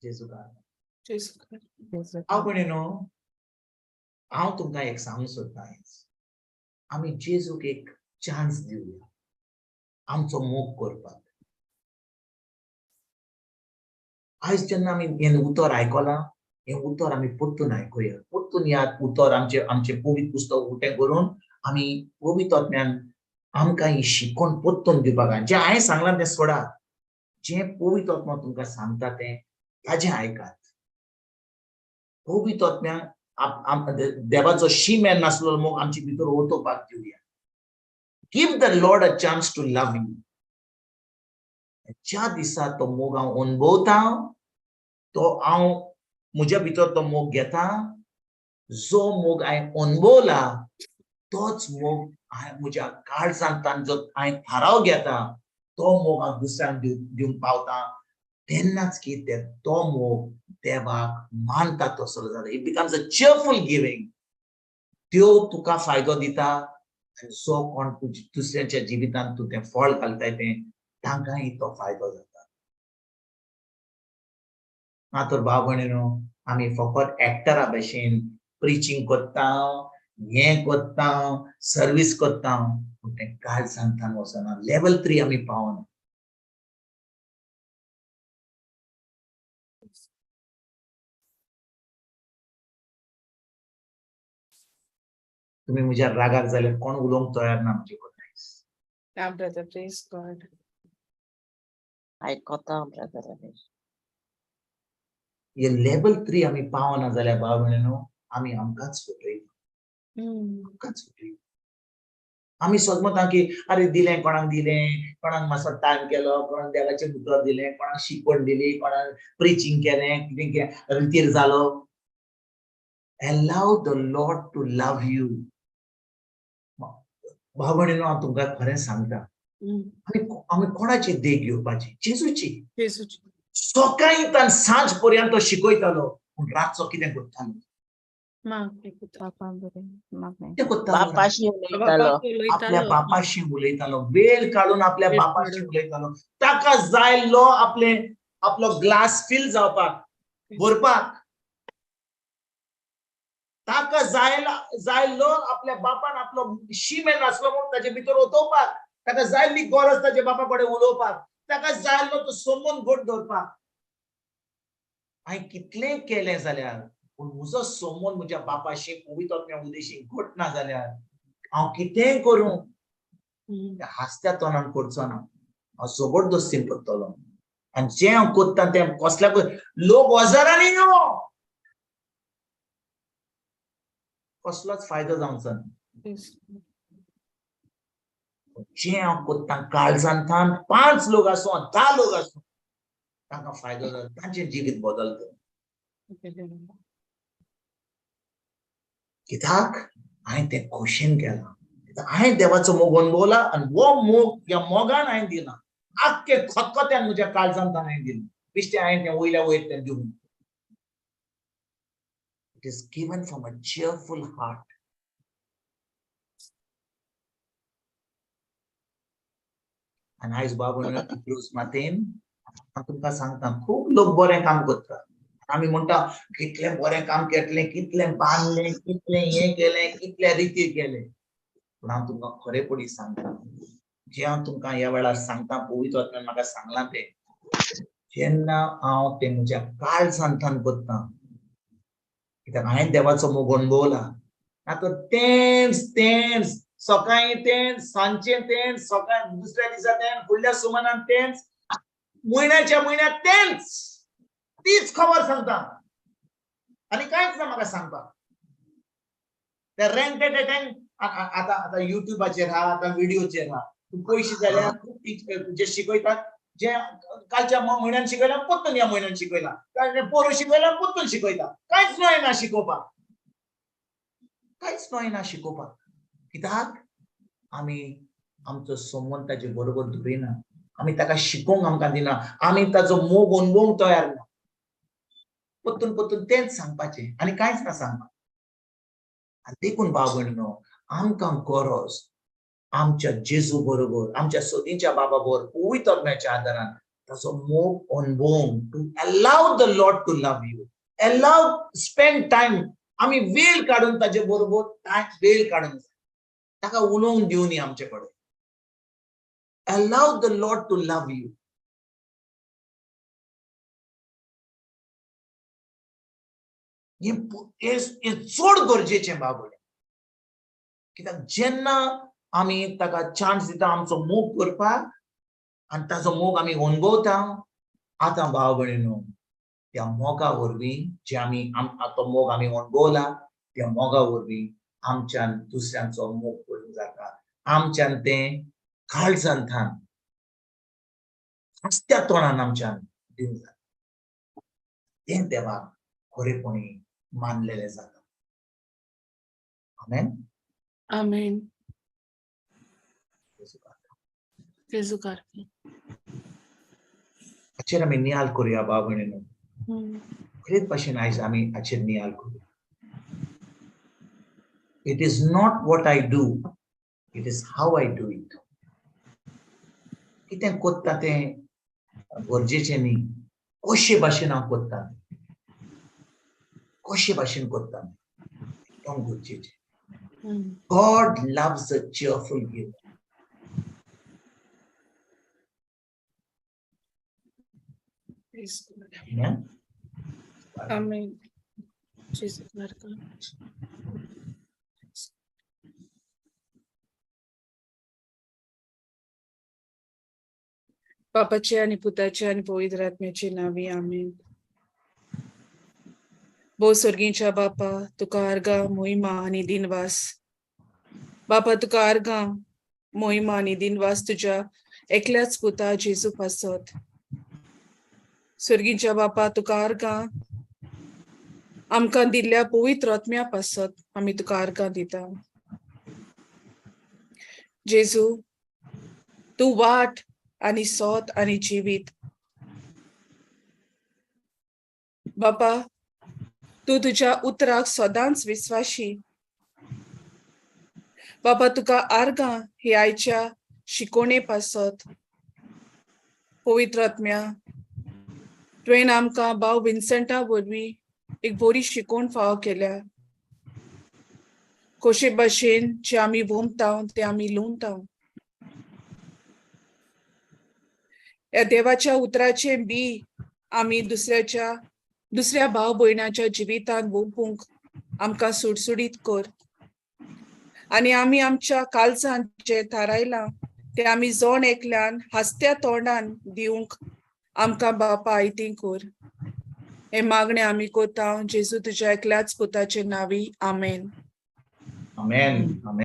जेजू हांव भयणीनो, हांव तुमकां एक सांगूंक सोदतां आयज, आमी जेजूक एक चान्स दिवया आमचो मोग करपाक. आयज जेन्ना आमी हें उतर आयकलां, हें उतर आमी परतून आयकुया, परतून ह्या उतर आमचें आमचें पवित्र पुस्तक उटें करून आमी पवित्र आत्म्यान आमकां ही शिकवण परतून दिवपाक जाय. जें हांवें सांगलां तें सोडा, जें पवित्र आत्मा तुमकां सांगता तें ताजें आयकात. पवित्र आत्म्यान देवाचो शीमेर नासलो मोग आमचे भितर ओतोवपाक दिवया. Give the Lord a chance to love you. ज्या दिसा तो मोग हांव अणभवता, तो हांव म्हज्या भितर तो मोग घेता, जो मोग हांवें अणभवला तोच मोग हांवें म्हज्या काळजांत जो हांवें थाराव घेता तो मोग हांव दुसऱ्यांक दिवंक पावता. तेन्नाच की तो मोग देवाक मानता तसो जाता. It becomes a cheerful giving. देव तुका फायदो दिता आनी जो कोण दुसऱ्यांच्या जिवितांत तूं तें फळ घालताय तें तांकांय तो फायदो जाता. ना तर भाव भयणीनो, आमी फकत एक्टरा भशेन प्रिचींग करता, हें करता, सर्वीस करता, पूण तें काळजांतल्यान वचना. लेवल 3 आमी पावना. तुमी म्हज्या रागार जाल्यार कोण उलोवंक तयार ना म्हजे कडेन. ना ब्रदर, प्रेज गॉड. आयकता ब्रदर. हे लेवल 3 आमी पावना जाल्यार भाव भयणीनो, आमी आमकांच फटयता, आमकांच फटयता. आमी सजमता की अरे दिलें कोणाक, दिलें कोणाक, मातसो टायम केलो, कोणाक देवाचें उतर दिलें, कोणाक शिकवण दिली, कोणाक प्रिचींग केलें, कितें केलें, रितीर जालो. Allow the Lord to love you. भाव भयणीनो, हांव तुमकां खरें सांगता, आमी कोणाची देख घेवपाची? जेजूची. जेजूची. सकाळीं तान सांज पर्यंत तो शिकयतालो, पूण रातचो कितें करतालो? कितें करतालो? बापाशी उलयतालो. आपल्या बापाशी उलयतालो. वेळ काडून आपल्या बापाशी उलयतालो. ताका जायल्लो आपले आपलो ग्लास फील जावपाक, भरपाक. ताका जायल्लो आपल्या बापान आपलो शीमेर नासलो म्हणून ताचे भितर ओतोवपाक. ताका जायल्ली गरज ताच्या बापा कडेन उलोवपाक. ताका जायल्लो तो सोमून घट दवरपाक. हांवें कितलें केलें जाल्यार पूण म्हजो सोमून म्हज्या बापाशी पवित्र आत्म्या उदेशी घट ना जाल्यार हांव कितेंय करूं हासत्या तोंडान करचो ना. हांव जबरदस्तीन करतलो. आनी जें हांव करता तें कसल्याक लोक हजारांनी न्हू, कसलोच फायदो जावचो ना. जें हांव करता काळजांतल्यान 5 लोक आसूं 10 लोक आसूं तांकां फायदो जाता, तांचें जिवीत बदलता. कित्याक हांवें तें खोशेन केलां, हांवें देवाचो मोग अणभवला आनी हो मोग ह्या मोगान हांवें दिला. आख्खे खतखत्यान म्हज्या काळजांत हांवें दिलें. बेश्टें हांवें तें वयल्या वयर तें दिवंक. It is given from a cheerful heart. आनी आयज बाबा क्रूज मातेन हांव तुमकां सांगता, खूब लोक बरें काम करता. आमी म्हणटा कितलें बरें काम केलें, कितलें बांदलें, कितलें हें केलें, कितल्या रितीर केलें. पूण हांव तुमकां खरेपणी सांगता, जें हांव तुमकां ह्या वेळार सांगता, पवित्र आत्म्यान म्हाका सांगलां तें, जेन्ना हांव तें म्हज्या काळजांतल्यान करता, कित्याक हांवें देवाचो मोग अणभवला. आतां तेंच तेंच सकाळीं तेंच, सांजचें तेंच, सकाळीं दुसऱ्या दिसा तेंच, फुडल्या सुमानान तेंच, म्हयन्याच्या म्हयन्याक तेंच, तीच खबर सांगता आनी कांयच ना म्हाका सांगपाक. ते रेंटेड आतां आतां युट्यूबाचेर आहा, आतां व्हिडियोचेर आहा. तूं पयशे जाल्यार खूब जे शिकयतात, जे कालच्या म्हयन्यान शिकयला परतून ह्या म्हयन्यान शिकयला, पोरूं शिकयला परतून शिकयता. कांयच न्हय ना शिकोवपाक, कांयच न्हय ना शिकोवपाक. कित्याक आमी आमचो संबंद ताजे बरोबर दवरिना, आमी ताका शिकोवंक आमकां दिना, आमी ताजो मोग अणभवंक तयार ना. परतून परतून तेंच सांगपाचें आनी कांयच ना सांगपाक. आनी देखून भाव भयणीनो, आमकां गरज आमच्या जेजू बरोबर, आमच्या सदींच्या बाबा बरोबर पवित्र आत्म्याच्या आदारान ताचो मोग अणभवंक. To allow the Lord to love you, allow spend time. आमी वेळ काडून ताजे बरोबर वेळ काडूंक जाय, ताका उलोवंक दिवनी आमचे कडेन. Allow the Lord to love you. हें चड गरजेचें बाबा, कित्याक जेन्ना आमी ताका चान्स दिता आमचो मोग करपाक आनी ताचो मोग आमी अणभवता, आतां भाव भयणीनो त्या मोगा वरवीं जे आमी तो मोग आमी अणभवला, त्या मोगा वरवीं आमच्यान दुसऱ्यांचो मोग करूंक जाता. आमच्यान तें काळजांतल्यान हांसत्या तोंडान आमच्यान दिवंक जाता. तें देवाक खरेपणी मानलेलें जाता. आमेन. आमेन. जेजू कारभार. हाचेर आमी नियाल करुया भाव भयणीनो. खरेच भाशेन आयज आमी हाचेर नियाल करुया. It is not what I do, it is how I do it. कितें कोत्ता तें गरजेचें न्ही, कशे भाशेन हांव कोत्ता, कशे भाशेन कोत्ता एकदम गरजेचें. God loves a cheerful giver. Amen. Amen. जेजू कारभार. बापाचे आनी पुताचे आनी पवित्र आत्म्याचे नांवी आमेन. भोव स्वर्गींच्या बापा, तुका आर्गां, मोहिमा आनी दिनवास. बापा, तुका आर्गां, मोहिमा आनी दिनवास तुज्या एकल्याच पुता जेजू पासत. स्वर्गींच्या बापा, तुका आर्गां, आमकां दिल्ल्या पवित्र आत्म्या पासत आमी तुका आर्गां दिता. जेजू, तूं वाट आनी सोत आनी जिवीत. बापा, तूं तुज्या उतराक सदांच विस्वाशी. बापा, तुका आर्गां ही आयच्या शिकोवणे पासत. पवित्र आत्म्या, तुवें आमकां भाव विन्सेंटा वरवीं एक बरी शिकोवण फावो केल्या. कशे भाशेन जे आमी वोमता ते आमी लुंवता. ह्या देवाच्या उतराचें बी आमी दुसऱ्या भाव भयणाच्या जिवितांत वोपूंक आमकां सुडसुडीत कर. आनी आमी आमच्या काळजांत जें थारायलां तें आमी जण एकल्यान हांसत्या तोंडान दिवंक आमकां बापा आयती कर. हें मागणें आमी कोता जेजू तुज्या एकल्याच पुताचे नांवी. आमेन. आमेन. आमेन.